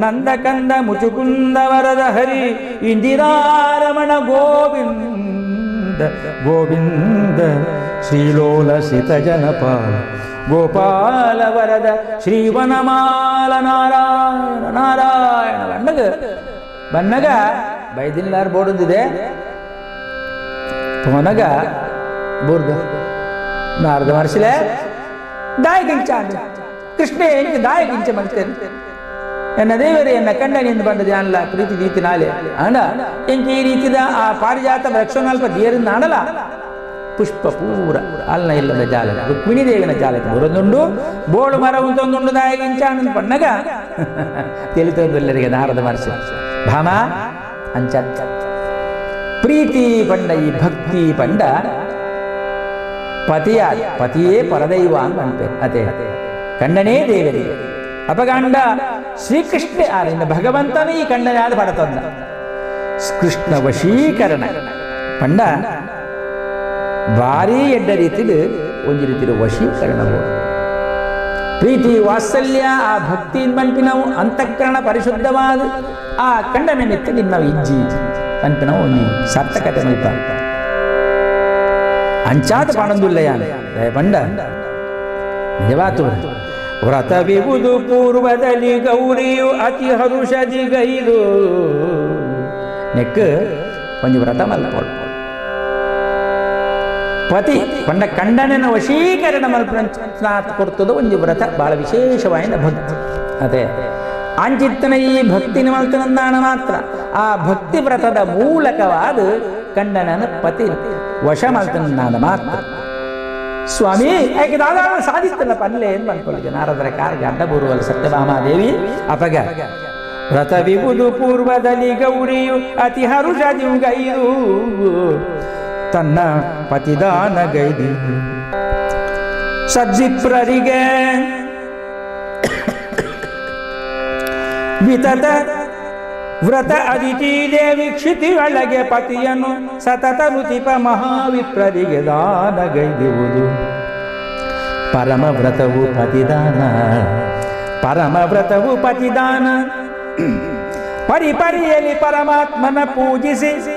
ನಂದಕಂದ ಮುಚುಕುಂದ ವರದ ಹರಿ ಇಂದಿರಾರಮಣ ಗೋವಿಂದ ಗೋವಿಂದ ಶ್ರೀಲೋಲ ಸಿತ ಜನಪಾಲ ಗೋಪಾಲ ವರದ ಶ್ರೀವನಮಾಲ ನಾರಾಯಣ ನಾರಾಯಣ ಬಣ್ಣಗ ಬಣ್ಣಗ ಬೈದಿಲ್ಲಾರು ಬೋಡುಂದಿದೆ ಪೋನಗ ಬೂರ್ದ Narada ಮಹರ್ಷಿಲೇ ದಾಯಕಿಂಚ ಕೃಷ್ಣ ಎಂಕ್ ದಾಯಕಿಂಚ ಮಲ್ತೇನೆ ಎನ್ನ ದೇವರೇ ಎನ್ನ ಕಂಡನಿಂದ ಬಂದದೆ ಅಲ್ಲ ಪ್ರೀತಿ ದೀತಿ ನಾಲೆ ಅಂಡ ಎಂಕ್ ಈ ರೀತಿದ ಆ ಪಾರಿಜಾತ ವೃಕ್ಷನಲ್ಪ ದೇರಿಂದ ಆಡಲ ಪುಷ್ಪ ಪೂರ ಅಲ್ಲ ಇಲ್ಲದ ಜಾಲ ರುಕ್ಮಿಣಿ ದೇವಿನ ಜಾಲಕ್ಕೆ ಬರೊಂದುಂಡು ಬೋಳು ಮರ ಉಂಟೊಂದುಂಡು ದಾಯಕಿಂಚ ಆನಂದ ಪಣ್ಣಗ ತಿಳಿತೊಂದುಲ್ಲರಿಗೆ ನಾರದ ಮಹರ್ಷಿ ಭಾಮ ಅಂಚ ಪ್ರೀತಿ ಪಂಡ ಈ ಭಕ್ತಿ ಪಂಡ ಪತಿಯ ಪತಿಯೇ ಪರದೈವ ಅಂತ ಅನ್ಪೇರು ಅದೇ ಕಂಡನೇ ದೇವರಿಗೆ ಅಪಗಂಡ ಶ್ರೀಕೃಷ್ಣ ಆರಿಂದ ಭಗವಂತನೇ ಈ ಕಂಡನಾದ ಪಡತಂದ ಕೃಷ್ಣ ವಶೀಕರಣ ಪಂಡ ಭಾರೀ ಎಡ್ಡ ರೀತಿಲಿ ಒಂದು ರೀತಿಯ ವಶೀಕರಣ ಪ್ರೀತಿ ವಾತ್ಸಲ್ಯ ಆ ಭಕ್ತಿ ಮನ್ಪಿನವು ಅಂತಃಕರಣ ಪರಿಶುದ್ಧವಾದ ಆ ಕಂಡನ ನಿಮಿತ್ತ ನಿನ್ನ ಇಜ್ಜಿ ಮನ್ಪಿನವು ಒಂದು ಸಾರ್ಥಕತೆ ಮಲ್ಪ ಅಂಚಾತ ಪಾಣಂದುಲ್ಲಯ್ಯ ಪಂಡ ನಿಜವಾತು ವ್ರತವಿವುದು ಪೂರ್ವದಲ್ಲಿ ಗೌರಿಯು ಅತಿ ಹರುಷದಿ ಗೈದು ನೆಕ್ ಒಂದು ವ್ರತ ಮಲ್ಪೋಳು ಪತಿ ಪಂಡ ಕಂಡನನ ವಶೀಕರಣ ಮಲ್ಪನಾಥ ಕೊಡ್ತದ ಒಂದು ವ್ರತ ಬಹಳ ವಿಶೇಷವಾದ ಭಕ್ತಿ ಅದೇ ಅಂಚಿತ್ತನ ಈ ಭಕ್ತಿ ಮಲ್ತನಂದಾನ ಮಾತ್ರ ಆ ಭಕ್ತಿ ವ್ರತದ ಮೂಲಕವಾದ ಕಂಡನನ ಪತಿ ವಶ ಮಲ್ತನಂದಾನ ಮಾತ್ರ ಸ್ವಾಮಿ ಯಾಕೆ ದಾದಾ ಸಾಧಿಸ್ತಲ್ಲ ಪಲ್ಲೆ ಏನು ಅನ್ಕೊಳ್ಳಿ ನಾರದರ ಕಾರ್ಗೆ ಅಡ್ಡ ಬರುವಲ್ಲ ಸತ್ಯಭಾಮಾದೇವಿ ಅಪಗ ವ್ರತವಿವುದು ಪೂರ್ವದಲ್ಲಿ ಗೌರಿಯು ಅತಿ ಹರುಷದಿಗೈದು ತನ್ನ ಪತಿದಾನ ಗೈದಿ ಸಜ್ಜಿಪ್ರರಿಗೆ ವಿತತ ವ್ರತ ಅದಿತಿ ದೇವಿ ಕ್ಷಿತಿ ಒಳಗೆ ಪತಿಯನ್ನು ಸತತ ನುತಿಪ ಮಹಾವಿಪ್ರರಿಗೆ ದಾನಗೈದಿವುದು ಪರಮ ವ್ರತವು ಪತಿದಾನ ಪರಮ ವ್ರತವು ಪತಿದಾನ ಪರಿಪರಿಯಲ್ಲಿ ಪರಮಾತ್ಮನ ಪೂಜಿಸಿ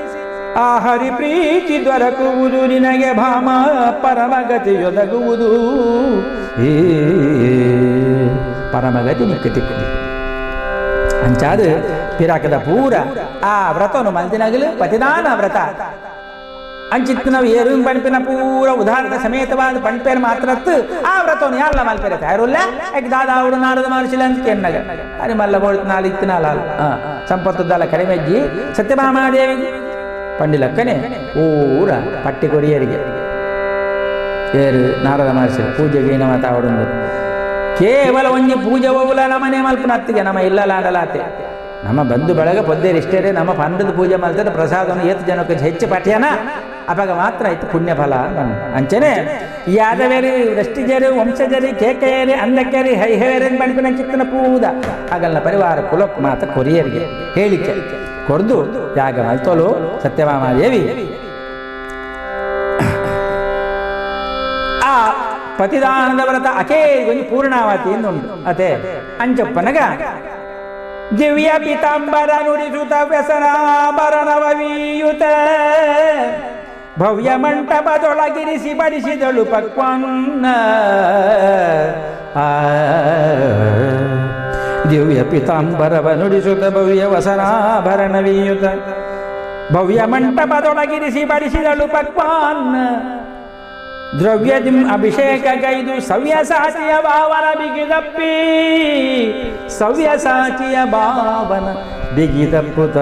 ಆ ಹರಿ ಪ್ರೀತಿ ದೊರಕುವುದು ನಿನಗೆ ಭಾಮ ಪರಮಗತಿಯೊದಗುವುದು ಏ ಪರಮಗತಿ ನಿಕ್ಕ ತಿಕ್ಕುದು ಅಂಚಾದ ಪಿರಾಕದ ಪೂರ ಆ ವ್ರತವನ್ನು ಮಲ್ದಿನಾಗಲು ಪತಿದಾನ ವ್ರತ ಅಂಚಿತ್ತು ನಾವು ಏರು ಪಣಿಪಿನ ಪೂರ ಉದಾಹರಣೆ ಸಮೇತವಾದ ಪಣ್ಪೇರು ಮಾತ್ರತ್ತು ಆ ವ್ರತವನ್ನು ಯಾರಲ್ಲ ಮಲ್ಪೇರ ತಯಾರುಲ್ಲ ಯಾಕೆ ದಾದಾ ಅವಡು ನಾರದ ಮನುಷ್ಯಲ ಅಂತ ಕೆನ್ನಗ ಅರೆ ಮಲ್ಲ ಬೋಳ್ತು ನಾಳೆ ಇತ್ತು ನಾಲ ಸಂಪತ್ತುದ್ದಲ್ಲ ಕಡಿಮೆಜ್ಜಿ ಸತ್ಯಭಾಮಾದೇವಿ ಪಂಡಿಲಕ್ಕನೆ ಊರ ಪಟ್ಟಿ ಕೊರಿಯರಿಗೆ ಏರು ನಾರದ ಮಹರ್ಷಿ ಪೂಜೆಗೆ ಏನ ಮಾತಾಡುಂದು ಕೇವಲ ಒಂಜಿ ಪೂಜೆ ಹೋಗುಲ ನಮ್ಮನೆ ಮಲ್ಪನ ಅತ್ತಿಗೆ ನಮ್ಮ ಇಲ್ಲಲಾಡಲಾತೆ ನಮ್ಮ ಬಂಧು ಬಳಗ ಪೊದ್ದೇರು ಇಷ್ಟೇ ನಮ್ಮ ಪಂಡದ ಪೂಜೆ ಮಲ್ತದ ಪ್ರಸಾದವನ್ನು ಏತು ಜನಕ್ಕೆ ಹೆಚ್ಚು ಪಠ್ಯನ ಅವಾಗ ಮಾತ್ರ ಆಯ್ತು ಪುಣ್ಯ ಫಲ ಅಂಚನೆ ಯಾದವೇರಿ ವೃಷ್ಟಿಜರು ವಂಶಜರಿ ಕೇಕೆಯರಿ ಅಂದಕ್ಕೇರಿ ಹೈಹೇರಿ ಬಣ್ಪಿನ ಚಿತ್ತನ ಪೂದ ಹಾಗಲ್ಲ ಪರಿವಾರ ಕುಲಕ್ ಮಾತ್ರ ಕೊರಿಯರಿಗೆ ಹೇಳಿಕೆ ಕೊರ್ದು ಯಾಗ ಮಲ್ತೋಲು ಸತ್ಯಭಾಮಾದೇವಿ ಆ ಪತಿದಾನದ ವ್ರತ ಅಕೇ ಗೊಂಜಿ ಪೂರ್ಣಾವತಿ ಉಂಟು ಅದೇ ಅಂಚಪ್ಪನಗ ದಿವ್ಯ ಪೀತಾಂಬರ ನುಡಿಸುತ ವ್ಯಸನಾಭರಣವೀಯುತ ಭವ್ಯ ಮಂಟಪದೊಳಗಿರಿಸಿ ಬಡಿಸಿದಳು ಪಕ್ವಾನ್ನ ದಿವ್ಯ ಪೀತಾಂಬರವ ನುಡಿಸುತ್ತ ಭವ್ಯ ವಸನಾಭರಣವೀಯುತ ಭವ್ಯ ಮಂಟಪದೊಳಗಿರಿಸಿ ಬಡಿಸಿದಳು ಪಕ್ವಾನ್ನ ದ್ರವ್ಯದಿಂ ಅಭಿಷೇಕ ಗೈದು ಸವ್ಯಸಾಚಿಯ ಭಾವನ ಬಿಗಿದಪ್ಪಿ ಸವ್ಯಸಾಚಿಯ ಭಾವನ ಬಿಗಿದಪ್ಪುತ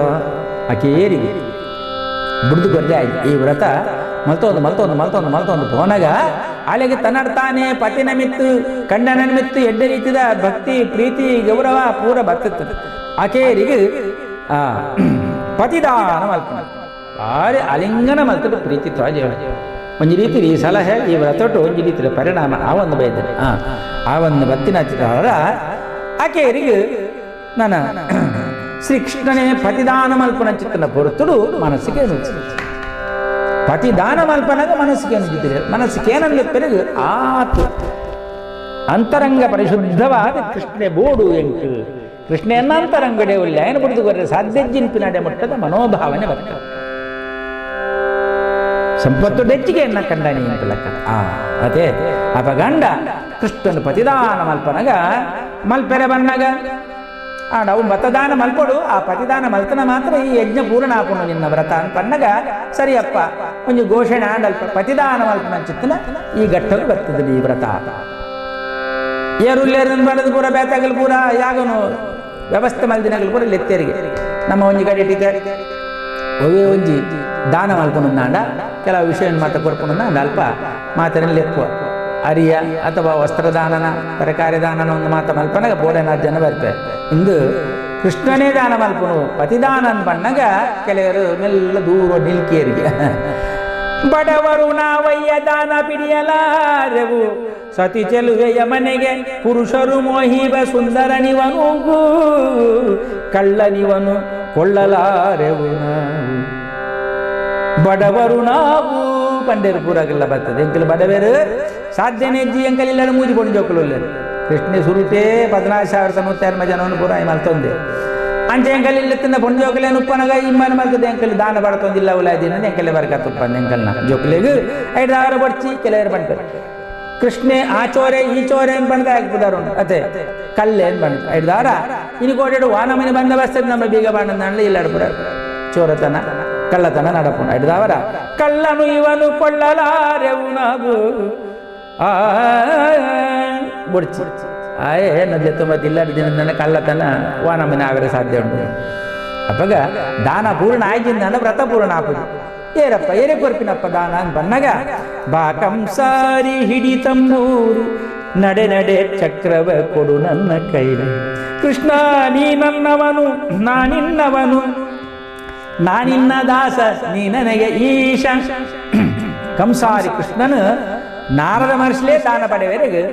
ಅಕೇರಿಗೆ ಬಿಡ್ದು ಕೊರದೆ ಆಯ್ತು ಈ ವ್ರತ ಮಲ್ತೊಂದು ಮಲ್ತೊಂದು ಮಲ್ತೊಂದು ಮಲ್ತೊಂದು ಪೋನಗ ಅಲೆಗೆ ತನ್ನಡ್ತಾನೆ ಪತಿನ ಮಿತ್ತು ಕಂಡನ ಮಿತ್ತು ಎಡ್ಡ ರೀತಿದ ಭಕ್ತಿ ಪ್ರೀತಿ ಗೌರವ ಪೂರ ಬರ್ತತ್ತು ಅಕೇರಿಗೆ ಆ ಪತಿದಾನ ಮಲ್ಪನ ಭಾರಿ ಅಲಿಂಗನ ಮಲ್ತದ ಪ್ರೀತಿ ತ್ವಾಜ ಒಂಜಿ ರೀತಿ ಈ ಸಲಹೆ ಈ ವ್ರತೊಟ್ಟು ಒಂಜಿ ರೀತಿಯ ಪರಿಣಾಮ ಆ ಒಂದು ಬೈದರೆ ಆ ಒಂದು ಬತ್ತಿನ ಆಕೆಯರಿಗೆ ನನ್ನ ಶ್ರೀಕೃಷ್ಣನೇ ಪತಿದಾನ ಮಲ್ಪನ ಚಿತ್ತನ ಪೊರತುಡು ಮನಸ್ಸಿಗೆ ಅನುಚಿತ ಪತಿದಾನ ಮಲ್ಪನಾಗ ಮನಸ್ಸಿಗೆ ಅನುಚಿತ ಮನಸ್ಸಿಗೆ ಏನನ್ನ ಪೆರಗು ಆತು ಅಂತರಂಗ ಪರಿಶುದ್ಧವಾದ ಕೃಷ್ಣೆ ಬೋಡು ಎಂಕು ಕೃಷ್ಣೆಯನ್ನ ಅಂತರಂಗಡೆ ಉಲ್ಲಾಯನ ಬುಡಿದು ಕೊರ್ರೆ ಸಾಧ್ಯ ಜಿನ್ಪಿನಡೆ ಮಟ್ಟದ ಮನೋಭಾವನೆ ಬರ್ತದೆ ಸಂಪತ್ತು ಡೆಚ್ಚಿಗೆ ಎನ್ನ ಕಂಡನಿ ಅಂತ ಲೆಕ್ಕ ಅದೇ ಅಪ ಗಂಡ ಕೃಷ್ಣನ ಪತಿದಾನ ಮಲ್ಪನಗ ಮಲ್ಪೆರೆ ಬನ್ನಗ ನಾವು ಮತದಾನ ಮಲ್ಪಡು ಆ ಪತಿದಾನ ಮಲ್ತನ ಮಾತ್ರ ಈ ಯಜ್ಞ ಪೂರ್ಣ ಆಪುಣ ನಿನ್ನ ವ್ರತ ಅಂತ ಪನ್ನಗ ಸರಿಯಪ್ಪ ಒಂಜಿ ಘೋಷಣೆ ಆಂಡಲ್ಪ ಪತಿದಾನ ಮಲ್ಪನಂಚಿತ್ತನ ಈ ಘಟ್ಟಲು ಬರ್ತದೆ ಈ ವ್ರತ. ಏರುಲ್ಲೇರು ಬಣ್ಣದ ಪೂರ ಬೇತಾಗಲು ಪೂರ ಯಾಗನು ವ್ಯವಸ್ಥೆ ಮಲ್ದಿನಗಲು ಪೂರ ಲೆತ್ತೇರಿಗೆ ನಮ್ಮ ಒಂಜಿ ಕಡೆ ಟೀಚರ್ ಒವೇ ಒಂಜಿ ದಾನ ಮಲ್ಪೊಂದಾಂಡ ಕೆಲವು ವಿಷಯ ಮಾತ ಕೊರ್ಪೊಂದಾಂಡ ಅಲ್ಪ ಮಾತನಲ್ಲಿ ಲೆಪ್ಪುವ ಅರಿಯ ಅಥವಾ ವಸ್ತ್ರದಾನನ ತರಕಾರಿ ದಾನನ ಒಂದು ಮಾತ ಮಲ್ಪನಾಗ ಬೋಡನಾಥ ಜನ ಬರ್ತಾರೆ. ಇಂದು ಕೃಷ್ಣನೇ ದಾನ ಮಲ್ಪನು ಪತಿದಾನ ಬಣ್ಣಗ ಕೆಲವರು ಮೆಲ್ಲ ದೂರ ನಿಲ್ಕಿಯರಿಗೆ ಬಡವರು ನಾವಯ್ಯ ದಾನ ಪಿಡಿಯಲಾರೆವು ಸತಿ ಚೆಲುವೆಯ ಮನೆಗೆ ಪುರುಷರು ಮೋಹಿಬ ಸುಂದರನಿವನು ಕಳ್ಳನಿವನು ಕೊಳ್ಳಲಾರೆವು ನಾವು ಬಡವರು ನಾವು ಪಂಡೇರು ಪೂರಾಗೆಲ್ಲ ಬರ್ತದೆ. ಎಂಕಲ್ ಬಡವೇರು ಸಾಧ್ಯನೇ ಜಿ ಎಂಕಲ್ ಇಲ್ಲ ಮೂಜಿ ಪೊಂಡು ಜೋಕುಲು ಕೃಷ್ಣ ಸುರುಟೇ 14,180 ಜನವನ್ನು ಪೂರ ಮಲ್ತೊಂದೆ ಅಂಚೆ ಎಂಕಲ್ ಇಲ್ಲ ತಿನ್ನ ಪೊಂಡು ಜೋಕುಲೇನು ಉಪ್ಪನಗ ಇಮ್ಮನ ಮಲ್ತದೆ ಎಂಕಲ್ ದಾನ ಬಡತೊಂದಿಲ್ಲ ಉಲಾದಿನ ಎಂಕಲೆ ಬರ್ಕತ್ತುಪ್ಪಂದ ಎಂಕಲ್ನ ಜೋಕುಲೆಗ್ 5,000 ಬಡ್ಚಿ ಕೆಲವರು ಪಂಡ್ಪೇರು. ಕೃಷ್ಣೆ ಆ ಚೋರೆ ಈ ಚೋರೆ ಅಂತ ಬಂದ ಹಾಕ್ಬಿದಾರು ಅದೇ ಕಲ್ಲೆ ಅಂತ ಬಂದ ಐದಾರ ಇನ್ನು ಕೋಟೆಡು ವಾನಮನಿ ಬಂದೋಬಸ್ತ ನಮ್ಮ ಬೀಗ ಬಾಣಂದ ಇಲ್ಲ ಪುರ ಚೋರತನ ಕಳ್ಳತನ ನಡಪುಣ ಹಿಡ್ದವರ ಕಳ್ಳನು ಇವನು ಕೊಳ್ಳಲಾರೆವು ನಾವು ಆ ಬುಡ್ಚಿ ಆಯೇ ನದಿ ತುಂಬ ಇಲ್ಲ ದಿನದ ಕಳ್ಳತನ ವಾನಮನಿ ಆಗರೆ ಸಾಧ್ಯ ಉಂಟು. ಅಪ್ಪಗ ದಾನ ಪೂರ್ಣ ಆಯ್ತಿಂದ ವ್ರತ ಪೂರ್ಣ ಆಪುಜಿ. ಏರಪ್ಪ ಏರೇ ಕೊರ್ಪಿನಪ್ಪ ದಾನ ಅಂತ ಬನ್ನಾಗ ಬಾ ಕಂಸಾರಿ ಹಿಡಿ ತಂಬೂರು ನಡೆ ನಡೆ ಚಕ್ರವ ಕೊಡು ನನ್ನ ಕೈಲಿ ಕೃಷ್ಣ ನೀ ನನ್ನವನು ನಾನಿನ್ನವನು ನಾನಿನ್ನ ದಾಸ ನೀ ನನಗೆ ಈಶ. ಕಂಸಾರಿ ಕೃಷ್ಣನು ನಾರದ ಮಹರ್ಷಿಲೇ ದಾನ ಪಡೆವರೆಗೆ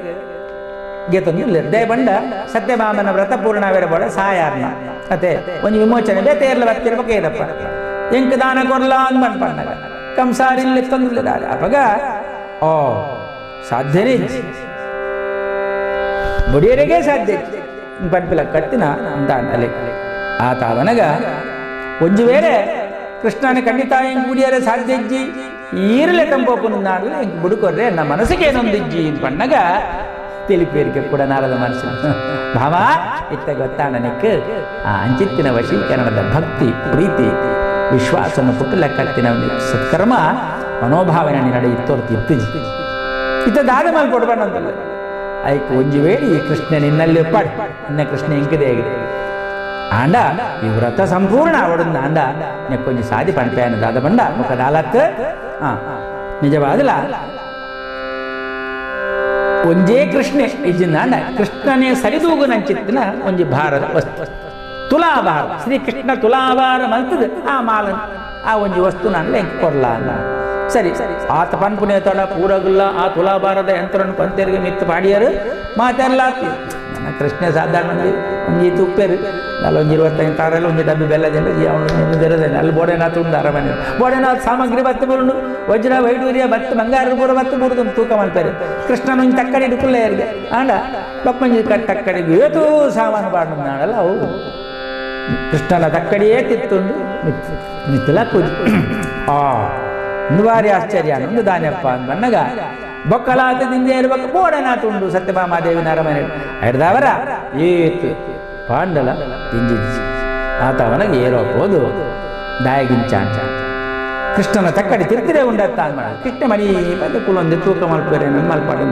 ಗೀತೊಂದು ದಯಬಂಡ ಸತ್ಯಭಾಮನ ವ್ರತ ಪೂರ್ಣವೇರ ಬೋಡ ಸಾಯಾರ್ನ ಅದೇ ಒಂದು ವಿಮೋಚನೆ ಬೇತೇರ್ಲ ಬರ್ತಿರ್ಬೇಕು ಏನಪ್ಪ ಎಂಕ ದಾನ ಕೊರ್ಲ ಅಂದ್ ಬಂದ್ಪಣ್ಣಗ ಕಂಸಾರಿ ತಂದಿಲ್ಲ ಅಪಗ ಓ ಸಾಧ್ಯನೇ ಬಡಿಯರಿಗೆ ಸಾಧ್ಯ ಪನ್ಪಿಲ ಕಟ್ಟಿನ ಅಂತ ಅಲ್ಲಿ ಆ ತಾವನಗ ಒಂಜು ವೇಳೆ ಕೃಷ್ಣನ ಖಂಡಿತ ಹೆಂಗ್ ಗುಡಿಯರೆ ಸಾಧ್ಯ ಇಜ್ಜಿ ಈರಲೆ ತಂಪೋಪುನಾಡಲೆ ಹೆಂಗ್ ಬುಡುಕೊರ್ರೆ ನನ್ನ ಮನಸ್ಸಿಗೆ ಏನೊಂದಿಜ್ಜಿ ಪಣ್ಣಗ ತಿಳಿಪೇರಿಕೆ ಕೂಡ ನಾರದ ಮನಸ್ಸಿನ ಭಾವ ಇತ್ತ ಗೊತ್ತಾಣನಿಕ್ ಆ ಅಂಚಿತ್ತಿನ ವಶೀಕರಣದ ಭಕ್ತಿ ಪ್ರೀತಿ ವಿಶ್ವಾಸನ ಪುಟ್ಟು ಲೆಕ್ಕತ್ತಿನ ಸತ್ಕರ್ಮ ಮನೋಭಾವನೆ ನಡೆ ಇತ್ತೋರ್ತಿ ಇತ್ತಿಜಿ ಇತ್ತ ದಾದ ಮೇಲೆ ಕೊಡ್ಬಾರ್ದಂತಲ್ಲ ಐಕ್ ಒಂಜಿ ವೇಳಿ ಈ ಕೃಷ್ಣ ನಿನ್ನಲ್ಲಿ ಪಡ್ ನಿನ್ನ ಕೃಷ್ಣ ಇಂಕದೇ ಆಗಿದೆ ಆಂಡ ಈ ವ್ರತ ಸಂಪೂರ್ಣ ಅವಡುಂದ ಆಂಡ ನೆಕ್ಕೊಂಜಿ ಸಾದಿ ಪಂಪೇನ ದಾದ ಬಂಡ ಮುಖ ದಾಲತ್ ನಿಜವಾದಲ ಒಂಜೇ ಕೃಷ್ಣೆ ಇಜ್ಜಿಂದ ಕೃಷ್ಣನೇ ಸರಿದೂಗು ನಂಚಿತ್ತಿನ ಒಂಜಿ ಭಾರದ ವಸ್ತು ತುಲಾಭಾರ ಶ್ರೀಕೃಷ್ಣ ತುಲಾಭಾರ ಮಲ್ತದ ಆ ಮಾಲನ್ ಆ ಒಂಜಿ ವಸ್ತು ನಾನು ಎಂಕ್ ಕೊಡ್ಲ ಅಲ್ಲ ಸರಿ ಆತ ಪನ್ಪುನೇ ತಡ ಪೂರಗುಲ್ಲ ಆ ತುಲಾಭಾರದ ಯಂತ್ರವನ್ನು ಪಂತೆರಿಗೆ ಮಿತ್ತು ಪಾಡಿಯರು ಮಾತೆಲ್ಲ ನನ್ನ ಕೃಷ್ಣ ಸಾಧಾರಣ ಒಂಜಿ ಒಂಜಿ ತುಪ್ಪೇರು ಅಲ್ಲಿ ಒಂಜಿ 25 ತಾರೆಲ್ಲ ಒಂಜಿ ಡಬ್ಬಿ ಬೆಲ್ಲದೆಲ್ಲ ಅವನು ತೆರದೇನೆ ಅಲ್ಲಿ ಬೋಡೆನಾಥ ಉಂಡು ಅರಮನೆ ಬೋಡೆನಾಥ ಸಾಮಗ್ರಿ ಬತ್ತು ಬರುಂಡು ವಜ್ರ ವೈಡೂರ್ಯ ಬತ್ತು ಬಂಗಾರ ಪೂರ ಬತ್ತು ಬುರುದು ತೂಕ ಮಲ್ಪೇರು ಕೃಷ್ಣನ ಒಂಜಿ ತಕ್ಕಡಿ ಹಿಡ್ಕುಲ್ಲ ಯಾರಿಗೆ ಆಂಡ ಬೊಕ್ಕಂಜಿ ತಕ್ಕಡಿಗೆ ಏತೂ ಸಾಮಾನು ಬಾಡಲ್ಲ ಅವು ಕೃಷ್ಣನ ತಕ್ಕಡಿಯೇ ತಿತ್ತುಂಡು ಮಿತ್ತು ಮಿತ್ತಲ ಕೂಜಿ ಆ ಒಂದು ಬಾರಿ ಆಶ್ಚರ್ಯ ಒಂದು ದಾನ್ಯಪ್ಪ ಅಂದ್ ಬಣ್ಣಗ ಬೊಕ್ಕಲಾತದಿಂದ ಇರ್ಬೇಕು ಬೋಡನಾಥ ಉಂಡು ಸತ್ಯಭಾಮಾದೇವಿನ ಅರಮನೆ ಹಿಡ್ದವರ ಏತು ಪಾಂಡಲ ತಿಂಜಿಜ್ಜಿ ಆತ ಅವನಿಗೆ ಏರೋ ಹೋದು ದಾಯಗಿಂಚಾಂಚ ಕೃಷ್ಣನ ತಕ್ಕಡಿ ತಿರ್ತಿರೇ ಉಂಡತ್ತ ಅಂದ್ ಮಾಡ ಕೃಷ್ಣ ಮನಿ ಬಂದು ಕುಲೊಂದು ತೂಕ ಮಲ್ಪೇರೆ ಮಲ್ಪಾಡು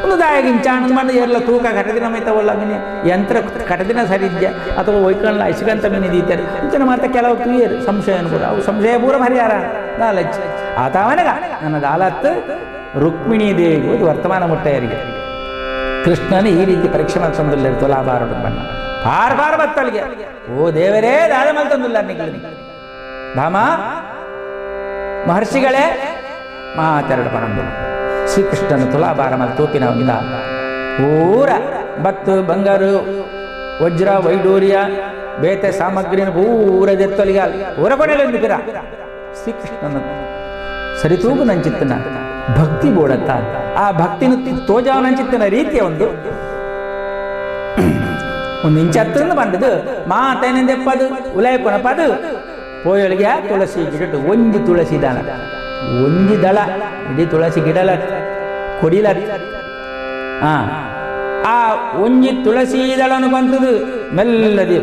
ಒಂದು ದಾಯಗಿಂಚಾಣ ಮಾಡಿ ಎಲ್ಲ ತೂಕ ಕಟದಿನ ಮೈತವಲ್ಲ ಮಿನಿ ಯಂತ್ರ ಕಟದಿನ ಸರಿದ್ಯ ಅಥವಾ ಒಯ್ಕಣ್ಣ ಐಸಿಕಂತ ಮಿನಿ ದೀತಾರೆ ಇಂಚಿನ ಮಾತ ಕೆಲವು ತುಯ್ಯರು ಸಂಶಯ ಕೂಡ ಅವು ಸಂಶಯ ಪೂರ ಪರಿಹಾರ ದಾಲಚ್ಚ ಆತ ಅವನಗ ನನ್ನ ದಾಲತ್ತು ರುಕ್ಮಿಣಿ ದೇವಿ ವರ್ತಮಾನ ಮುಟ್ಟೆಯರಿಗೆ ಕೃಷ್ಣನ ಈ ರೀತಿ ಪರೀಕ್ಷೆ ಮಲ್ತೊಂದುಲ್ಲ ತುಲಾಭಾರ ಬಣ್ಣ ಬಾರ್ ಬಾರ್ ಬತ್ತಲ್ಗೆ ಓ ದೇವರೇ ದಾದ ಮಲ್ತೊಂದುಲ್ಲ ನಿಗಲಿ ಭಾಮ ಮಹರ್ಷಿಗಳೇ ಮಾತೆರಡು ಪರಂದು ಶ್ರೀಕೃಷ್ಣನ ತುಲಾಭಾರ ಮಲ್ ತೂಪಿನ ಒಂದ ಪೂರ ಬತ್ತು ಬಂಗಾರು ವಜ್ರ ವೈಡೂರ್ಯ ಬೇತೆ ಸಾಮಗ್ರಿನ ಪೂರ ದೆತ್ತೊಲಿಗ ಪೂರ ಕೊನೆಯಲ್ಲಿ ಪಿರ ಶ್ರೀಕೃಷ್ಣನ ಸರಿತೂಗು ನಂಚಿತ್ತನ ಭಕ್ತಿ ಬೋಡತ್ತ ಆ ಭಕ್ತಿನ ತೋಜಾವನಂಚಿತ್ತನ ರೀತಿಯ ಒಂದು ಒಂದು ಇಂಚತ್ತಂದು ಬಂದದು ಮಾತೇನೆಂದೆಪ್ಪದು ಉಲಯ ಕೊನಪದು ಪೋಯೊಳಗೆ ತುಳಸಿ ಗಿಡಟ್ಟು ಒಂಜಿ ತುಳಸಿ ದಾನ ಒಂಜಿ ದಳ ಇಡೀ ತುಳಸಿ ಗಿಡಲ ಕೊಡಿಲ ಆ ಒಂಜಿ ತುಳಸಿ ದಳನು ಬಂತದು ಮೆಲ್ಲದಿ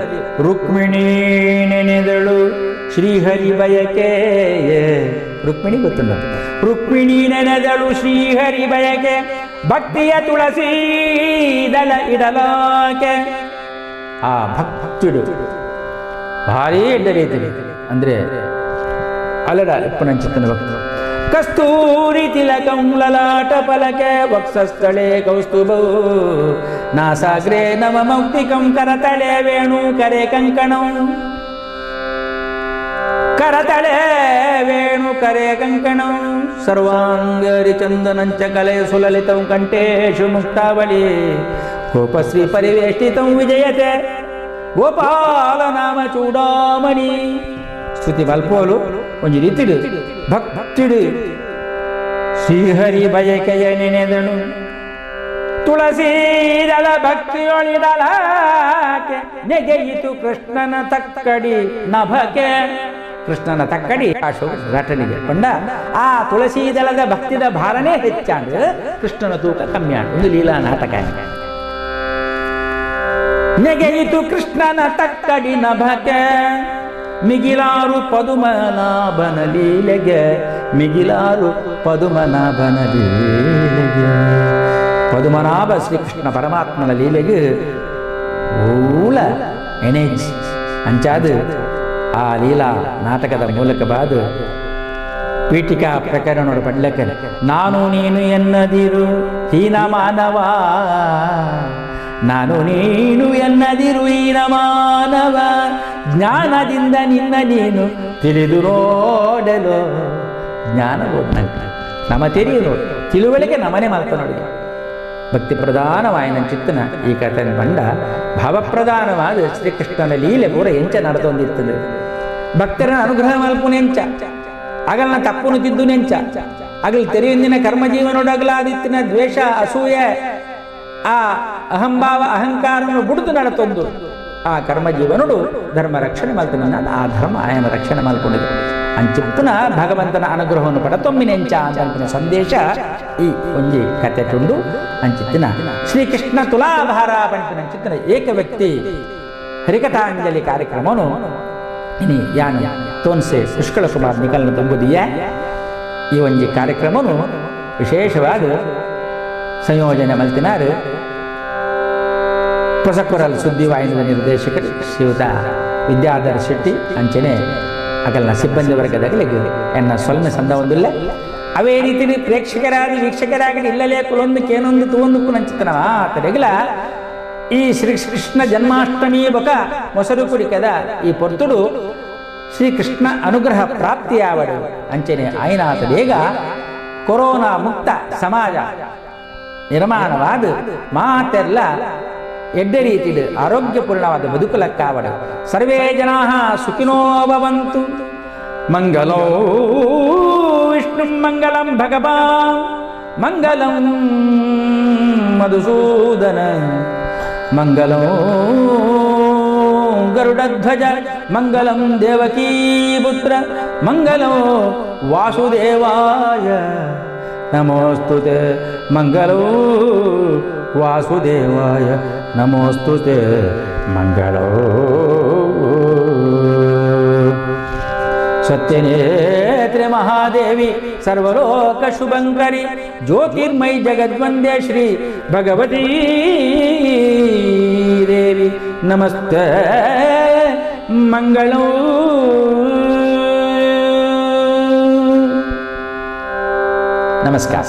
ರುಕ್ಮಿಣಿ ನೆನೆದಳು ಶ್ರೀಹರಿ ಬಯಕೆ ರುಕ್ಮಿಣಿ ಗೊತ್ತುಂಡು. ರುಕ್ಮಿಣಿ ನೆನೆದಳು ಶ್ರೀಹರಿ ಬಯಕೆ ಭಕ್ತಿಯ ತುಳಸಿ ದಳ ಇಡಲಾಕೆ. ಆ ಭಕ್ತಿಡು ಭಾರೀ ಎಡ್ಡ ರೀತಿ ಅಂದರೆ ಅಲಡ ಇಪ್ಪನಂಚಿತ್ತನ ಭಕ್ತಿ. ಕಸ್ತೂರಿ ತಿಲಕಂ ಲಲಾಟ ಫಲಕೆ ವಕ್ಷಸ್ಥಳೇ ಕೌಸ್ತುಭೌ ನಾಸಾಗ್ರೇ ನವ ಮೌಕ್ತಿಕಂ ಕರತಳೆ ವೇಣು ಕರೆ ಕಂಕಣಂ ಕರತಳೆ ವೇಣು ಕರೆ ಕಂಕಣಂ ಸರ್ವಾಂಗರಿಚಂದನಂಚ ಕಲೆ ಸುಲಲಿತಂ ಕಂಠೇಶು ಮುಕ್ತಾವಳಿ ಗೋಪಶ್ರೀ ಪರಿವೇಷ್ಟಿತಂ ವಿಜಯತೆ ಗೋಪಾಲ ನಾಮ ಚೂಡಾಮಣಿ. ಸ್ತುತಿ ಮಲ್ಪೋಲು ಒಂಜಿ ರೀತಿಡು ಭಕ್ತಿಡು ಶ್ರೀಹರಿ ಬಯಕೆಯ ನೆನೆದನು ತುಳಸೀದಳ ಭಕ್ತಿಯೊಳಿದಳಾಕೆ ನೆಗೆಯಿತು ಕೃಷ್ಣನ ತಕ್ಕಡಿ ನಭಕೆ. ಕೃಷ್ಣನ ತಕ್ಕಡಿ ಘಟನೆಗೆ ಪಂಡ ಆ ತುಳಸೀದಳದ ಭಕ್ತಿದ ಭಾರನೇ ಹೆಚ್ಚಾಂಡು ಕೃಷ್ಣನ ತೂಕ ಕಮ್ಮಿ ಆಂಡು. ಒಂದು ಲೀಲಾ ನಾಟಕ. ನೆಗೆಯಿತು ಕೃಷ್ಣನ ತಕ್ಕಡಿ ನಭಕೆ ಮಿಗಿಲಾರು ಪದುಮನಾಭನ ಲೀಲೆಗೆ ಮಿಗಿಲಾರು ಪದುಮನಾಭನ ಲೀಲೆಗೆ. ಪದುಮನಾಭ ಶ್ರೀಕೃಷ್ಣ ಪರಮಾತ್ಮನ ಲೀಲೆಗೆ ಊಳ ಎಣೆಜ್ ಅಂಚಾದು ಆ ಲೀಲಾ ನಾಟಕದ ಮೂಲಕ ಬಾದು ಪೀಠಿಕಾ ಪ್ರಕರಣೋಡು ಪಡ್ಲಕ್ಕೆ ನಾನು ನೀನು ಎನ್ನದಿರು ಹೀನ ಮಾನವ, ನಾನು ನೀನು ಎನ್ನದಿರು ಹೀನ ಮಾನವ, ಜ್ಞಾನದಿಂದ ನಿನ್ನ ನೀನು ತಿಳಿದು ನೋಡಲು. ಜ್ಞಾನ ನಮ್ಮ ತಿಳಿದು ನೋಡಿ ತಿಳುವಳಿಕೆ ನಮನೆ ಮಾಲ್ತ ನೋಡಿ. ಭಕ್ತಿ ಪ್ರಧಾನವಾಯಿನ ಚಿತ್ತನ ಈ ಕಥೆ ಬಂಡ ಭಾವಪ್ರಧಾನವಾದ ಶ್ರೀಕೃಷ್ಣನ ಲೀಲೆ ಪೂರ ಎಂಚ ನಡೆದೊಂದಿರ್ತದೆ. ಭಕ್ತರ ಅನುಗ್ರಹ ಮಲ್ಪುನೆಂಚ ಅಗಲ್ನ ತಪ್ಪುನು ತಿದ್ದು ನೆಂಚ ಅಗಲ್ ತೆರೆಯೊಂದಿನ ಕರ್ಮಜೀವನೊಡಗಲಾದಿತ್ತಿನ ದ್ವೇಷ ಅಸೂಯೆ ಆ ಅಹಂಭಾವ ಅಹಂಕಾರವನ್ನು ಬುಡಿದು ನಡತೊಂದು ಆ ಕರ್ಮಜೀವನುಡು ಧರ್ಮ ರಕ್ಷಣೆ ಮಲ್ತನ ಆ ಧರ್ಮ ಆಯನ ರಕ್ಷಣೆ ಮಲ್ಕೊಂಡಿದೆ ಅಂಚಿಪ್ಪುನ ಭಗವಂತನ ಅನುಗ್ರಹವನ್ನು ಪಡತೊಮ್ಮಿನೆಂಚ ಅಂತ ಸಂದೇಶ ಈ ಒಂಜಿ ಕತೆ ತುಂಡು ಅಂಚಿತ್ತಿನ ಶ್ರೀಕೃಷ್ಣ ತುಲಾಭಾರ ಪಂಪಿನ ಅಂಚಿತ್ತಿನ ಏಕ ವ್ಯಕ್ತಿ ಹರಿಕಥಾಂಜಲಿ ಕಾರ್ಯಕ್ರಮನು ಇನಿ ಯಾನು ತೋನ್ಸೆ ಪುಷ್ಕಳ ಕುಮಾರ್ ನಿಕಲ್ನ ತುಂಬುದಿಯ ಈ ಒಂಜಿ ಕಾರ್ಯಕ್ರಮನು ವಿಶೇಷವಾದ ಸಂಯೋಜನೆ ಮಲ್ತಿನಾರು ಹೊಸಕೊರಲ್ ಸುದ್ದಿವಾಹಿನಿಯ ನಿರ್ದೇಶಕರು ಶ್ರೀಯುತ ವಿದ್ಯಾಧರ್ ಶೆಟ್ಟಿ ಅಂಚನೆ ಅಗಲ್ನ ಸಿಬ್ಬಂದಿ ವರ್ಗದಗಲಿಗೆ ಎನ್ನ ಸೊಲ್ಮೆ ಸಂದ ಒಂದಿಲ್ಲ. ಅವೇ ರೀತಿ ಪ್ರೇಕ್ಷಕರಾಗಿ ವೀಕ್ಷಕರಾಗಿ ಇಲ್ಲಲೇ ಕುಲೊಂದಕ್ಕೇನೊಂದು ತೂಂದಕ್ಕೂ ನಂಚಿತನ ಆತರೆಗಲ ಈ ಶ್ರೀಕೃಷ್ಣ ಜನ್ಮಾಷ್ಟಮಿ ಬಕ ಮೊಸರು ಕುಡಿಕದ ಈ ಪೊರ್ತುಡು ಶ್ರೀಕೃಷ್ಣ ಅನುಗ್ರಹ ಪ್ರಾಪ್ತಿಯಾವಡು ಅಂಚನೆ ಆಯ್ನಾತ ಬೇಗ ಕೊರೋನಾ ಮುಕ್ತ ಸಮಾಜ ನಿರ್ಮಾಣವಾದ ಮಾತೆಲ್ಲ ಎಡ್ಡೆ ರೀತಿಲಿ ಆರೋಗ್ಯಪೂರ್ಣವಾದ ಬದುಕಲಕ್ಕಾವಡು. ಸರ್ವೇ ಜನಾ ಸುಖಿನೋ ಭವಂತು. ಮಂಗಲೋ ವಿಷ್ಣು ಮಂಗಲಂ ಭಗವಾನ್ ಮಂಗಲಂ ಮಧುಸೂದನ ಮಂಗಲೋ ಗರುಡಧ್ವಜ ಮಂಗಲಂ ದೇವಕೀ ಪುತ್ರ ಮಂಗಲೋ ವಾಸುದೇವಾಯ ನಮೋಸ್ತುತೆ ಮಂಗಲೋ ವಾಸುದೇವಾಯ ನಮೋಸ್ತುತೆ ಮಂಗಳೋ. ಸತ್ಯನೇತ್ರೆ ಮಹಾದೇವಿ ಸರ್ವಲೋಕ ಶುಭಂಕರಿ ಜ್ಯೋತಿರ್ಮಯಿ ಜಗದ್ವಂದ್ಯ ಶ್ರೀ ಭಗವತೀ ದೇವಿ ನಮಸ್ತೆ ಮಂಗಳೋ. ನಮಸ್ಕಾರ.